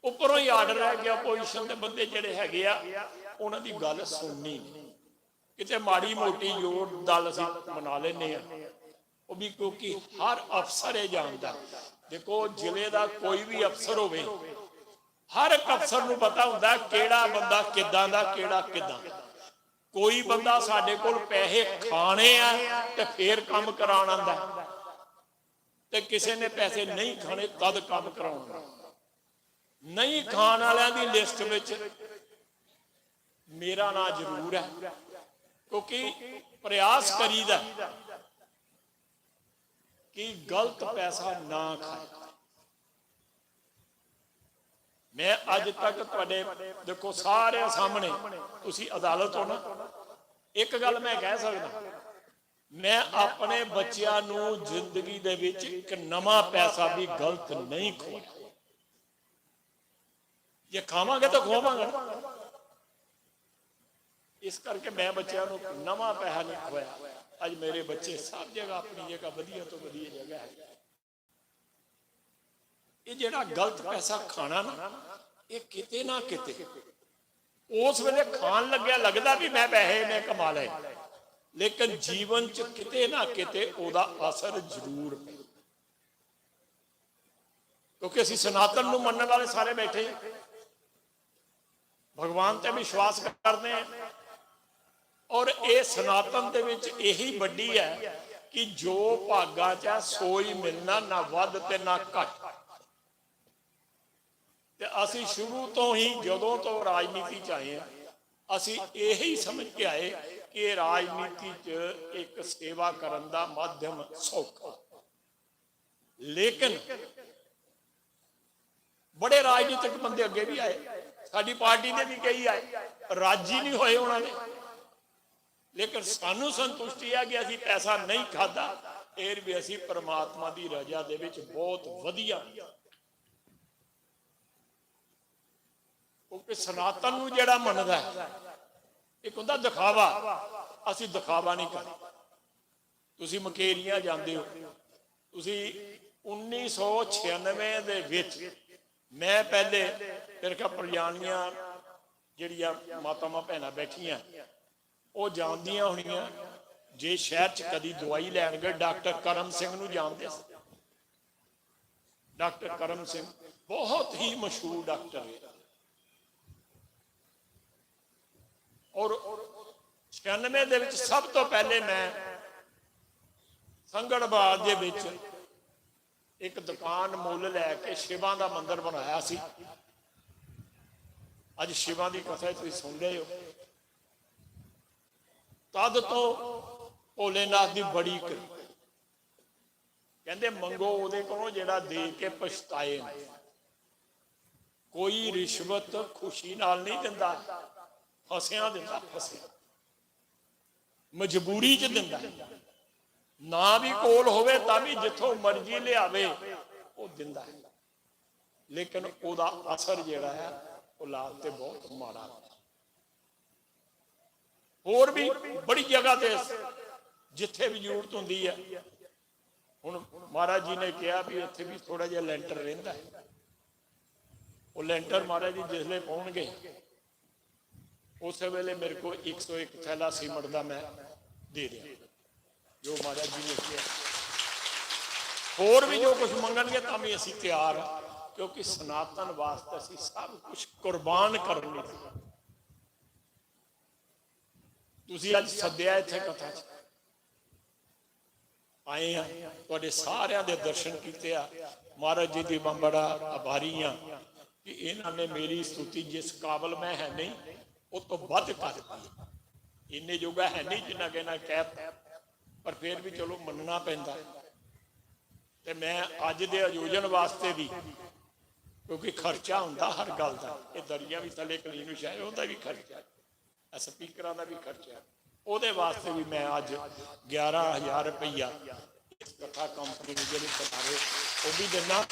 उपरों ही आर्डर है कि अपोजिशन दे बंदे जेड़े हैगे आ, उन्हां दी गल सुननी नहीं। किते माड़ी मोटी जोर दल असीं मना लेने आ, वो भी क्योंकि हर अफसर ये जानदा। देखो, जिले दा कोई भी अफसर होवे, हर एक अफसर नूं पता हुंदा केड़ा बंदा किदां दा, केड़ा किदां। कोई बंदा साडे कोल पैसे खाने आ ते फेर काम कराउण आंदा, ते किसे ने पैसे नहीं खाने तद काम कराउण आंदा। नहीं खाण वालियां दी लिस्ट विच मेरा नां जरूर है, क्योंकि प्रयास करीदा कि गलत पैसा ना खाए। मैं अज तक तुहाडे, देखो, सारे सामने, तुसी अदालत हो ना, एक गल मैं कह सकदा, मैं अपने बच्चियां नूं जिंदगी दे विच एक नवा पैसा भी गलत नहीं खुआया। जे खावांगे तो खुआवांगे ना। इस करके मैं बच्चों को नवा पैसा नहीं खुआया। अज मेरे बच्चे सब जगह अपनी जगह वधिया तो वधिया जगह है। ये जेड़ा गलत पैसा खाना ना, ये किते ना किते उस वेले खान लग्या लगदा भी मैं पैसे इन्ने कमा ले, लेकिन जीवन च किते ना किते ओदा असर जरूर है। क्योंकि असी सनातन नूं मनण वाले सारे बैठे हैं, भगवान ते विश्वास करते हैं, और ये सनातन दे विच यही बड्डी है कि जो भागां च है, सो ही मिलना, ना वध ते ना घट। ते असी शुरू तो ही, जदों तो राजनीति च आए हैं, असी यही समझ के आए कि ये राजनीति च एक सेवा करन दा माध्यम सौखा। लेकिन बड़े राजनीतिक बंदे अगे भी आए, साडी पार्टी दे भी कई आए, राजी नहीं होए उन्होंने। लेकिन सानू संतुष्टि है कि असी पैसा नहीं खादा, फिर भी असी परमात्मा दी रजा दे विच बहुत वधिया। क्योंकि सनातन नू जेड़ा मनदा है, एक हुंदा दिखावा, असी दिखावा नहीं करदे। तुसी मकेरियां जांदे हो, तुसी उन्नीस सौ छियानवे दे विच मैं पहले, मेरे ख्याल, प्रजानियां जेड़ियां मातावां भैनां बैठियां, ओह जानदियां होनियां, जे शहर च कदी दवाई लैन गए, डॉक्टर करम सिंह नू जानदे सी। डॉक्टर करम सिंह बहुत ही मशहूर डॉक्टर है। और छियानवे ਦੇ ਵਿੱਚ ਸਭ ਤੋਂ ਪਹਿਲੇ ਮੈਂ ਸੰਗੜਬਾਦ ਦੇ ਵਿੱਚ ਇੱਕ ਦੁਕਾਨ ਮੁੱਲ ਲੈ ਕੇ ਸ਼ਿਵਾਂ ਦਾ ਮੰਦਿਰ ਬਣਾਇਆ ਸੀ। ਅੱਜ ਸ਼ਿਵਾਂ ਦੀ ਕਥਾ ਤੁਸੀਂ ਸੁਣ ਰਹੇ ਹੋ। ਤਦ ਤੋਂ ਭੋਲੇਨਾਥ ਦੀ ਬੜੀ ਕਿਰਪਾ। ਕਹਿੰਦੇ, "ਮੰਗੋ ਉਹਦੇ ਕੋਲੋਂ ਜਿਹੜਾ ਦੇ ਕੇ ਪਛਤਾਏ ਨੇ।" ਕੋਈ ਰਿਸ਼ਵਤ ਖੁਸ਼ੀ ਨਾਲ ਨਹੀਂ ਦਿੰਦਾ, ਫਸਿਆਂ ਦਿੰਦਾ, ਫਸਿਆਂ, ਮਜਬੂਰੀ 'ਚ ਦਿੰਦਾ। ਨਾ ਵੀ ਕੋਲ ਹੋਵੇ ਤਾਂ ਵੀ ਜਿੱਥੋਂ ਮਰਜ਼ੀ ਲਿਆਵੇ, ਉਹ ਦਿੰਦਾ ਹੈ। ਲੇਕਿਨ ਉਹਦਾ ਅਸਰ ਜਿਹੜਾ ਹੈ, ਔਲਾਦ ਤੇ ਬਹੁਤ ਮਾੜਾ ਹੁੰਦਾ। ਹੋਰ ਵੀ ਬੜੀ ਜਗ੍ਹਾ ਤੇ, ਜਿੱਥੇ ਵੀ ਜ਼ਰੂਰਤ ਹੁੰਦੀ ਹੈ। ਹੁਣ ਮਹਾਰਾਜ ਜੀ ਨੇ ਕਿਹਾ ਵੀ ਇੱਥੇ ਵੀ ਥੋੜਾ ਜਿਹਾ ਲੈਂਟਰ ਰਹਿੰਦਾ ਹੈ। ਉਹ ਲੈਂਟਰ ਮਹਾਰਾਜ ਜੀ ਜਿਸ ਵੇਲੇ ਪਾਉਣਗੇ, ਉਸੇ ਵੇਲੇ ਮੇਰੇ ਕੋਲ ਇੱਕ ਸੌ ਇੱਕ ਥੈਲਾ ਸੀਮੈਂਟ ਦਾ ਮੈਂ ਦੇ ਦਿਆਂ, ਜੋ ਮਹਾਰਾਜ ਜੀ ਨੇ ਕਿਹਾ। ਹੋਰ ਵੀ ਜੋ ਕੁਝ ਮੰਗਣਗੇ ਤਾਂ ਵੀ ਅਸੀਂ ਤਿਆਰ ਹਾਂ, ਕਿਉਂਕਿ ਸਨਾਤਨ ਵਾਸਤੇ ਅਸੀਂ ਸਭ ਕੁਝ ਕੁਰਬਾਨ ਕਰਨ ਲਈ ਤਿਆਰ। ਤੁਸੀਂ ਅੱਜ ਸੱਦਿਆ ਇੱਥੇ ਕਥਾ 'ਚ ਆਏ ਆ, ਤੁਹਾਡੇ ਸਾਰਿਆਂ ਦੇ ਦਰਸ਼ਨ ਕੀਤੇ ਆ। ਮਹਾਰਾਜ ਜੀ ਦੀ ਮੈਂ ਬੜਾ ਆਭਾਰੀ ਆ ਕਿ ਇਹਨਾਂ ਨੇ ਮੇਰੀ ਸਤੁਤੀ, ਜਿਸ ਕਾਬਲ ਮੈਂ ਹੈ ਨਹੀਂ, ਉਹ ਤੋਂ ਵੱਧ ਕਰ ਦਿੱਤੀ। ਇੰਨੇ ਜੋਗਾ ਹੈ ਨਹੀਂ ਜਿੰਨਾ ਕਿ ਇਹਨਾਂ ਕਹਿਤਾ, ਪਰ ਫਿਰ ਵੀ ਚਲੋ ਮੰਨਣਾ ਪੈਂਦਾ। ਤੇ ਮੈਂ ਅੱਜ ਦੇ ਆਯੋਜਨ ਵਾਸਤੇ ਵੀ, ਕਿਉਂਕਿ ਖਰਚਾ ਹੁੰਦਾ ਹਰ ਗੱਲ ਦਾ, ਇਹ ਦਰੀਆਂ ਵੀ ਥੱਲੇ ਕਲੀਨ ਸ਼ਾਇਦ ਉਹਦਾ ਵੀ ਖਰਚਾ, ਇਹ ਸਪੀਕਰਾਂ ਦਾ ਵੀ ਖਰਚਾ, ਉਹਦੇ ਵਾਸਤੇ ਵੀ ਮੈਂ ਅੱਜ ਗਿਆਰਾਂ ਹਜ਼ਾਰ ਰੁਪਈਆ ਇਸ ਕਥਾ ਕੰਪਨੀ ਨੂੰ ਜਿਹੜੇ ਬਣਾ ਰਹੇ, ਉਹ ਵੀ ਦਿੰਦਾ।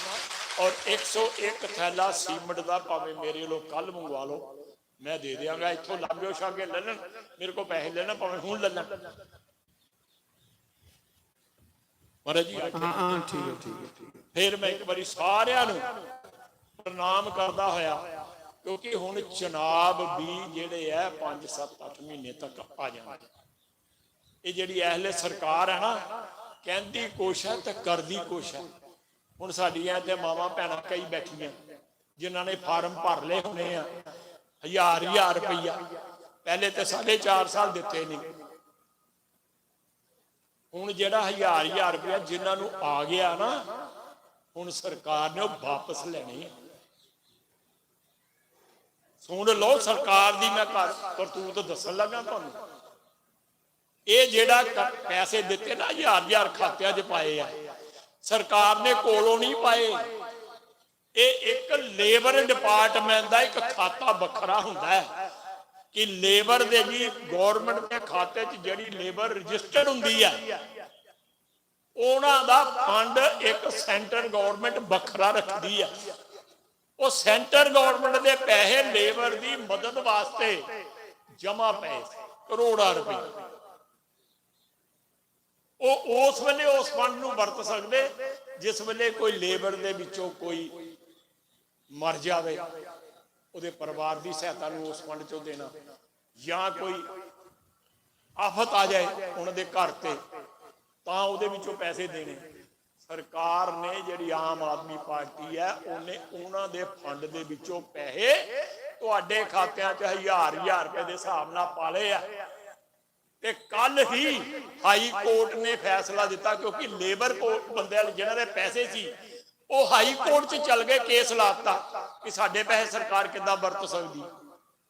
ਔਰ ਇੱਕ ਸੌ ਇੱਕ ਥੈਲਾ ਸੀਮੈਂਟ ਦਾ ਭਾਵੇਂ ਮੇਰੇ ਵੱਲੋਂ ਕੱਲ ਮੰਗਵਾ ਲਓ, ਮੈਂ ਦੇ ਦਿਆਂਗਾ। ਇੱਥੋਂ ਲਾਂਬਿਓ ਛਾਂਗੇ ਲੈ ਲੈਣ, ਮੇਰੇ ਕੋਲ ਪੈਸੇ ਲੈ ਲੈਣ, ਭਾਵੇਂ ਹੁਣ ਲੈ ਲੈਣ। ਮਹਾਰਾਜ ਜੀ, ਹਾਂ, ਹਾਂ, ਠੀਕ ਹੈ, ਠੀਕ ਹੈ, ਠੀਕ ਹੈ। ਫਿਰ ਮੈਂ ਇੱਕ ਵਾਰੀ ਸਾਰਿਆਂ ਨੂੰ ਪ੍ਰਣਾਮ ਕਰਦਾ ਹੋਇਆ, ਕਿਉਂਕਿ ਹੁਣ ਚੁਣਾਵ ਵੀ ਜਿਹੜੇ ਹੈ, ਪੰਜ, ਸੱਤ, ਅੱਠ ਮਹੀਨੇ ਤੱਕ ਆ ਜਾਣਗੇ। ਇਹ ਜਿਹੜੀ ਅਹਿਲੇ ਸਰਕਾਰ ਹੈ ਨਾ, ਕਹਿੰਦੀ ਕੁਛ ਹੈ ਤੇ ਕਰਦੀ ਕੁਛ ਹੈ। ਹੁਣ ਸਾਡੀਆਂ ਤੇ ਮਾਵਾਂ ਭੈਣਾਂ ਕਈ ਬੈਠੀਆਂ, ਜਿਨ੍ਹਾਂ ਨੇ ਫਾਰਮ ਭਰ ਲਏ ਹੋਣੇ ਆ, ਹਜ਼ਾਰ ਹਜ਼ਾਰ ਰੁਪਈਆ। ਪਹਿਲੇ ਤੇ ਸਾਢੇ ਚਾਰ ਸਾਲ ਦਿੱਤੇ ਨਹੀਂ, ਹੁਣ ਜਿਹੜਾ ਹਜ਼ਾਰ ਹਜ਼ਾਰ ਰੁਪਇਆ ਜਿਨ੍ਹਾਂ ਨੂੰ ਆ ਗਿਆ ਨਾ, ਹੁਣ ਸਰਕਾਰ ਨੇ ਉਹ ਵਾਪਸ ਲੈਣੇ ਆ। ਸੁਣ ਲਓ, ਸਰਕਾਰ ਦੀ ਮੈਂ ਕਰ-, ਕਰਤੂਤ ਦੱਸਣ ਲੱਗਾ ਤੁਹਾਨੂੰ। ਇਹ ਜਿਹੜਾ ਕ-, ਪੈਸੇ ਦਿੱਤੇ ਨਾ, ਹਜ਼ਾਰ ਹਜ਼ਾਰ ਖਾਤਿਆਂ 'ਚ ਪਾਏ ਆ, ਸਰਕਾਰ ਨੇ ਕੋਲੋਂ ਨਹੀਂ ਪਾਏ। ਇਹ ਇੱਕ ਲੇਬਰ ਡਿਪਾਰਟਮੈਂਟ ਦਾ ਇੱਕ ਖਾਤਾ ਵੱਖਰਾ ਹੁੰਦਾ ਹੈ ਕਿ ਲੇਬਰ ਦੇ, ਜੀ, ਗੌਰਮੈਂਟ ਦੇ ਖਾਤੇ 'ਚ ਜਿਹੜੀ ਲੇਬਰ ਰਜਿਸਟਰਡ ਹੁੰਦੀ ਹੈ, ਉਹਨਾਂ ਦਾ ਫੰਡ ਇੱਕ ਸੈਂਟਰ ਗੌਰਮੈਂਟ ਵੱਖਰਾ ਰੱਖਦੀ ਹੈ। ਉਹ ਸੈਂਟਰ ਗੌਰਮੈਂਟ ਦੇ ਪੈਸੇ ਲੇਬਰ ਦੀ ਮਦਦ ਵਾਸਤੇ ਜਮ੍ਹਾਂ ਪਏ, ਕਰੋੜਾਂ ਰੁਪਏ। ਉਹ ਉਸ ਵੇਲੇ ਉਸ ਫੰਡ ਨੂੰ ਵਰਤ ਸਕਦੇ, ਜਿਸ ਵੇਲੇ ਕੋਈ ਲੇਬਰ ਦੇ ਵਿੱਚੋਂ ਕੋਈ ਮਰ ਜਾਵੇ, ਉਹਦੇ ਪਰਿਵਾਰ ਦੀ ਸਹਾਇਤਾ ਨੂੰ ਉਸ ਫੰਡ ਚੋਂ ਦੇਣਾ, ਜਾਂ ਕੋਈ ਆਫਤ ਆ ਜਾਏ ਉਹਨਾਂ ਦੇ ਘਰ ਤੇ, ਤਾਂ ਉਹਦੇ ਵਿੱਚੋਂ ਪੈਸੇ ਦੇਣੇ। ਸਰਕਾਰ ਨੇ, ਜਿਹੜੀ ਆਮ ਆਦਮੀ ਪਾਰਟੀ ਹੈ, ਉਹਨੇ ਉਹਨਾਂ ਦੇ ਫੰਡ ਦੇ ਵਿੱਚੋਂ ਪੈਸੇ ਤੁਹਾਡੇ ਖਾਤਿਆਂ 'ਚ ਹਜ਼ਾਰ ਹਜ਼ਾਰ ਰੁਪਏ ਦੇ ਹਿਸਾਬ ਨਾਲ ਪਾ ਲਏ ਆ। ਤੇ ਕੱਲ ਹੀ ਹਾਈ ਕੋਰਟ ਨੇ ਫੈਸਲਾ ਦਿੱਤਾ, ਕਿਉਂਕਿ ਲੇਬਰ ਕੋਰਟ ਬੰਦੇ ਵਾਲੇ, ਜਿਨ੍ਹਾਂ ਦੇ ਪੈਸੇ ਸੀ, ਉਹ ਹਾਈ ਕੋਰਟ 'ਚ ਚੱਲ ਗਏ, ਕੇਸ ਲਾਤਾ ਕਿ ਸਾਡੇ ਪੈਸੇ ਸਰਕਾਰ ਕਿੱਦਾਂ ਵਰਤ ਸਕਦੀ।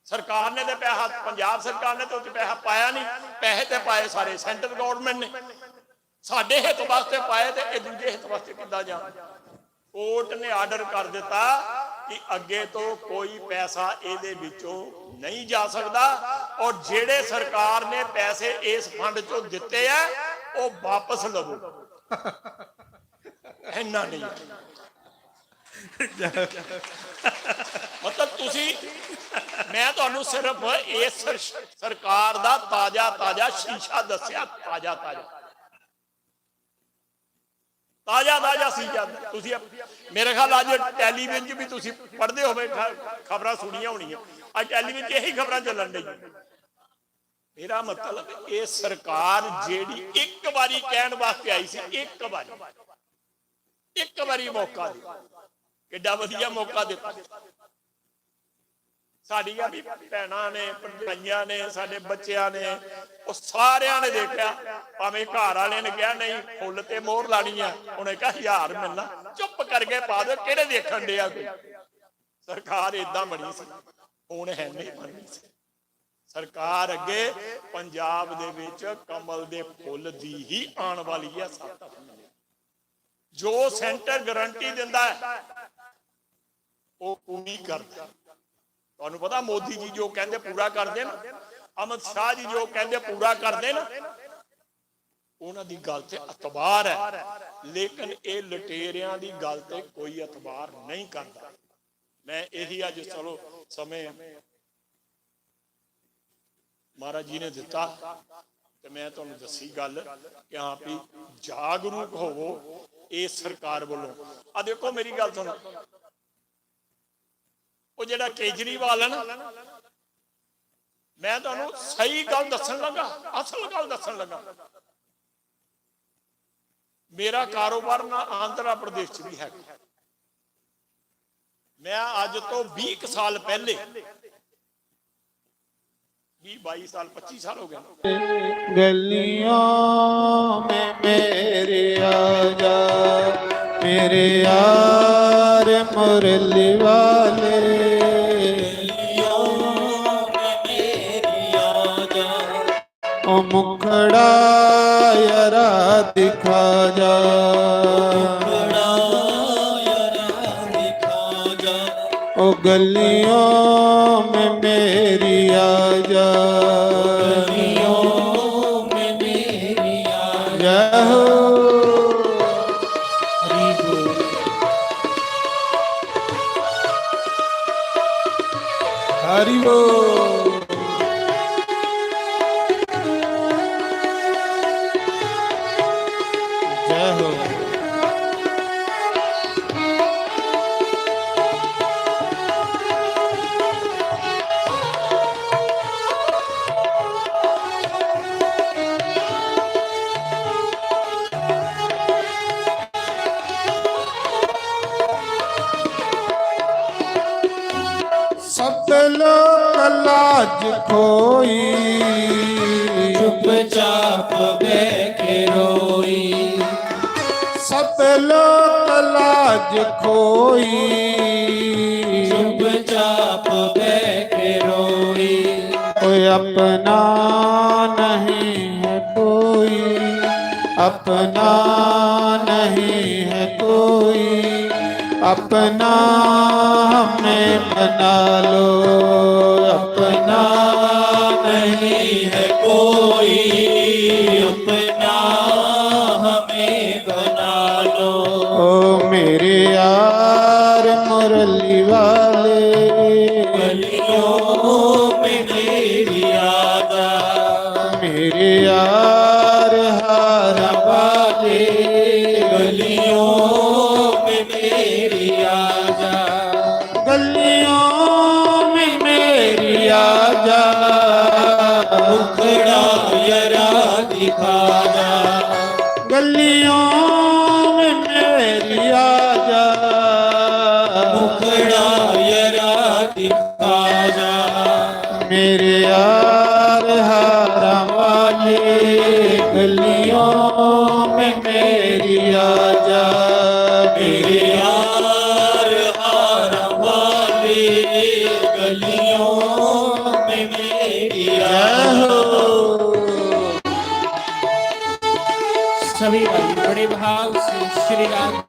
ਸਰਕਾਰ ਨੇ ਤੇ ਪੈਸਾ, ਪੰਜਾਬ ਸਰਕਾਰ ਨੇ ਤੇ ਉਹ 'ਚ ਪੈਸਾ ਪਾਇਆ ਨਹੀਂ, ਪੈਸੇ ਤੇ ਪਾਏ ਸਾਰੇ ਸੈਂਟਰ ਗੌਰਮੈਂਟ ਨੇ। ਸਾਡੇ ਹਿੱਤ ਵਾਸਤੇ ਪਾਏ ਤੇ ਇਹ ਦੂਜੇ ਹਿੱਤ ਵਾਸਤੇ ਕਿੱਦਾਂ ਜਾਣ? ਕੋਰਟ ਨੇ ਆਰਡਰ ਕਰ ਦਿੱਤਾ ਕਿ ਅੱਗੇ ਤੋਂ ਕੋਈ ਪੈਸਾ ਇਹਦੇ ਵਿੱਚੋਂ ਨਹੀਂ ਜਾ ਸਕਦਾ, ਔਰ ਜਿਹੜੇ ਸਰਕਾਰ ਨੇ ਪੈਸੇ ਇਸ ਫੰਡ ਚੋਂ ਦਿੱਤੇ ਆ, ਉਹ ਵਾਪਸ ਲਵੋ। ਇੰਨਾ ਨਹੀਂ। ਮਤਲਬ, ਤੁਸੀਂ, ਮੈਂ ਤੁਹਾਨੂੰ ਸਿਰਫ ਇਸ ਸਰ-, ਸਰਕਾਰ ਦਾ ਤਾਜ਼ਾ ਤਾਜ਼ਾ ਸ਼ੀਸ਼ਾ ਦੱਸਿਆ, ਤਾਜ਼ਾ ਤਾਜ਼ਾ, ਤਾਜ਼ਾ ਤਾਜ਼ਾ ਸ਼ੀਸ਼ਾ। ਤੁਸੀਂ ਅਪ-, ਮੇਰੇ ਖਿਆਲ ਅੱਜ ਟੈਲੀਵਿਜ਼ਨ 'ਚ ਵੀ ਤੁਸੀਂ ਪੜ੍ਹਦੇ ਹੋਵੇ, ਖ-, ਖਬਰਾਂ ਸੁਣੀਆਂ ਹੋਣੀਆਂ। ਅੱਜ ਟੈਲੀਵਿਜ਼ਨ 'ਚ ਇਹੀ ਖਬਰਾਂ ਚੱਲਣ ਡਈਆਂ। ਮੇਰਾ ਮਤਲਬ, ਇਹ ਸਰਕਾਰ ਜਿਹੜੀ ਇੱਕ ਵਾਰੀ ਕਹਿਣ ਵਾਸਤੇ ਆਈ ਸੀ, ਇੱਕ ਵਾਰੀ, ਇੱਕ ਵਾਰੀ ਮੌਕਾ ਦੇ, ਕਿੱਡਾ ਵਧੀਆ ਮੌਕਾ ਦਿੱਤਾ। ਸਾਡੀਆਂ ਵੀ ਭੈਣਾਂ ਨੇ, ਭਰਜਾਈਆਂ ਨੇ, ਸਾਡੇ ਬੱਚਿਆਂ ਨੇ, ਉਹ ਸਾਰਿਆਂ ਨੇ ਦੇਖਿਆ। ਭਾਵੇਂ ਘਰ ਵਾਲੇ ਨੇ ਕਿਹਾ, "ਨਹੀਂ, ਫੁੱਲ ਤੇ ਮੋਹਰ ਲਾਣੀ ਆ," ਉਹਨੇ ਕਿਹਾ, "ਹਜ਼ਾਰ ਮਿਲਣਾ।" ਚੁੱਪ ਕਰਕੇ ਪਾ ਦਿਓ, ਕਿਹੜੇ ਦੇਖਣ ਡਿਆ ਕੋਈ। ਸਰਕਾਰ ਇਦਾਂ ਬਣੀ ਸੀ, ਹੁਣ ਹੈ ਨਹੀਂ ਬਣੀ ਸੀ। ਸਰਕਾਰ ਅੱਗੇ, ਪੰਜਾਬ ਦੇ ਵਿੱਚ ਕਮਲ ਦੇ ਫੁੱਲ ਦੀ ਹੀ ਆਉਣ ਵਾਲੀ ਹੈ ਸੱਤ ਅਪ੍ਰੈਲ। ਜੋ ਸੈਂਟਰ ਗਾਰੰਟੀ ਦਿੰਦਾ ਹੈ, ਉਹ ਪੂਰੀ ਕਰਦਾ। ਤੁਹਾਨੂੰ ਪਤਾ, ਮੋਦੀ ਜੀ ਜੋ ਕਹਿੰਦੇ, ਪੂਰਾ ਕਰਦੇ ਨਾ, ਅਮਿਤ ਸ਼ਾਹ ਜੀ ਜੋ ਕਹਿੰਦੇ, ਪੂਰਾ ਕਰਦੇ ਨਾ, ਉਹਨਾਂ ਦੀ ਗੱਲ ਤੇ ਇਤਬਾਰ ਹੈ। ਲੇਕਿਨ ਇਹ ਲੁਟੇਰਿਆਂ ਦੀ ਗੱਲ ਤੇ ਕੋਈ ਇਤਬਾਰ ਨਹੀਂ ਕਰਦਾ। ਮੈਂ ਇਹੀ ਅੱਜ, ਚਲੋ, ਸਮੇਂ ਮਹਾਰਾਜ ਜੀ ਨੇ ਦਿੱਤਾ, ਤੇ ਮੈਂ ਤੁਹਾਨੂੰ ਦੱਸੀ ਗੱਲ ਕਿ ਹਾਂ ਵੀ ਜਾਗਰੂਕ ਹੋਵੋ ਇਸ ਸਰਕਾਰ ਵੱਲੋਂ। ਆ ਦੇਖੋ, ਮੇਰੀ ਗੱਲ ਸੁਣੋ, ਉਹ ਜਿਹੜਾ ਕੇਜਰੀਵਾਲ ਹੈ ਨਾ, ਮੈਂ ਤੁਹਾਨੂੰ ਸਹੀ ਗੱਲ ਦੱਸਣ ਲੱਗਾ, ਅਸਲ ਗੱਲ ਦੱਸਣ ਲੱਗਾ। ਮੇਰਾ ਕਾਰੋਬਾਰ ਨਾ ਆਂਧਰਾ ਪ੍ਰਦੇਸ਼ ਚ ਵੀ ਹੈਗਾ। ਮੈਂ ਅੱਜ ਤੋਂ ਵੀਹ ਕੁ ਸਾਲ ਪਹਿਲੇ, ਵੀਹ, ਬਾਈ ਸਾਲ, ਪੱਚੀ ਸਾਲ ਹੋ ਗਏ। गलियों में मेरी आजा, मेरे यार मुरली वाले। गलियों में मेरी आजा। ओ मुखड़ा यारा दिखा जा। मुखड़ा यारा दिखा जा। ओ गलियों में मेरी आजा। गलियों में मेरी आजा। जय हो। हरि बोल। हरि बोल। जय हो। सब लोक लाज खोई। चुपचाप बह के रोई। सब लोक लाज खोई। चुपचाप बह के रोई। कोई अपना नहीं है कोई, अपना नहीं है कोई, अपना हमें बना लो। अपना नहीं है कोई, अपना हमें बना लो। ओ मेरे यार मुरली वाले, गलियों में मेरी आजा। मेरे यार हारा वाले, गलियों में मेरी आजा। गलियों में मेरी आजा। मुखड़ा यारा दिखा जा। गलियों में मेरी आजा। मुखड़ा यारा दिखा जा। मेरे यार हारा वाले, गलियों में मेरी आजा। मेरे यार हारा वाले, गलियों में मेरी आजा। जय हो। सभी भाई बड़े भाव से श्री राम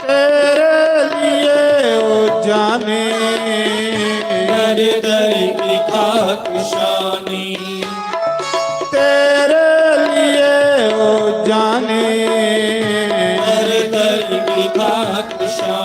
तेरे लिए ओ जाने, दर दर की खाक शानी। तेरे लिए ओ जाने, दर दर की खाक शानी।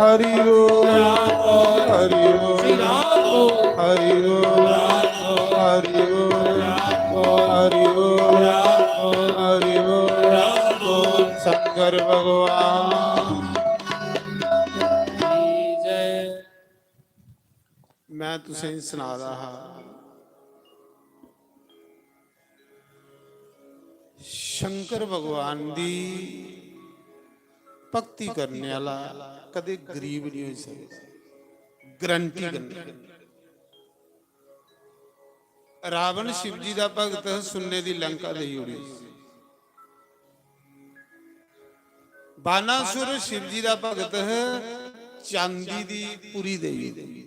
हरि बोल, हरि बोल, हरि बोल, हरि बोल, हरि बोल, हरि बोल। शंकर भगवान। मैं तुसें सना दा हा, शंकर भगवान दी भक्ति करने आह्ला कदे गरीब नहीं होई सकदा, गारंटी कन्नै। रावण शिव जी दा भगत, सुन्ने दी लंका देई ओड़ी। बानासुर शिव जी दा भगत, चांदी दी पुरी देई ओड़ी।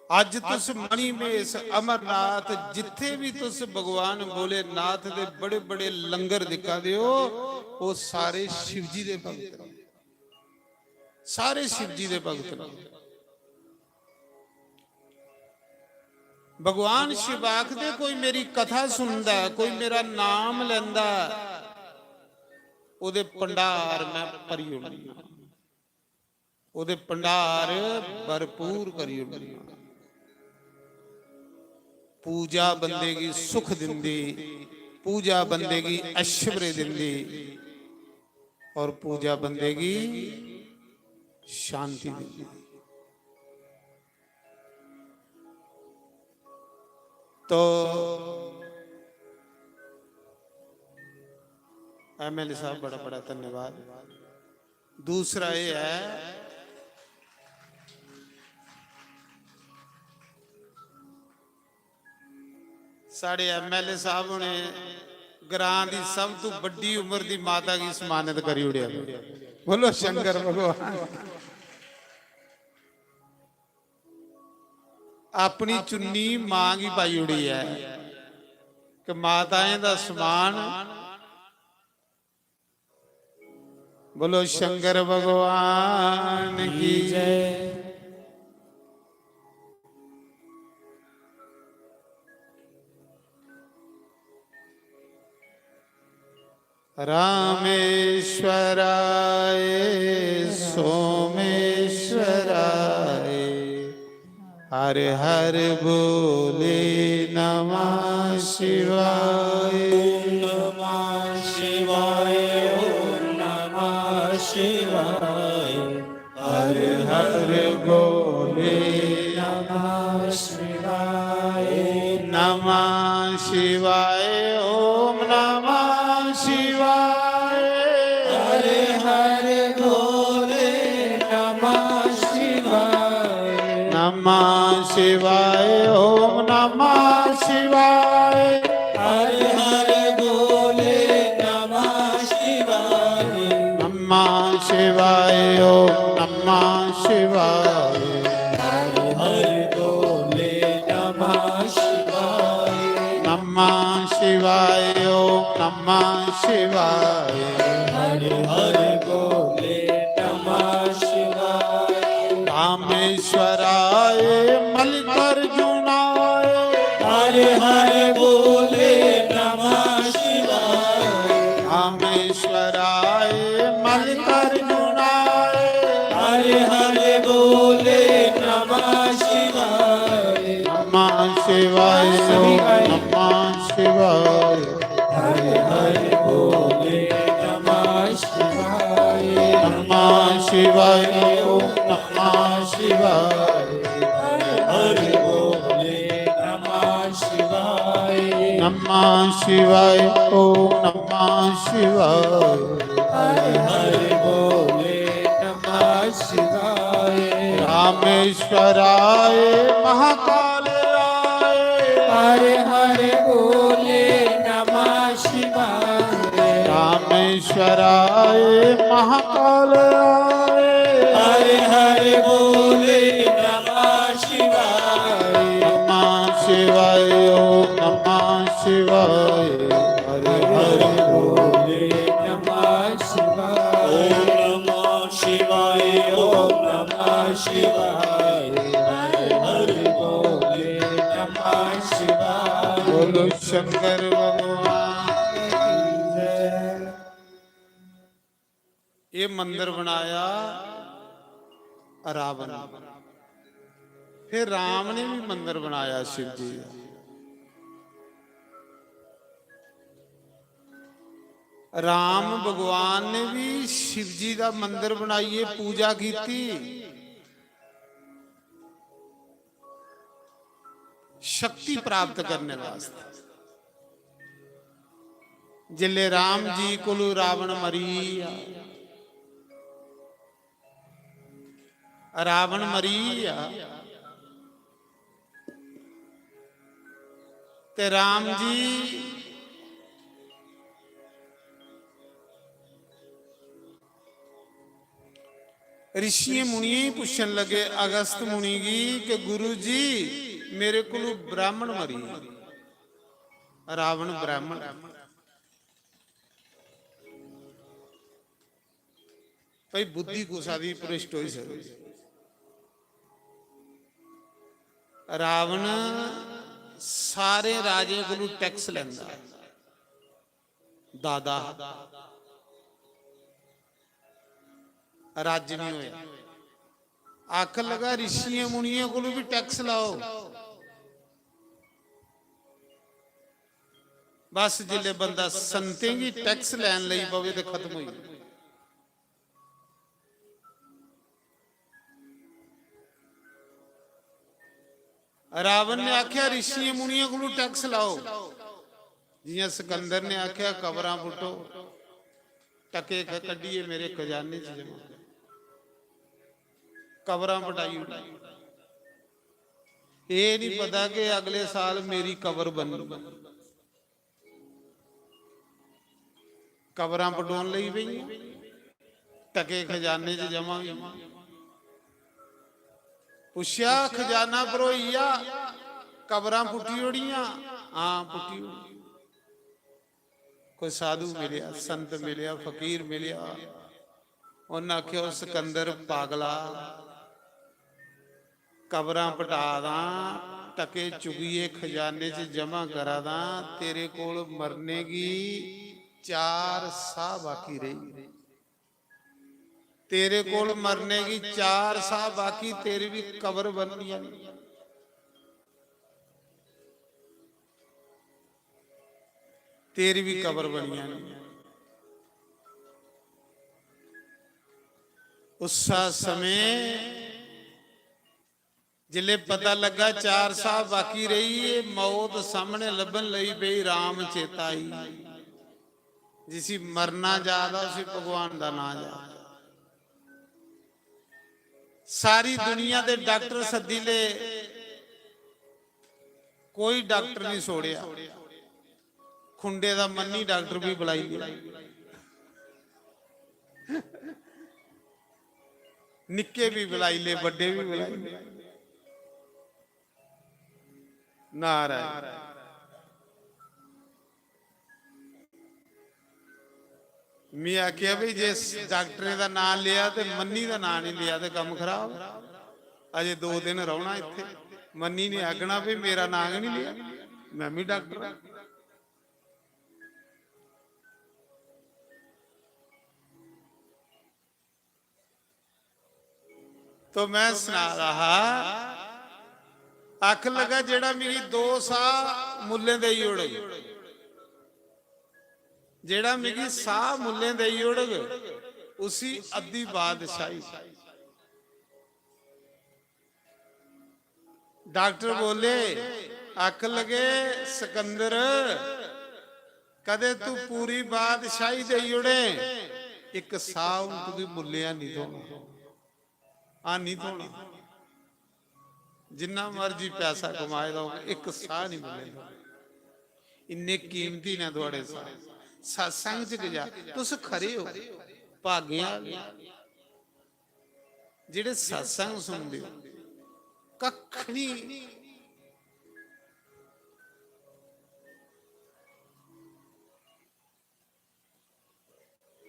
अज्ज तुस मणिमहेश, अमरनाथ, जित्थे भी तुस भगवान भोलेनाथ दे बड़े बड़े लंगर दिक्खा दे ओ, ओह् सारे शिव जी दे भगत न, सारे शिव जी दे भगत न। भगवान शिव आखदे, कोई मेरी कथा सुनदा ऐ, कोई मेरा नाम लैंदा ऐ, ओह्दे भंडार मैं भरी ओड़नी आं। ओह्दे भंडार भरपूर करी ओड़ना। पूजा बंदे गी सुख दिंदी, पूजा बंदे गी ऐश्वर्य दिंदी, और पूजा बंदे गी शांति दिंदी। तो एमएलए साहब, बड़ा बड़ा धन्यवाद। दूसरा एह् ऐ, साढ़े एमएलए साहब होरें ग्रां दी सब तू बड्डी उम्र दी माता गी सम्मानित करी ओड़ेआ। बोलो शंकर भगवान। अपनी चुन्नी मां गी पाई ओड़ी ऐ कि माताएं दा सम्मान। बोलो शंकर भगवान की जय। रामेश्वराय सोमेश्वराय हर हर बोले नमः शिवाय। ओम नमः शिवाय, ओम नमः शिवाय। हर हर बोले नमः शिवाय। नमः शिवाय, ओम नमः शिवाय। हर हर बोले नमः शिवाय। नमः शिवाय, ओम नमः शिवाय। हर हर बोले नमः शिवाय। नमः शिवाय, ओम नमः शिवाय। हर हर बोले नमः शिवाय। नमः शिवाय, ओम नमः शिवाय। हर हर बोले नमः शिवाय। रामेश्वराय मल्लिकार्जुनाय। हर हर बोले नमः शिवाय। रामेश्वराय मल्लिकार्जुनाय। हर हर बोले नमः शिवाय। नमः शिवाय, ओम नमः शिवाय। हर हर बोले नमः शिवाय। नमः शिवाय, ओम नमः शिवाय। हर हर बोले नमः शिवाय। नमः शिवाय, ओम नमः शिवाय। हर हर बोले नमः शिवाय। रामेश्वराय महाकालाय। हर हर बोले नमः शिवाय। रामेश्वराय महाकालाय। हर हर बोले नमः शिवाय। नमः शिवाय, ओम नमः शिवाय। हर हर बोले नमः शिवाय। ओम नमः शिवाय, ओम नमः शिवाय। हर हर बोले नमः शिवाय। बोलो शंकर भगवान की जय। ये मंदिर बनाया रावण ने। फिर राम ने भी मंदिर बनाया शिव जी का। राम भगवान ने भी शिव जी का मंदिर बनाइए पूजा की थी, शक्ति प्राप्त करने वास्ते। जिले राम जी कोलू रावण मरी गया, रावण मरी गया, ते राम जी ऋषियें मुनियें ही पूछन लगे, अगस्त मुनि गी, कि गुरु जी, मेरे कोलू ब्राह्मण मरी, रावण ब्राह्मण। भाई, बुद्धि कुसा दी भ्रष्ट होई सकदी। रावण सारे राजें कोलू टैक्स लैंदा, दादा, राज्य नहीं होया। आखन लगा, ऋषियें मुनियें कोलू भी टैक्स लाओ। बस जिसले बंदा संतें गी टैक्स लैन लगी पवे ते खत्म होई जाए। रावण ने आख्या, ऋषियें मुनियें कोलू टैक्स लाओ। जियां सिकंदर ने आख्या, कबरां पुट्टो, टके ख-, कड्ढिए मेरे खजाने च जमा। कबरां पटाई ओड़ी। ये नहीं पता कि अगले साल मेरी कबर बननी। कबरां पटोन लगी पेइयां, टके खजाने च जमा होई। पुच्छेआ, "खजाना भरोई गेआ, कबरां पुट्टी ओड़ियां?" "हां, पुट्टी ओड़ी।" कोई साधु मिलेआ, संत मिलेआ, फकीर मिलेआ, उन्नै आखेआ, "ओ सिकंदर पागला, कबरां पटा दा, टके चुगियै खजाने च जमा करा दा, तेरे कोल मरने गी चार साह बाकी रेही, तेरे कोल मरने गी चार साह बाकी, तेरी भी कबर बननी है।" तेरी भी कबर बनी जानी। उस समय जिसले पता लगा चार साह बाकी रही, ये मौत सामने लभन लगी पई, राम चेता आई। जिसी मरना जा दा, उसी भगवान दा नां जा दा। सारी दुनिया दे डॉक्टर सद्दी ले, कोई डॉक्टर नहीं छोड़िया। खुंडे दा मन्नी डॉक्टर भी बुलाई लिया, निक्के भी बुलाई ले, बड्डे भी बुलाई ले। नारायण। मैं आखेआ, "भाई, जे डॉक्टरें दा नांऽ लेआ ते मन्नी दा नांऽ नहीं लिआ ते कम्म खराब। अजे दो दिन रौह्ना इत्थै।" मन्नी ने आखना, "भाई, मेरा नांऽ गै नहीं लिआ, मैं भी डॉक्टर आं।" तो मैं सना रहा, आखन लगा, "जेड़ा मिगी दो साह मुल्लें देई ओड़ग, जेड़ा मिगी साह मुल्लें देई ओड़ग, उसी अद्धी बादशाही।" डॉक्टर बोले, आखन लगे, "सिकंदर, कदे तू पूरी बादशाही देई ओड़े, इक साह हून तुगी मुल्लें हैनी थ्होना, हैनी थ्होना। जिन्ना मर्जी पैसा कमाए दा होग, इक साह नहीं मुल्लें थ्होना। इन्ने कीमती ने थुआड़े साह। सत्संग च गै जा, तुस खरे हो, भागें आह्ले।" जेड़े सत्संग सुनदे हो, कक्ख नहीं,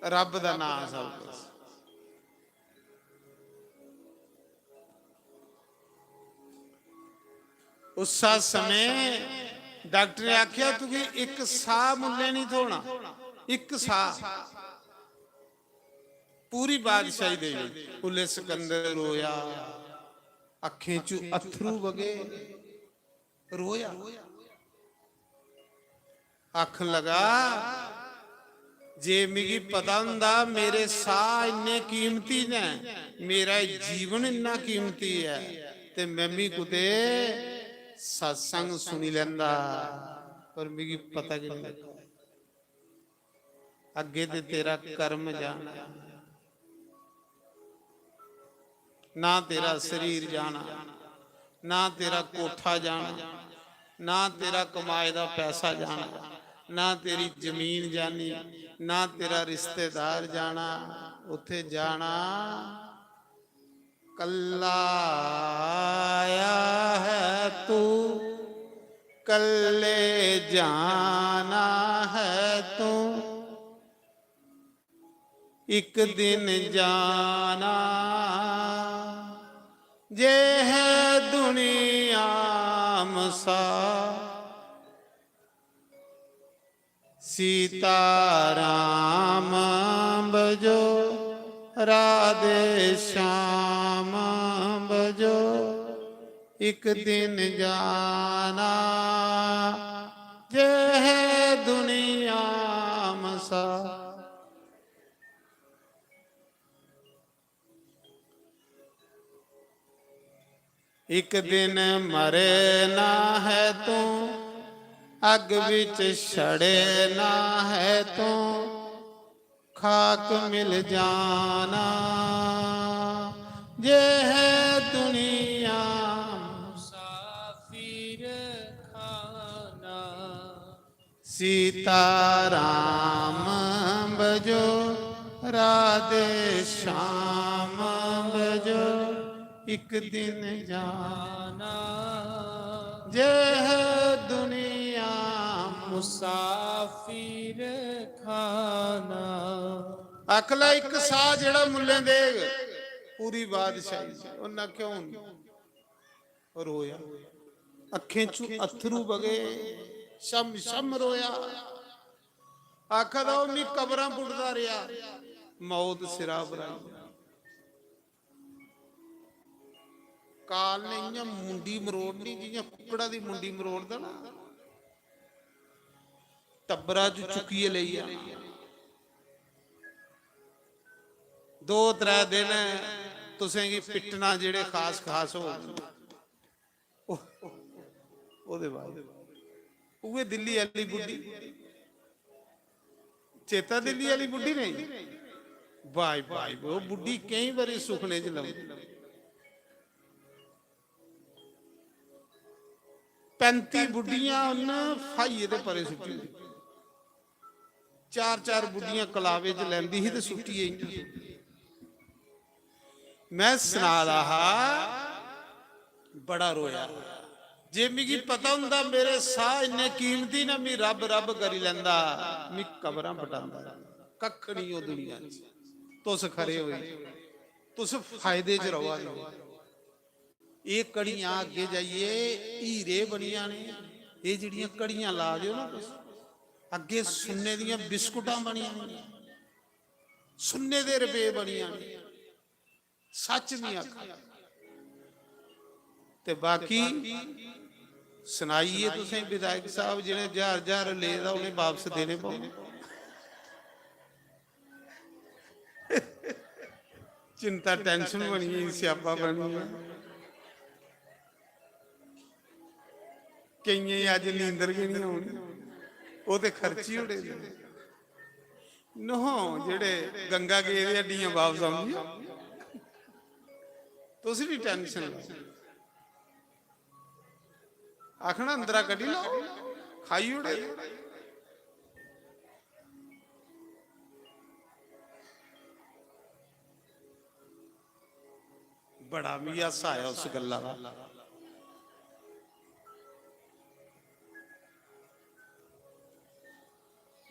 रब दा नाम सब कुछ। उस समय डॉक्टर ने आख्या, "तुगी इक साह मुल्लें नहीं थ्होना, इक साह।" पूरी बादशाही दे विच। उसलै सिकंदर रोया, अक्खें चू अत्थरू बगे, रोया। आखन लगा, "जे मिगी पता होंदा मेरे साह इन्ने कीमती न, मेरा जीवन इन्ना कीमती ऐ, ते मैं भी कुतै सत्संग सुनी लैंदा, पर मिगी पता गै नहीं लगा।" अग्गे ते तेरा कर्म जाना, ना तेरा शरीर जाना, ना तेरा कोठा जाना, ना तेरा कमाए दा पैसा जाना, ना तेरी जमीन जानी, ना तेरा रिश्तेदार जाना। उत्थे जाना कल्ला आया है तू, कल्ले जाना है तू। एक दिन जाना जे है दुनिया मसा। सीता राम बजो, राधे श्याम बजो। एक दिन जाना जे है दुनिया मसा। एक दिन मरना है तू, अग विच सड़ना है तू, खाक मिल जाना जे है दुनिया मुसाफिर खाना। सीता राम बजो, राधे श्याम बजो, एक दिन जाना जे है दुनिया मुसाफिर खाना। आखला एक साह जेड़ा मुल्लें देग, पूरी बादशाही। उन्ना क्यों नहीं? रोया, अखें चू अथरू बगे, शम शम रोया। आखा दा, "ओह मी कबरां पुटदा रेहा, मौत सिरा पर आई।" काल ने इ'यां मुंडी मरोड़नी जि'यां कुक्कड़ा दी मुंडी मरोड़दा ना। टब्बरा च चुक्कियै लेई जाना। दो त्रै दिन तुसेंगी पिट्टना, जेह्ड़े खास खास होग, ओह्-, ओह्दे बाद उ'ऐ दिल्ली आह्ली बुड्ढी। चेता दिल्ली आह्ली बुड्ढी नहीं? भाई, भाई, ओह् बुड्ढी केईं बारी सुखने च लभदी। पैंती बुड्ढियां उन्न फ्हाइये दे परे सुट्टी। चार चार बुड्ढियां कलावे च लैंदी ही ते सुट्टियै इ'यां। मैं सना दा हा, बड़ा रोया। जे मिगी पता होंदा मेरे साह इन्ने कीमती न, मी रब रब करी लैंदा, मी कबरां पटांदा। कक्ख नहीं ओ दुनिया च। तुस खरे होई, तुस फायदे च रवा दे। एह् घड़ियां अग्गें जाइयै हीरे बनियां ने। एह् जेह्ड़ियां घड़ियां ला दे ओ ना तुस, अग्गें सुन्ने दियां बिस्कुटां बनियां ने, सुन्ने दे रपेऽ बनियां ने। सच नहीं आखा। ते बाकी सनाइए तुसें विधायक साहब, जि'नें ज्हार ज्हार ले दा, उ'नें बापस देने पौने। चिंता, tension बनी गेई, स्यापा बनी गेआ। केइयें गी अज्ज नींदर गै नहीं औनी, ओह् ते खर्ची ओड़े दे। नहो, जेह्ड़े गंगा गेदे, हड्डियां बापस औंदियां। तुस भी tension लो। आखना, "अंदरा कड्ढी लैओ, खाई ओड़े।" बड़ा मिगी हासा आया उस गल्ला दा।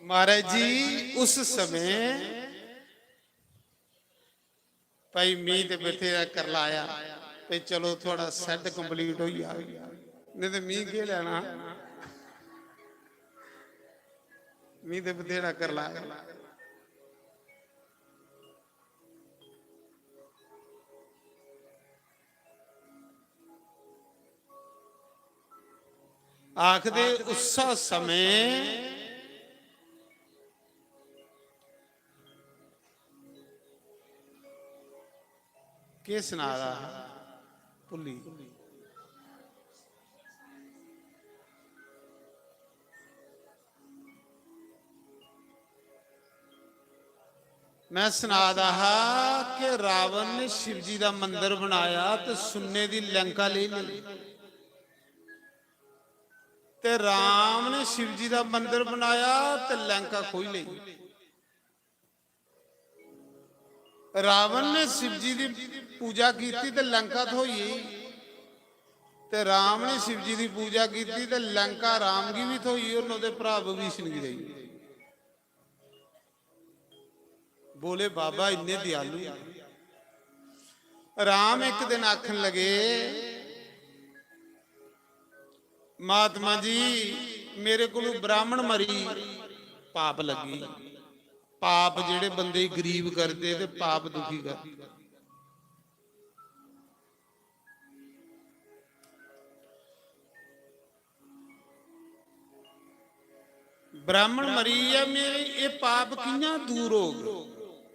महाराज जी, उस समें भाई, मी ते बथेरा करलाया, भाई, चलो, थुआढ़ा shed complete होई जाग, नेईं ते मी केह् लैना? मी ते बथेरा करलाया। आखदे उस्सा समें केह् सना दा हा, भुल्ली। मैं सना दा हा कि रावण ने शिव जी दा मंदर बनाया ते सुन्ने दी लंका लेई लेई। ते राम ने शिव जी दा मंदर बनाया ते लंका खोई लेई। रावण ने शिव जी दी पूजा कीती ते लंका थ्होई। ते राम ने शिव जी दी पूजा कीती ते लंका राम गी बी थ्होई, उन्होंने भ्रा विभीषण गी देई। बोले बाबा इन्ने दयालु। राम एक दिन आखन लगे, महात्मा जी, मेरे को ब्राह्मण मरी, पाप लगी। पाप जेड़े बंदे गी गरीब करदे ते पाप दुखी करदे। ब्राह्मण मरी गेआ, मेरे एह् पाप कि'यां दूर होग?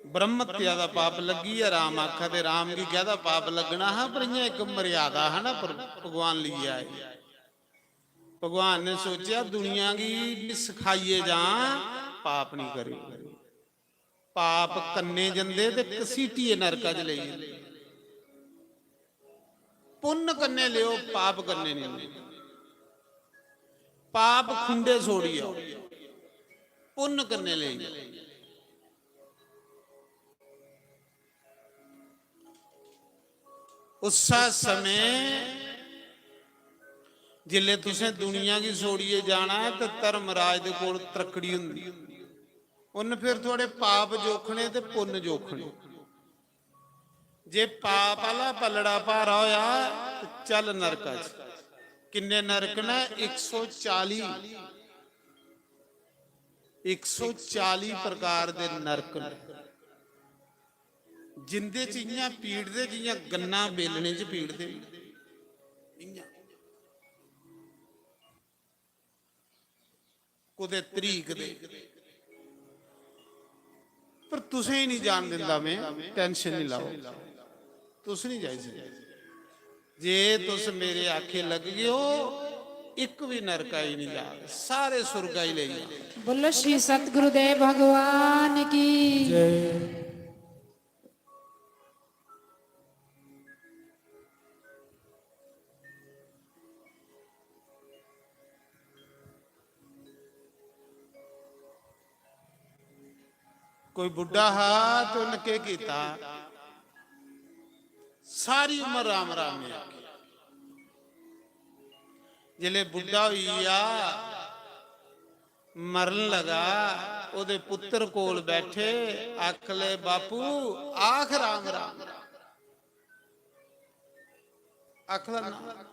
ब्रह्म हत्या दा पाप लग्गी गेआ। राम आखा दे, राम गी कैह्दा पाप लग्गना हा, पर इ'यां इक मर्यादा हा ना, पर भगवान लेई आए। भगवान ने सोचेआ, दुनिया गी निं सखाइयै जां, पाप निं करी। पाप कन्नै जंदे ते घसीटियै नरका च लेई जंदे। पुन्न कन्नै लेओ, पाप कन्नै निं लेओ। पाप खुंडे छोड़ी आओ, पुन्न कन्नै लेई जाओ। उस्सै समें जिसलै तुसें दुनिया गी छोड़ियै जाना ऐ ते धर्मराज दे कोल त्रक्कड़ी होंदी। उन्न फिर थुआढ़े पाप जोखने ते पुन्न जोखने। जे पाप आह्ला पलड़ा भारा होया ते चल नरका च। किन्ने नरक न? इक सौ चाली। इक सौ चाली प्रकार दे नरक न, जिंदे च इ'यां पीड़दे जि'यां गन्ना बेलने च पीड़दे। इ'यां कुतै तरीक दे। पर तुसें ही नहीं जान दिंदा में, tension नहीं लाओ, तुस नहीं जाई सकदे। जे तुस मेरे आखे लग गए हो, इक भी नरका ही नहीं जा, सारे सुरगा ही ले जा। बोलो श्री सतगुरुदेव भगवान की। जय। कोई बुड्ढा हा ते उन्नै केह् कीता? सारी उम्र राम राम ने आखी। जिसलै बुड्ढा होई गेआ, मरन लगा, ओह्दे पुत्तर कोल बैठे, आखले, "बापू, आख राम राम।" आखदा, "ना।"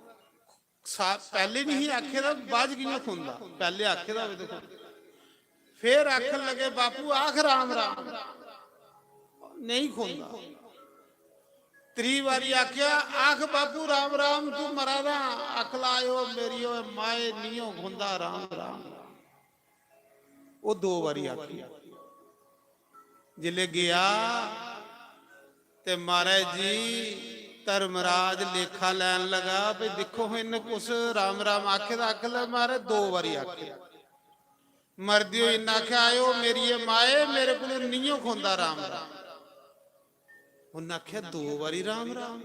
सा-, पैह्ले नहीं आखे दा, बाद च कि'यां खुंदा? पैह्ले आखे दा होवे ते खुंदा। फिर आखन लगे, "बापू, आख राम राम।" नहीं खुंदा। त्री बारी आख्या, "आख बापू राम राम, तू मरा दा।" आखला, "आयो मेरी ओए माए, नियो खुंदा राम राम।" ओह् दो बारी आखी। जिसलै गेआ ते महाराज जी धर्मराज लेखा लैन लगा, "भाई दिक्खो, इन्न कुस राम राम आखे दा?" आखला, "महाराज, दो बारी आखे।" मरदे होई इन्ना आखेआ, "आयो मेरी माए, मेरे कोल नियो खुंदा राम राम।" उन्नै आखेआ, "दो बारी राम राम।"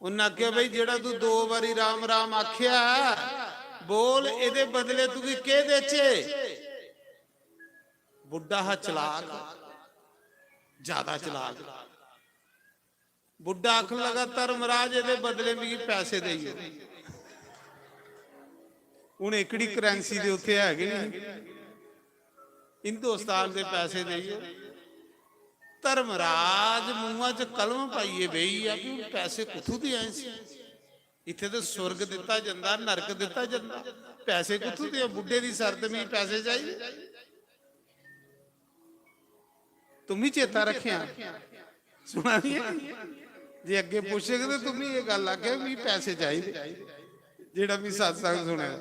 उन्नै आखेआ, "भाई, जेह्ड़ा तू दो बारी राम राम आखेआ, बोल, एह्दे बदले तुगी केह् देचे?" बुड्ढा हा चलाक, ज्यादा चलाक। बुड्ढा आखन लगा, "धर्मराज, एह्दे बदले मिगी पैसे देई ओड़।" हून एह्कड़ी currency दे उत्थे है गै नहीं। हिंदुस्तान दे पैसे देई ओड़। धर्मराज मुंहा च कलम पाइयै बेही गेआ कि हून पैसे कुत्थूं देआं इसी? इत्थे ते सुर्ग दित्ता जंदा, नरक दित्ता जंदा, पैसे कुत्थूं देआं? बुड्ढे दी सरत, मिगी पैसे चाहिदे। तुम्मी चेता रखेआं, सुना दी ऐ? जे अग्गे पुछग ते तुम्मी एह् गल्ल आखेआं, "मिगी पैसे चाहिदे।" जेह्ड़ा मी सत्संग सुनेआ,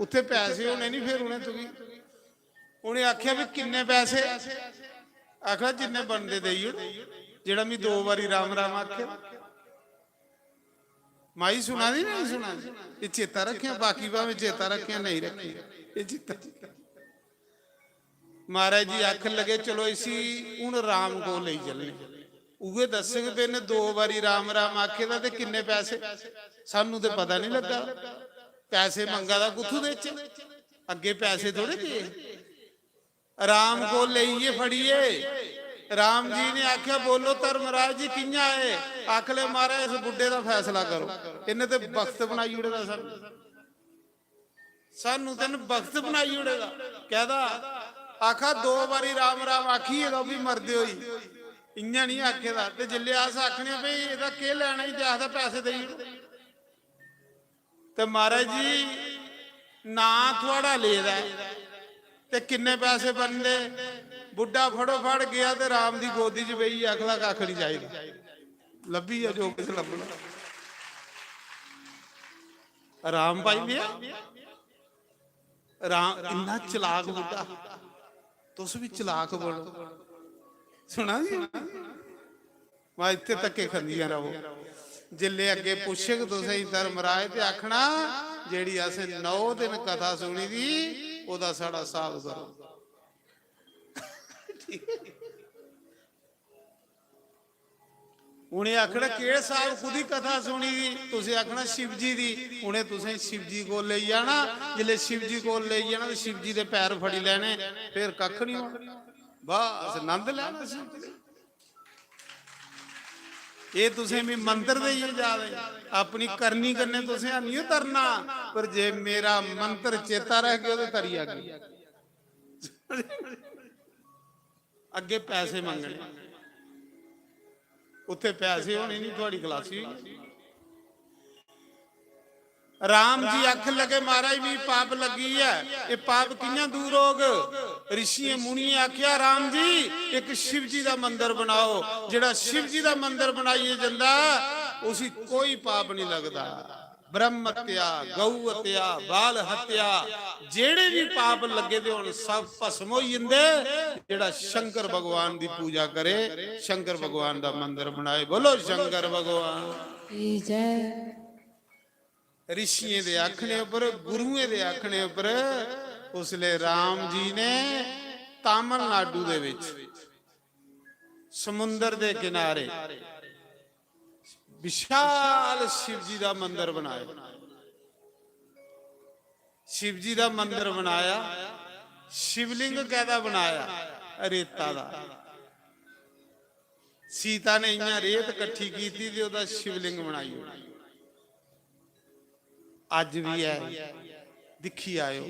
उत्थे पैसे होने नहीं, फिर उ'नें तुगी, उ'नें आखेआ, "भी किन्ने पैसे?" आखा, "जिन्ने बनदे देई ओड़, जेह्ड़ा मी दो बारी राम राम आखेआ।" माई सुना दी, नहीं सुना दी? ये चेता रखेआं, बाकी भावें चेता रखेआं, नहीं रखेआं, ये चेता। महाराज जी आखन लगे, "चलो इसी हून राम को लेई चलने।" उ'ऐ दस्सग भी इन्ने दो बारी राम राम आखे दा ते किन्ने पैसे, सानू ते पता नहीं लग्गा। पैसे मंगा दा कुत्थू देचे, अग्गे पैसे थोड़े दे। राम को लेइए फड़िए। राम जी ने आख्या, "बोलो धर्मराज जी, कि'यां है?" आखले, "महाराज, इस बुड्ढे दा फैसला करो, इन्ने ते वक्त बनाई ओड़े दा सानू।" सानू ते इन्न वक्त बनाई ओड़े दा। कैह्दा? आखा, "दो बारी राम राम आखियै ते ओह् बी मरदे होई, इ'यां निं आखे दा।" ते जिसलै अस आखने, "भई, एह्दा केह् लैना ई?" ते आखदा, "पैसे देई ओड़ो।" ते महाराज जी, नांऽ थुआढ़ा लेदा ऐ, ते किन्ने पैसे बनदे? बुड्ढा फड़ोफड़ गेआ ते राम दी गोदी च बेही गेआ, आखदा, "कक्ख निं चाहिदा, लब्भी गेआ जो किश लब्भना।" राम पाई लेआ। राम इन्ना चलाक बुड्ढा, तुस बी चलाक बनो। सुना दी? मैं इत्थे धक्के खंदियां रहो। जिल्ले अग्गे पुच्छग तुसें धर्मराज ते आखना, "जेह्ड़ी असें नौ दिन कथा सुनी दी, ओह्दा साढ़ा स्हाब करो।" ठीक ऐ? उ'नें आखना, "केह् साहब, कुदी कथा सुनी दी?" तुसें आखना, "शिव जी दी।" उ'नें तुसें शिव जी कोल लेई जाना। जिसलै शिव जी कोल लेई जाना ते शिव जी दे पैर फड़ी लैने, फिर कक्ख निं होना। बस आनंद लैना शिव जी। एह् तुसें मी मंत्र देइयै जा दे, अपनी करनी कन्नै तुसें हैन्नी तरना, पर जे मेरा मंत्र चेता रह गया ते तरी आगे। अग्गे पैसे मंगने, उत्थे पैसे होने नहीं, थुआड़ी खलासी होई। राम जी आखन लगे, "महाराज, मी पाप लगी है, ये पाप कि'यां दूर होग?" ऋषियें मुनियें आख्या, "राम जी, एक शिव जी दा मंदर बनाओ, जेड़ा शिव जी दा मंदर बनाइए जंदा, उसी कोई पाप नहीं लगदा।" ब्रह्म हत्या, गौ हत्या, बाल हत्या, जेड़े भी पाप लगे दे होन, सब भस्म होई जंदे। जेड़ा शंकर भगवान दी पूजा करे, शंकर भगवान दा मंदिर बनाए। बोलो शंकर भगवान की जय। ऋषियें दे आखने उपर, गुरुएं दे आखने उपर उसले राम जी ने तमिलनाडु दे विच समुंदर दे किनारे विशाल शिव जी दा मंदर बनाया। शिव जी दा मंदर बनाया। शिवलिंग कैदा बनाया? रेता दा। सीता ने इ'यां रेत कट्ठी कीती ते ओह्दा शिवलिंग बनाई ओड़ेआ। अज्ज बी ऐ, दिक्खी आयो।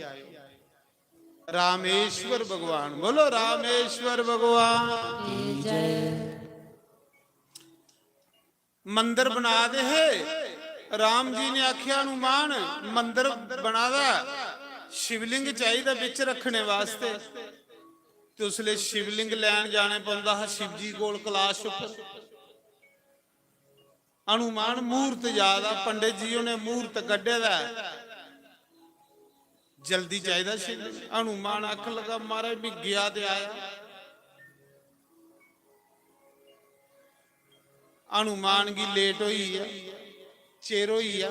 रामेश्वर भगवान, बोलो रामेश्वर भगवान की जय। मंदर बना दे हे, राम जी ने आख्या, "हनुमान, मंदर बना दा, शिवलिंग चाहिदा बिच रखने वास्ते।" ते उसले शिवलिंग लैन जाने पौंदा हा शिव जी कोल कैलाश उप्पर। हनुमान मूर्त जा दा, पंडित जी उन्हें मूर्त कड्ढे दा ऐ, जल्दी चाहिदा शिवलिंग। हनुमान आखन लगा, "महाराज, मी गया ते आया।" हनुमान गी लेट होई गेआ, चिर होई गेआ।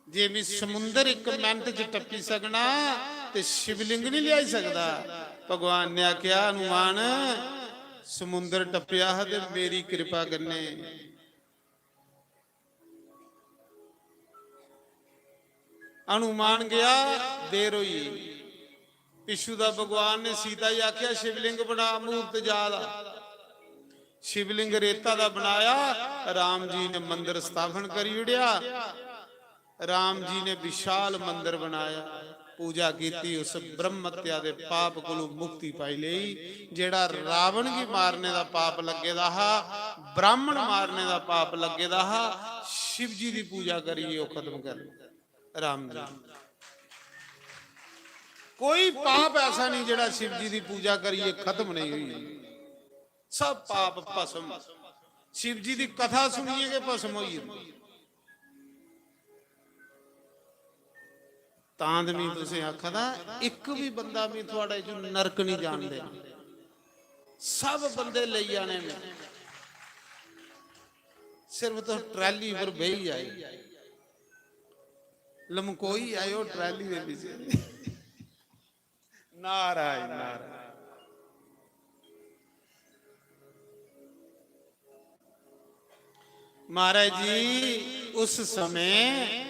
जे मी समुंदर इक मिंट च टप्पी सकना ते शिवलिंग नहीं लेआई सकदा। भगवान ने आखेआ, "हनुमान, समुंदर टप्पेआ हा ते मेरी कृपा कन्नै।" हनुमान गया, देर होई गेई। पिच्छू दा भगवान ने सीता गी आखेआ, "शिवलिंग बना, मूर्त जा दा।" शिवलिंग रेता दा बनाया, राम जी ने मंदर स्थापन करी ओड़ेआ। राम जी ने विशाल मंदर बनाया, पूजा कीती, उस ब्रह्म हत्या दे पाप कोलों मुक्ति पाई लेई। जेड़ा रावण गी मारने दा पाप लग्गे दा हा, ब्राह्मण मारने दा पाप लग्गे दा हा, शिव जी दी पूजा करियै ओह् खत्म कर लेआ। राम जी। कोई पाप ऐसा नहीं जेड़ा शिव जी दी पूजा करिए खत्म नहीं हुई। सब पाप भस्म। शिव जी दी कथा सुनिए के भस्म होई जंदी। तां ते में तुसें आखा दा, इक बी बंदा में थुआड़े च नरक नहीं जान देना। सब बंदे लेई जाने में। सिर्फ तुस ट्राली पर बेही आए, लमकोई आयो ट्राली दे पीछे। नारायण, नारायण। महाराज जी, उस समय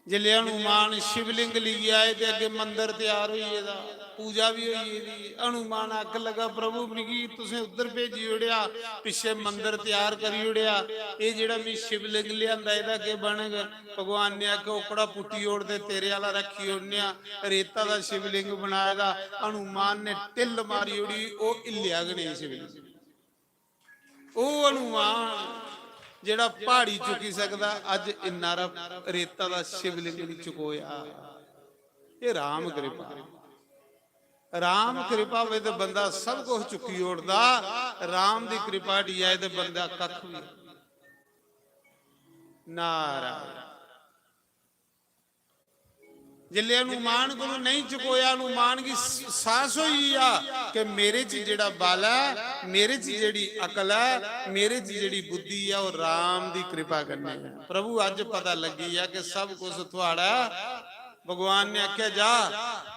जिसले हनुमान शिवलिंग लेइयै आए ते अग्गे मंदर त्यार होई गेदा, पूजा भी होई गेदी। हनुमान आखन लगा, "प्रभु, मिगी तुसें उद्धर भेजी ओड़ेआ, पिच्छे मंदर त्यार करी ओड़ेआ, एह् जेह्ड़ा में शिवलिंग लेआंदा, एह्दा केह् बनग?" भगवान ने आखेआ, "ओकड़ा पुट्टी ओड़ ते तेरे आह्ला रक्खी ओड़ने आं।" रेता दा शिवलिंग बनाए दा। हनुमान ने टिल्ल मारी ओड़ी, ओह् हिल्लेआ गै नेईं शिवलिंग। ओह् हनुमान जेह्ड़ा प्हाड़ी चुकी सकदा, अज्ज इन्ना हारा रेता दा शिवलिंग नहीं चुकोया। एह् राम कृपा। राम कृपा होवे ते बंदा सब कुछ चुकी ओड़दा। राम दी कृपा हटी जाए ते बंदा कक्ख भी। नारायण। जिसले हनुमान कोलों नहीं चुकोया, हनुमान गी स-, साहस होई गेआ कि मेरे च जेह्ड़ा बल ऐ, मेरे च जेह्ड़ी अकल ऐ, मेरे च जेह्ड़ी बुद्धि ऐ, ओह् राम दी कृपा कन्नै ऐ। प्रभु, अज्ज पता लग्गी गेआ कि सब कुछ थुआड़ा। भगवान ने आखेआ, "जा,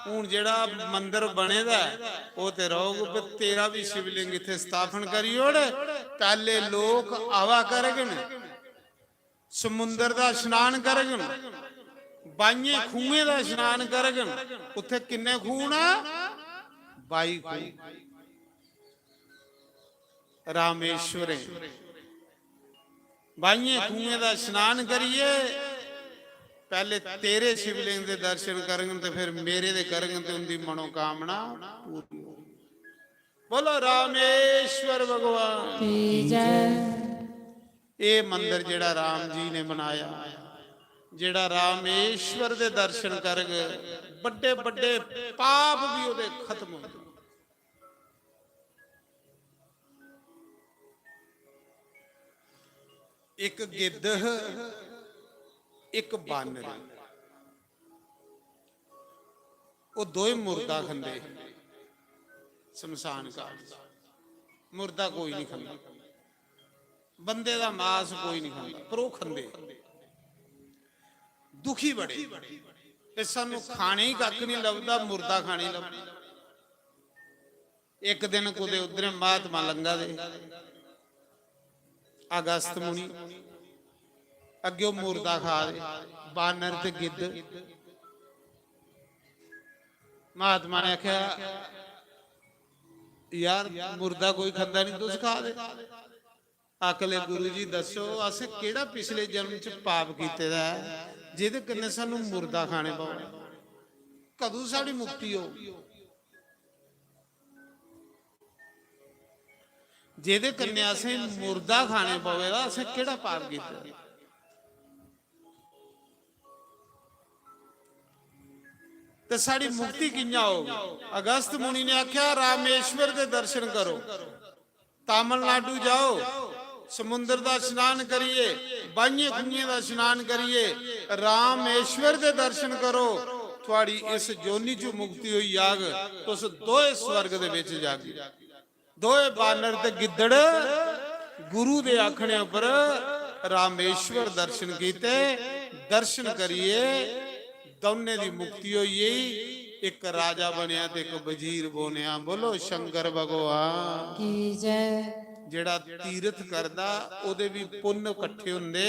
हून जेह्ड़ा मंदर बने दा ऐ, ओह् ते रौह्ग, पर तेरा बी शिवलिंग इत्थै स्थापन करी ओड़। पैह्ले लोक आवा करगन।" समुंदर दा स्नान करगन, बाइयें खूहें दा स्नान करगन। उत्थे किन्ने खूह न? बाई खूह। रामेश्वरें बाइयें खूहें दा स्नान करिए, पैह्ले तेरे शिवलिंग दे दर्शन करगन ते फिर मेरे दे करगन ते उंदी मनोकामना पूरी होग। बोलो रामेश्वर भगवान की जय। एह् मंदर जेह्ड़ा राम जी ने बनाया, जेह्ड़ा रामेश्वर दे दर्शन करग, बड्डे बड्डे पाप भी ओह्दे खत्म होंदे। इक गिद्ध, इक बानर। ओह् दोए मुर्दा खंदे। शमशान घाट च मुर्दा कोई नहीं खंदा, बंदे दा मास कोई नहीं खंदा, पर ओह् खंदे। दुखी बड़े, ते सानू खाने ही कक्ख नहीं लभदा, मुर्दा खाने ही लभदा। इक दिन कुतै उद्धरें महात्मा लंघा दे, अगस्त मुनि, अग्गेओ मुर्दा खा दे, बानर ते गिद्ध। महात्मा ने आखेआ, "यार, मुर्दा कोई खंदा नहीं, तुस खा दे?" आखले, "गुरु जी, दस्सो, असें केह्ड़ा पिछले जन्म च पाप कीते दा ऐ, जेह्दे कन्नै सानू मुर्दा खाने पवै? कदूं साढ़ी मुक्ति होग?" जेह्दे कन्नै असें मुर्दा खाने पवे दा, असें केह्ड़ा पाप कीते दा? ते साढ़ी मुक्ति कि'यां होग? अगस्त मुनि ने आखेआ, "रामेश्वर दे दर्शन करो, तमिलनाडु जाओ, समुंदर दा स्नान करियै, बाइयें खूहें दा स्नान करियै, रामेश्वर दे दर्शन करो, थुआड़ी इस जोनी चों मुक्ति होई जाग, तुस दोए स्वर्ग दे बिच जागे।" दोए बानर ते गिद्दड़ गुरु दे आखने उप्पर रामेश्वर दर्शन कीते। दर्शन करियै दौनें दी मुक्ति होई गेई। इक राजा बनेआ ते इक वजीर बनेआ। बोलो शंकर भगवान की जय। जेह्ड़ा तीरथ करदा, ओह्दे बी पुन्न कट्ठे होंदे,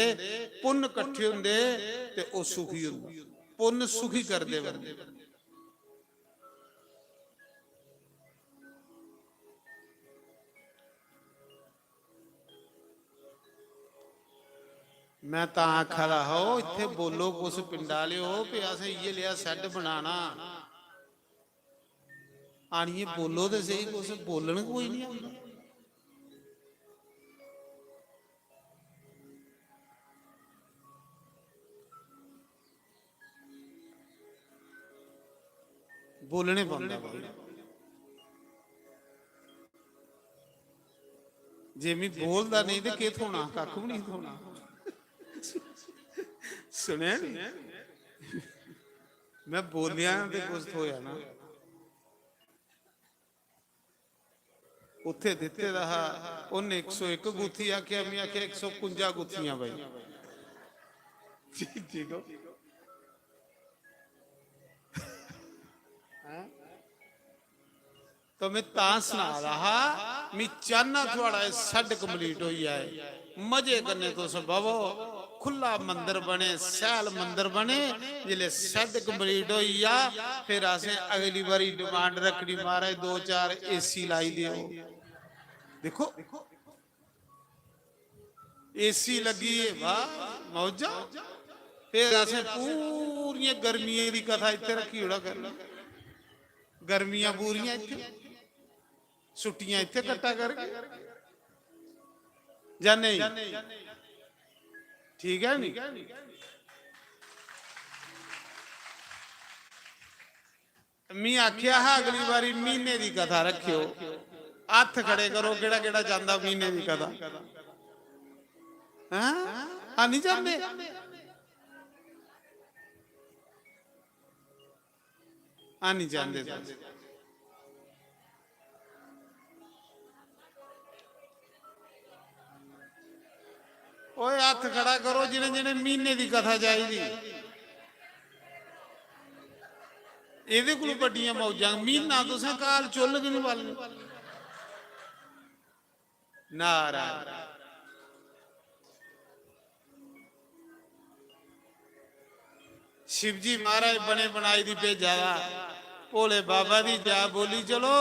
पुन्न कट्ठे होंदे ते ओह् सुखी होंदा। पुन्न सुखी करदे बंदे। मैं तां आखा दा हा, "ओ, इत्थे बोलो, कुस पिंड आह्ले ओ, भी असें इ'यै लेआ shed बनाना। आनियै बोलो ते सेही, कुस बोलन कोई निं औंदा।" बोलने पौंदा भाई। जे मी बोलदा नेईं ते केह् थ्होना? कक्ख बी निं थ्होना। सुनेआ नी? मैं बोलेआ ते कुछ थ्होआ ना। उत्थे दित्ते दा हा, उन्ने इक सौ इक गुत्थी आखेआ, मैं आखेआ इक सौ कुंजा गुत्थियां भाई। ठीक, ठीक हो? हैं? तो मैं तां सना दा हा, मैं चाहना थुआड़ा एह् सैट complete होई जाए, मजे कन्नै तुस बवो, खु'ल्ला मंदर बने, सैल मंदर बने। जिसलै सैट complete होई जा, फिर असें अगली बारी demand रक्खनी, "महाराज, दो चार एसी लाई देओ।" दिक्खो, एसी लग्गी है, वाह, मौजा। फिर असें पूरियां गर्मियें दी कथा इत्थै रक्खी ओड़ा करनी, गर्मियां पूरियां इत्थै, छुट्टियां इत्थै कट्टा करगे, जां नेईं? ठीक है नी? मी आखेआ हा, "अगली बारी म्हीने दी कथा रक्खेओ।" हत्थ खड़े करो, केह्ड़ा केह्ड़ा चांह्दा म्हीने दी कथा? हैं? हाँ, नहीं चांह्दे? हाँ, नहीं चांह्दे तुस। ओए, हत्थ खड़ा करो जिनें जिनें म्हीने दी कथा चाहिदी। एह्दे कोल बड्डियां मौजां, म्हीना तुसें काल चुल्ल बी निं बालनी। नारायण। शिवजी महाराज बने बनाई दी भेजा दा, भोले बाबा दी जय बोली चलो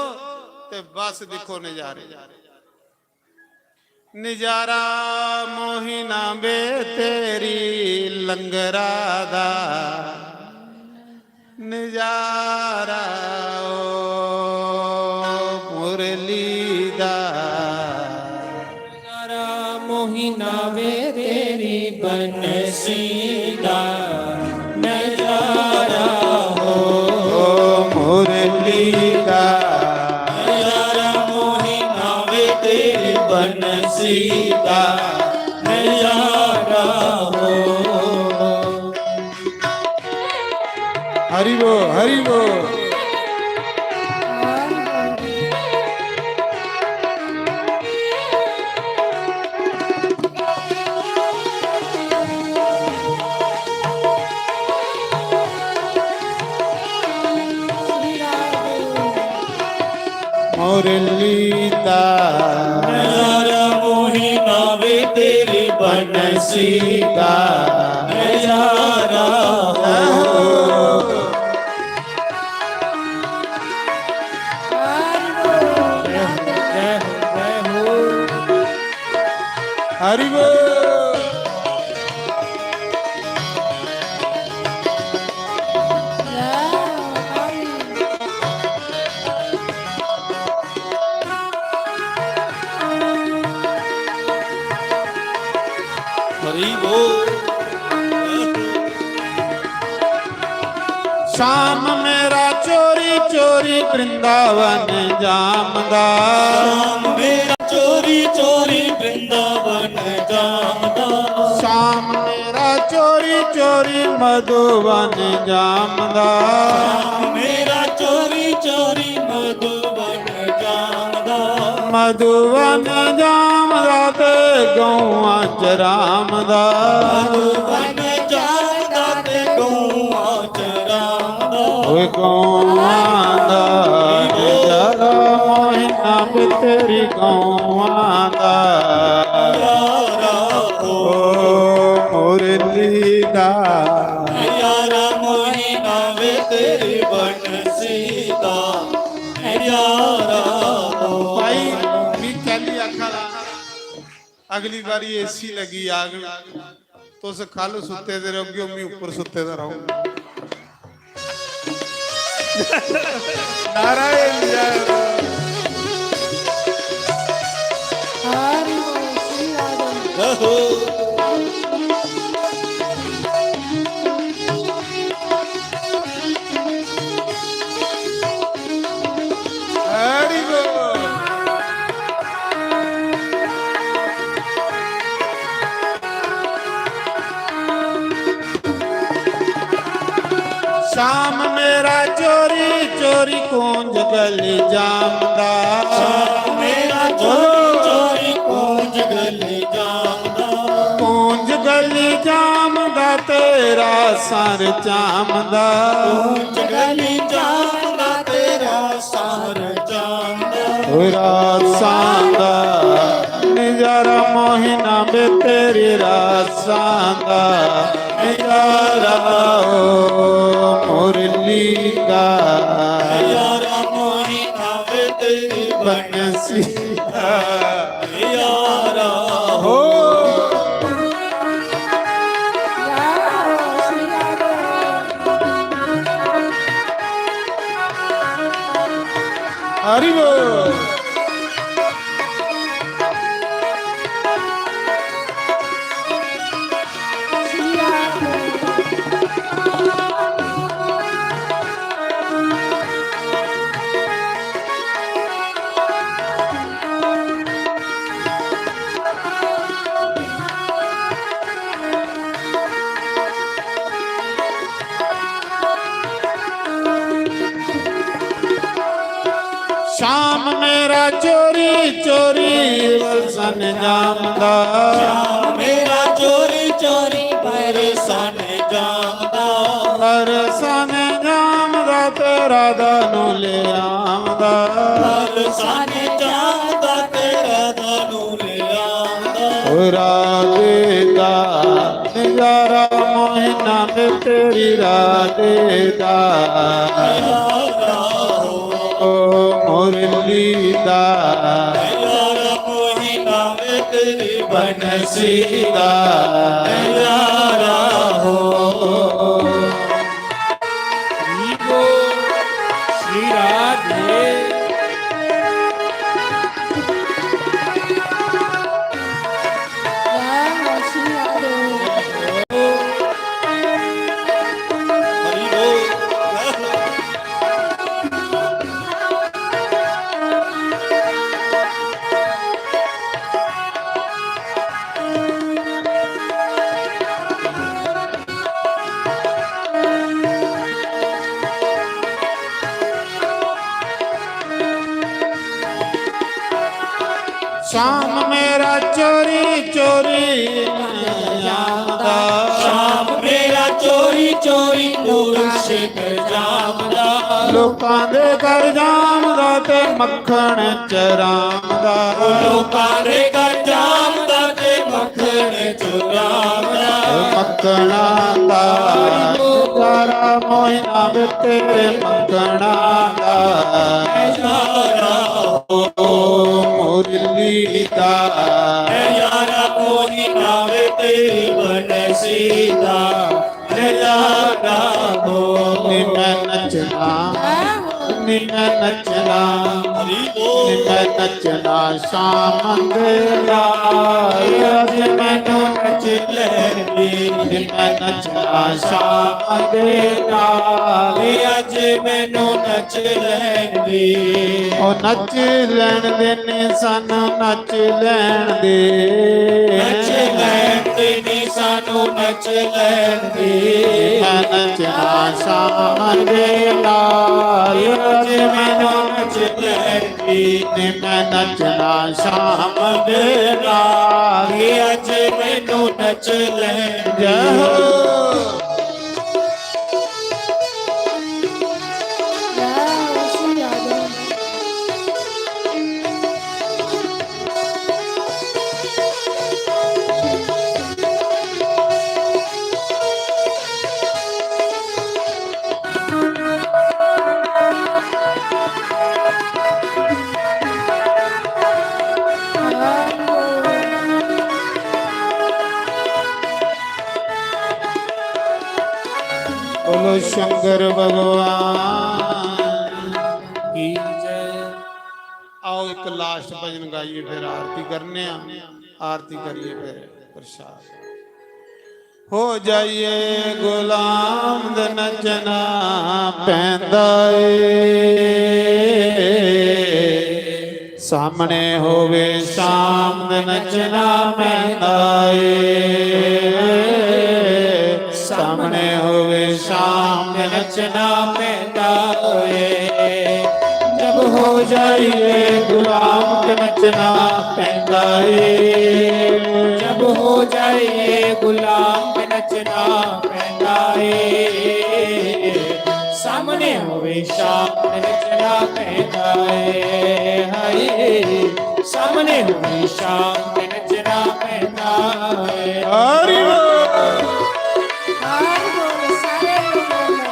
ते बस दिक्खो नजारे। नजारा मोहिना बे तेरी लंगरा दा, नजारा ओ मुरली दा। नजारा मोहिना वे तेरी बनसी दा, नजारा हो ओ मुरली दा। नजारा मोहिना वे तेरी बनसी दा, नजारा हो। हरि बोल, हरि बोल। मुरली दा नजारा मोहिना वे तेरी बनसी दा नजारा हो। हरि बोल। हरि बोल। श्याम मेरा चोरी चोरी वृंदावन जामदा। श्याम मेरा चोरी चोरी वृंदावन जामदा। श्याम मेरा चोरी चोरी मधुवन जामदा। श्याम मेरा चोरी चोरी मधुवन जामदा। मधुवन जामदा ते गौआं चरामदा। मधुवन जामदा ते गौआं चरामदा। ओए गौआं दा नजारा मोहिना वे तेरी गौआं दा। नजारा ओ मुरली दा। नजारा मोहिना वे तेरी बनसी दा। नजारा ओ। भाई, मी कैली आखा दा, अगली बारी एसी लगी जाग, तुस ख'ल्ल सुत्ते दे रौह्गे, मी उप्पर सुत्ते दा रौह्गा। नारायण जय राम। हरि बोल, श्री राधे। हरि बोल। शाम मेरा चोरी चोरी कूंज गली जामदा। शाम मेरा चोरी चोरी कूंज गली जामदा। कूंज गली जामदा तेरा सर चामदा। कूंज गली जामदा तेरा सर चामदा। रासां दा नजारा मोहिना वे तेरी रासां दा नजारा हो मुरली का। नजारा मोहिना वे तेरी बंसी का नजारा हो। हरि बोल। शाम मेरा चोरी चोरी वलसन जामदा। शाम मेरा चोरी चोरी वलसन जामदा। वलसन जामदा तेरा दानू ले आमदा। वलसन जामदा तेरा दानू ले आमदा। राधे दा नजारा मोहिना में तेरी राधे दा। ओ मुरली दा। नजारा मोहिना में तेरी बंसी दा। नजारा हो। श्री राधे। शाम मेरा चोरी चोरी जामदा। शाम मेरा चोरी चोरी नूर शेख जामदा। लोकां दे घर जामदा ते मक्खन चरामदा। लोकां दे घर जामदा ते मक्खन चरामदा। मक्खना दा नजारा मोहिना वे तेरे मक्खना दा। नजारा हो मुरली दा। नजारा मोहिना वे तेरी बंसी दा। नजारा हो। नी मैं नचना, नी मैं नचना, हरि बोल। नी मैं नचना शाम दे नाल, अज मैनू नच लैंदी। नी मैं नचना शाम दे नाल, अज मैनू नच लैंदी। ओ नच लैन दे नी सानू, नच लैन दे। नच लैन दे नी सानू, नच लैन दे। मैं नचना शाम दे नाल, अज मैनू नच लैन दे। नी मैं नचना शाम दे नाल, अज मैनू नच लैन दे। जय हो। बोलो शंकर भगवान की जय। आओ, एक लास्ट भजन गाइए, फिर आरती करने हैं। आरती करिए, फिर प्रसाद। हो जाइए गुलाम दे नचना पैंदा ए, सामने होवे शाम दे नचना पैंदा ए, सामने होवे शाम दे नचना नचना पैंदा ਏ। जब हो जाइए गुलाम ते नचना पैंदा ਏ। जब हो जाइए गुलाम ते नचना पैंदा ਏ। सामने होवे शाम ते नचना पैंदा ਏ। हाय, सामने होवे शाम ते नचना पैंदा ਏ। हरि बोल। हरि बोल, सारे लोगों में।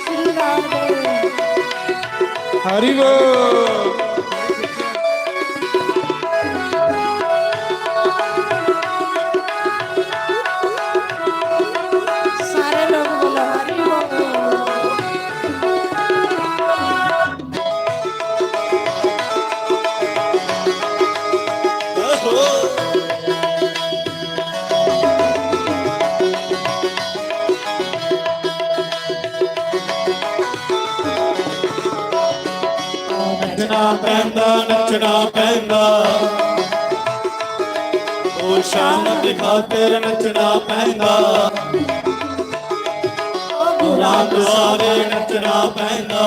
श्री राधे। हरि बोल। सारे लोग बोलो, हरि बोल। नचना पैंदा, नचना पैंदा, ओ शाम दी खातिर नचना पैंदा। गुलाम सारे नचना पैंदा।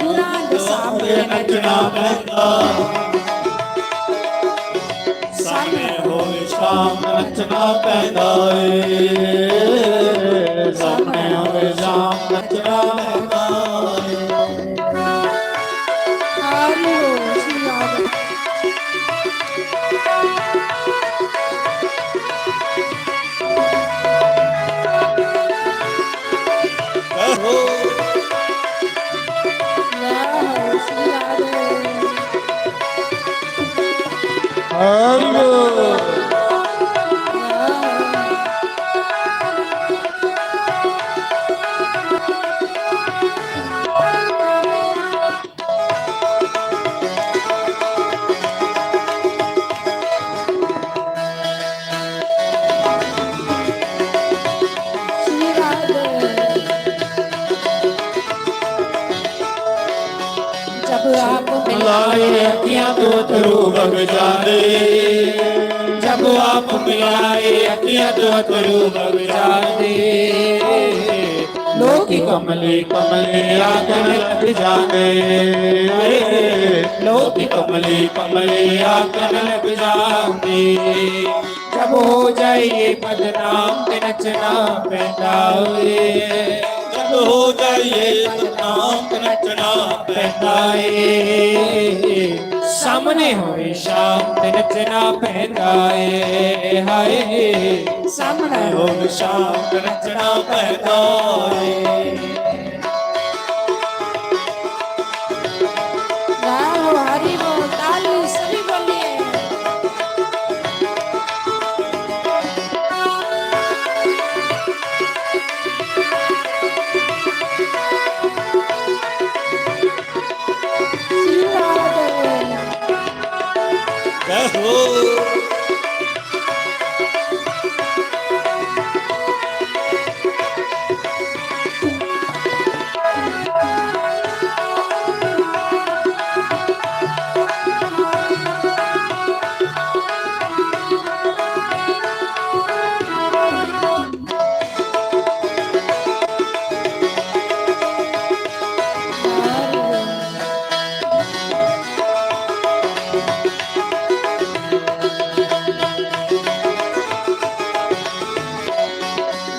गुलाम सारे नचना पैंदा। सामने होवे शाम नचना पैंदा ਏ। सामने होवे शाम नचना पैंदा ਏ। हरि बोल, श्री राधे। हरि बोल। जब आप मिलाए अखियां तो अथरू बग जाते, जब आप मिलाए अखियां तो अथरू बग जाते। लोकी कमली कमली आखन लग जांदे, लोकी कमली कमली आखन लग जांदे। जब हो जाइए बदनाम ते नचना पैंदा ਏ। जब हो जाइए बदनाम ते नचना पैंदा ਏ। सामने होवे शाम ते नचना पैंदा ਏ। हाय, सामने होवे शाम ते नचना पैंदा ਏ। वाह, हरि बोल, ताली सभी बोलिए। जय हो।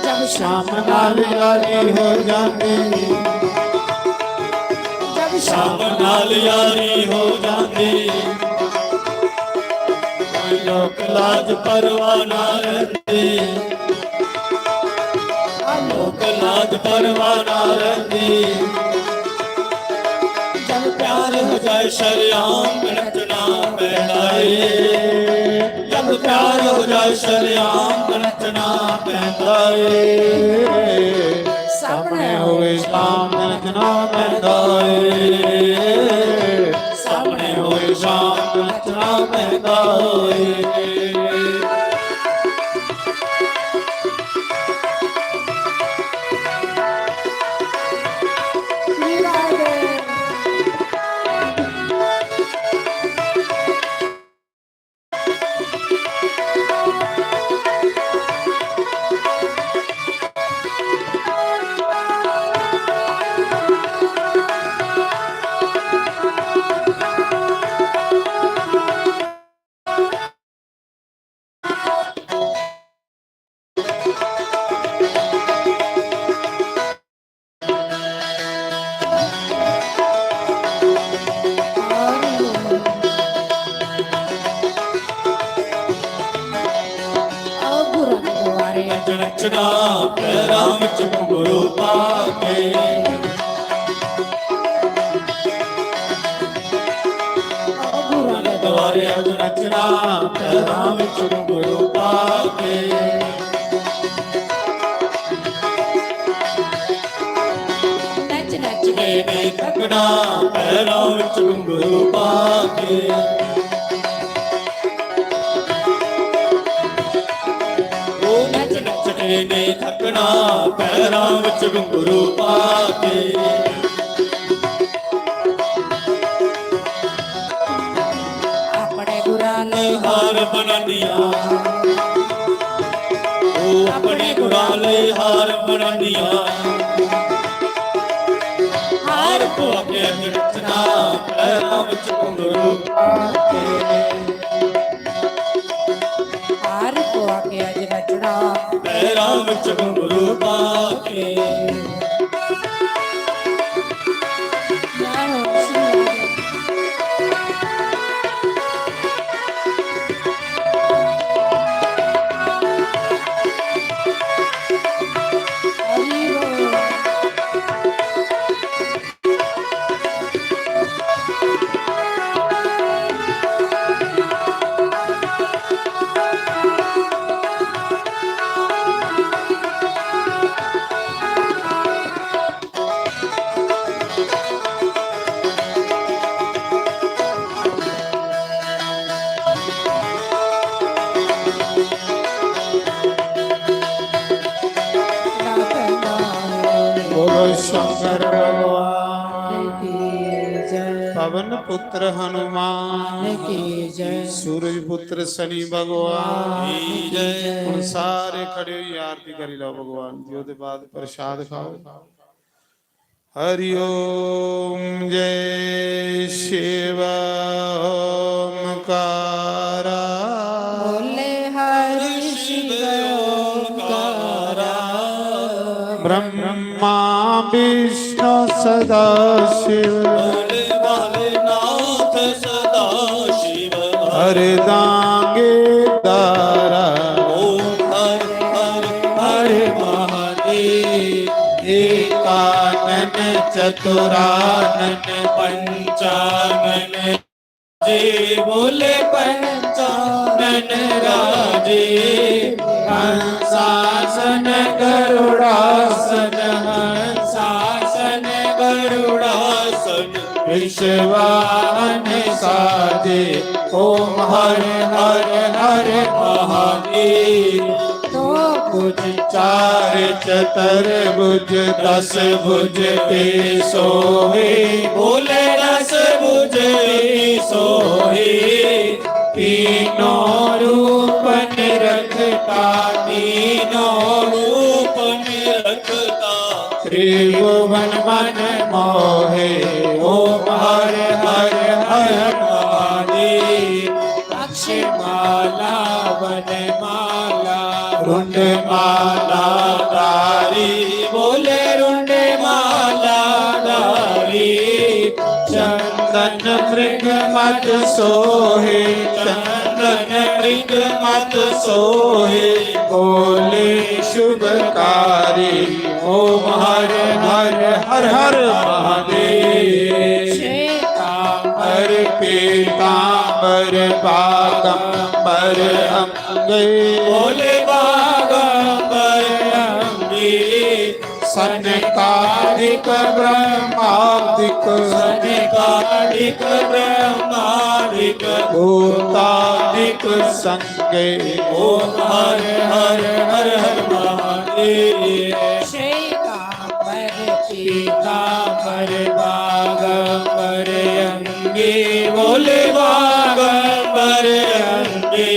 जब शाम नाल यारी हो जाती, जब शाम नाल यारी हो जाती, लोक लाज परवाह ना रहिंदी, लोक लाज परवाह ना रहिंदी। जब प्यार हो जाए शरेआम नचना पैंदा ਏ, जब प्यार हो जाए शरेआम नचना पैंदा ਏ। सामने होवे शाम नचना पैंदा ਏ, सामने होवे शाम नचना पैंदा ਏ। ਨੱਚਣਾ, ਪੈਰਾਂ ਵਿੱਚ ਘੁੰਗਰੂ ਪਾ ਕੇ। ਗੁਰਾਂ ਦੇ ਦੁਆਰੇ ਅੱਜ ਨੱਚਣਾ, ਪੈਰਾਂ ਵਿੱਚ ਘੁੰਗਰੂ ਪਾ ਕੇ। ਨੱਚ ਨੱਚ ਕੇ ਨਹੀਂ ਥੱਕਣਾ, ਪੈਰਾਂ ਵਿੱਚ ਘੁੰਗਰੂ ਪਾ ਕੇ। ਉਹ ਨੱਚ ਨੱਚ ਕੇ ਨਹੀਂ ਥੱਕਣਾ, ਪੈਰਾਂ ਵਿੱਚ ਘੁੰਗਰੂ ਪਾ ਕੇ। ਆਪਣੇ ਗੁਰਾਂ ਲਈ ਹਾਰ ਬਣਾਉਂਦੀਆਂ, ਉਹ ਆਪਣੇ ਗੁਰਾਂ ਲਈ ਹਾਰ ਬਣਾਉਂਦੀਆਂ। ਹਾਰ ਪਵਾ ਕੇ ਅੱਜ ਨੱਚਣਾ, ਪੈਰਾਂ ਵਿੱਚ ਘੁੰਗਰੂ ਪਾ ਕੇ। ਹਾਰ ਪਵਾ ਕੇ ਅੱਜ ਨੱਚਣਾ, ਪੈਰਾਂ ਵਿੱਚ ਘੁੰਗਰੂ ਪਾ ਕੇ। बोलो शंकर भगवान की जय। पवन पुत्र हनुमान की जय। सूरज पुत्र शनि भगवान की जय। ਹੁਣ ਸਾਰੇ ਖੜੇ ਹੋ, ਆਰਤੀ ਕਰੀ ਲਓ ਭਗਵਾਨ ਜੀ, ਉਹਦੇ ਬਾਅਦ ਪ੍ਰਸ਼ਾਦ ਖਾਓ। हरि ओम। जय शिव ओमकारा। बोले हरि शिव ओमकारा। ब्रह्मा विष्णु सदा शिव। भोले भालेनाथ सदा शिव। हर दांगे दारा। ओम हर हर हर महादेव। एकानन चतुरानन पंचानन। जी बोले पंचानन राजे। हंसासन गरुड़ासन हंसासन गरुड़ासन। विश्वान साजे। ओम हर हर हर महादेव। तो कुछ चार चतुर्भुज दस भुज पे सोहे। बोले दस भुज पे सोहे। तीनों रूप निरखता तीनों रूप निरखता। त्रिभुवन मन मोहे। ओम हर हर हर महादेव। अक्षमाला वनमाला रुंडमाला धारी। बोले रुंडमाला धारी। चंदन मृग मद सोहे। चंदन मृग मद सोहे। बोले शुभकारी। ओम हर हर हर हर महादेव। श्वेतांबर पीतांबर बागंबर अंगे। बोले बागंबर अंगे। सनकादिक ब्रह्मादिक। सनकादिक ब्रह्मादिक। भूतादिक संगे। ओम हर हर हर हर महादेव। श्वेतांबर पीतांबर बागंबर अंगे। बोले बागंबर अंगे।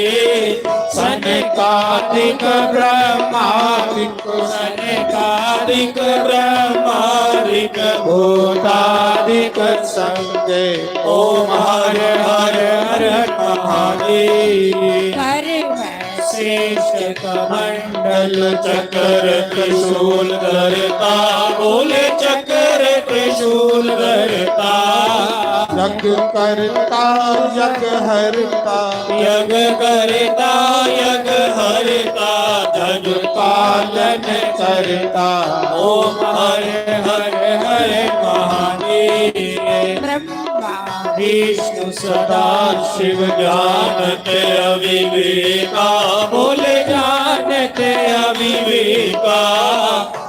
सनकादिक ब्रह्मादिक। सनकादिक ब्रह्मादिक। भूतादिक संगे। ओम हर हर हर हर महादेव। कर में श्रेष्ठ कमंडल चक्र त्रिशूल धरता। बोले चक्र त्रिशूल धरता। यज्ञ करता यज्ञ हरता। यज्ञ करता यज्ञ हरता। जग करता। ओम हर हर हर महादेव। ब्रह्मा विष्णु सदा शिव जानते अविवेका, बोले जानते अविवेका।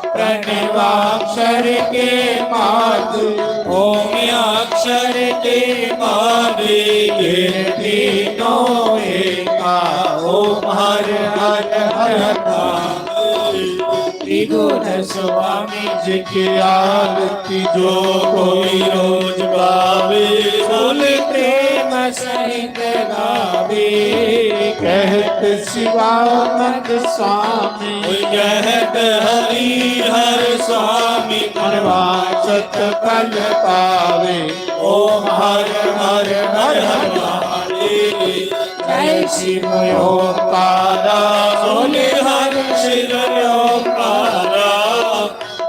प्रणवाक्षर के माधु, ओम अक्षर के माधु, ये तीनों एका। ओम हर हर हर महादेव। त्रिगुण स्वामी जी की आरती जो कोई रोज गावे, बोले प्रेम सहित गावे। कहत शिवानंद स्वामी, कहत हरि हर स्वामी, मनवांछित फल पावे। ओम हर हर हर हर महादेव। जय शिव ओंकारा, बोले हर शिव ओंकारा।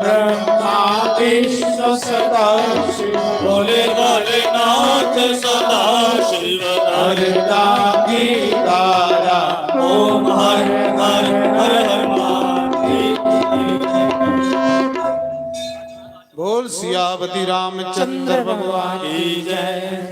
ब्रह्मा विष्णु सदा शिव, बोले भोलेनाथ सदा शिव, हरदा की तारा। ओम हर हर हर हर महादेव। बोल सियावती रामचंद्र भगवान की जय।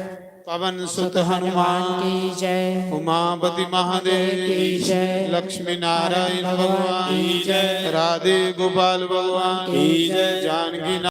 पवन सुत हनुमान की जय। उमापति महादेव की जय। लक्ष्मी नारायण भगवान की जय। राधे गोपाल भगवान की जय। जानकी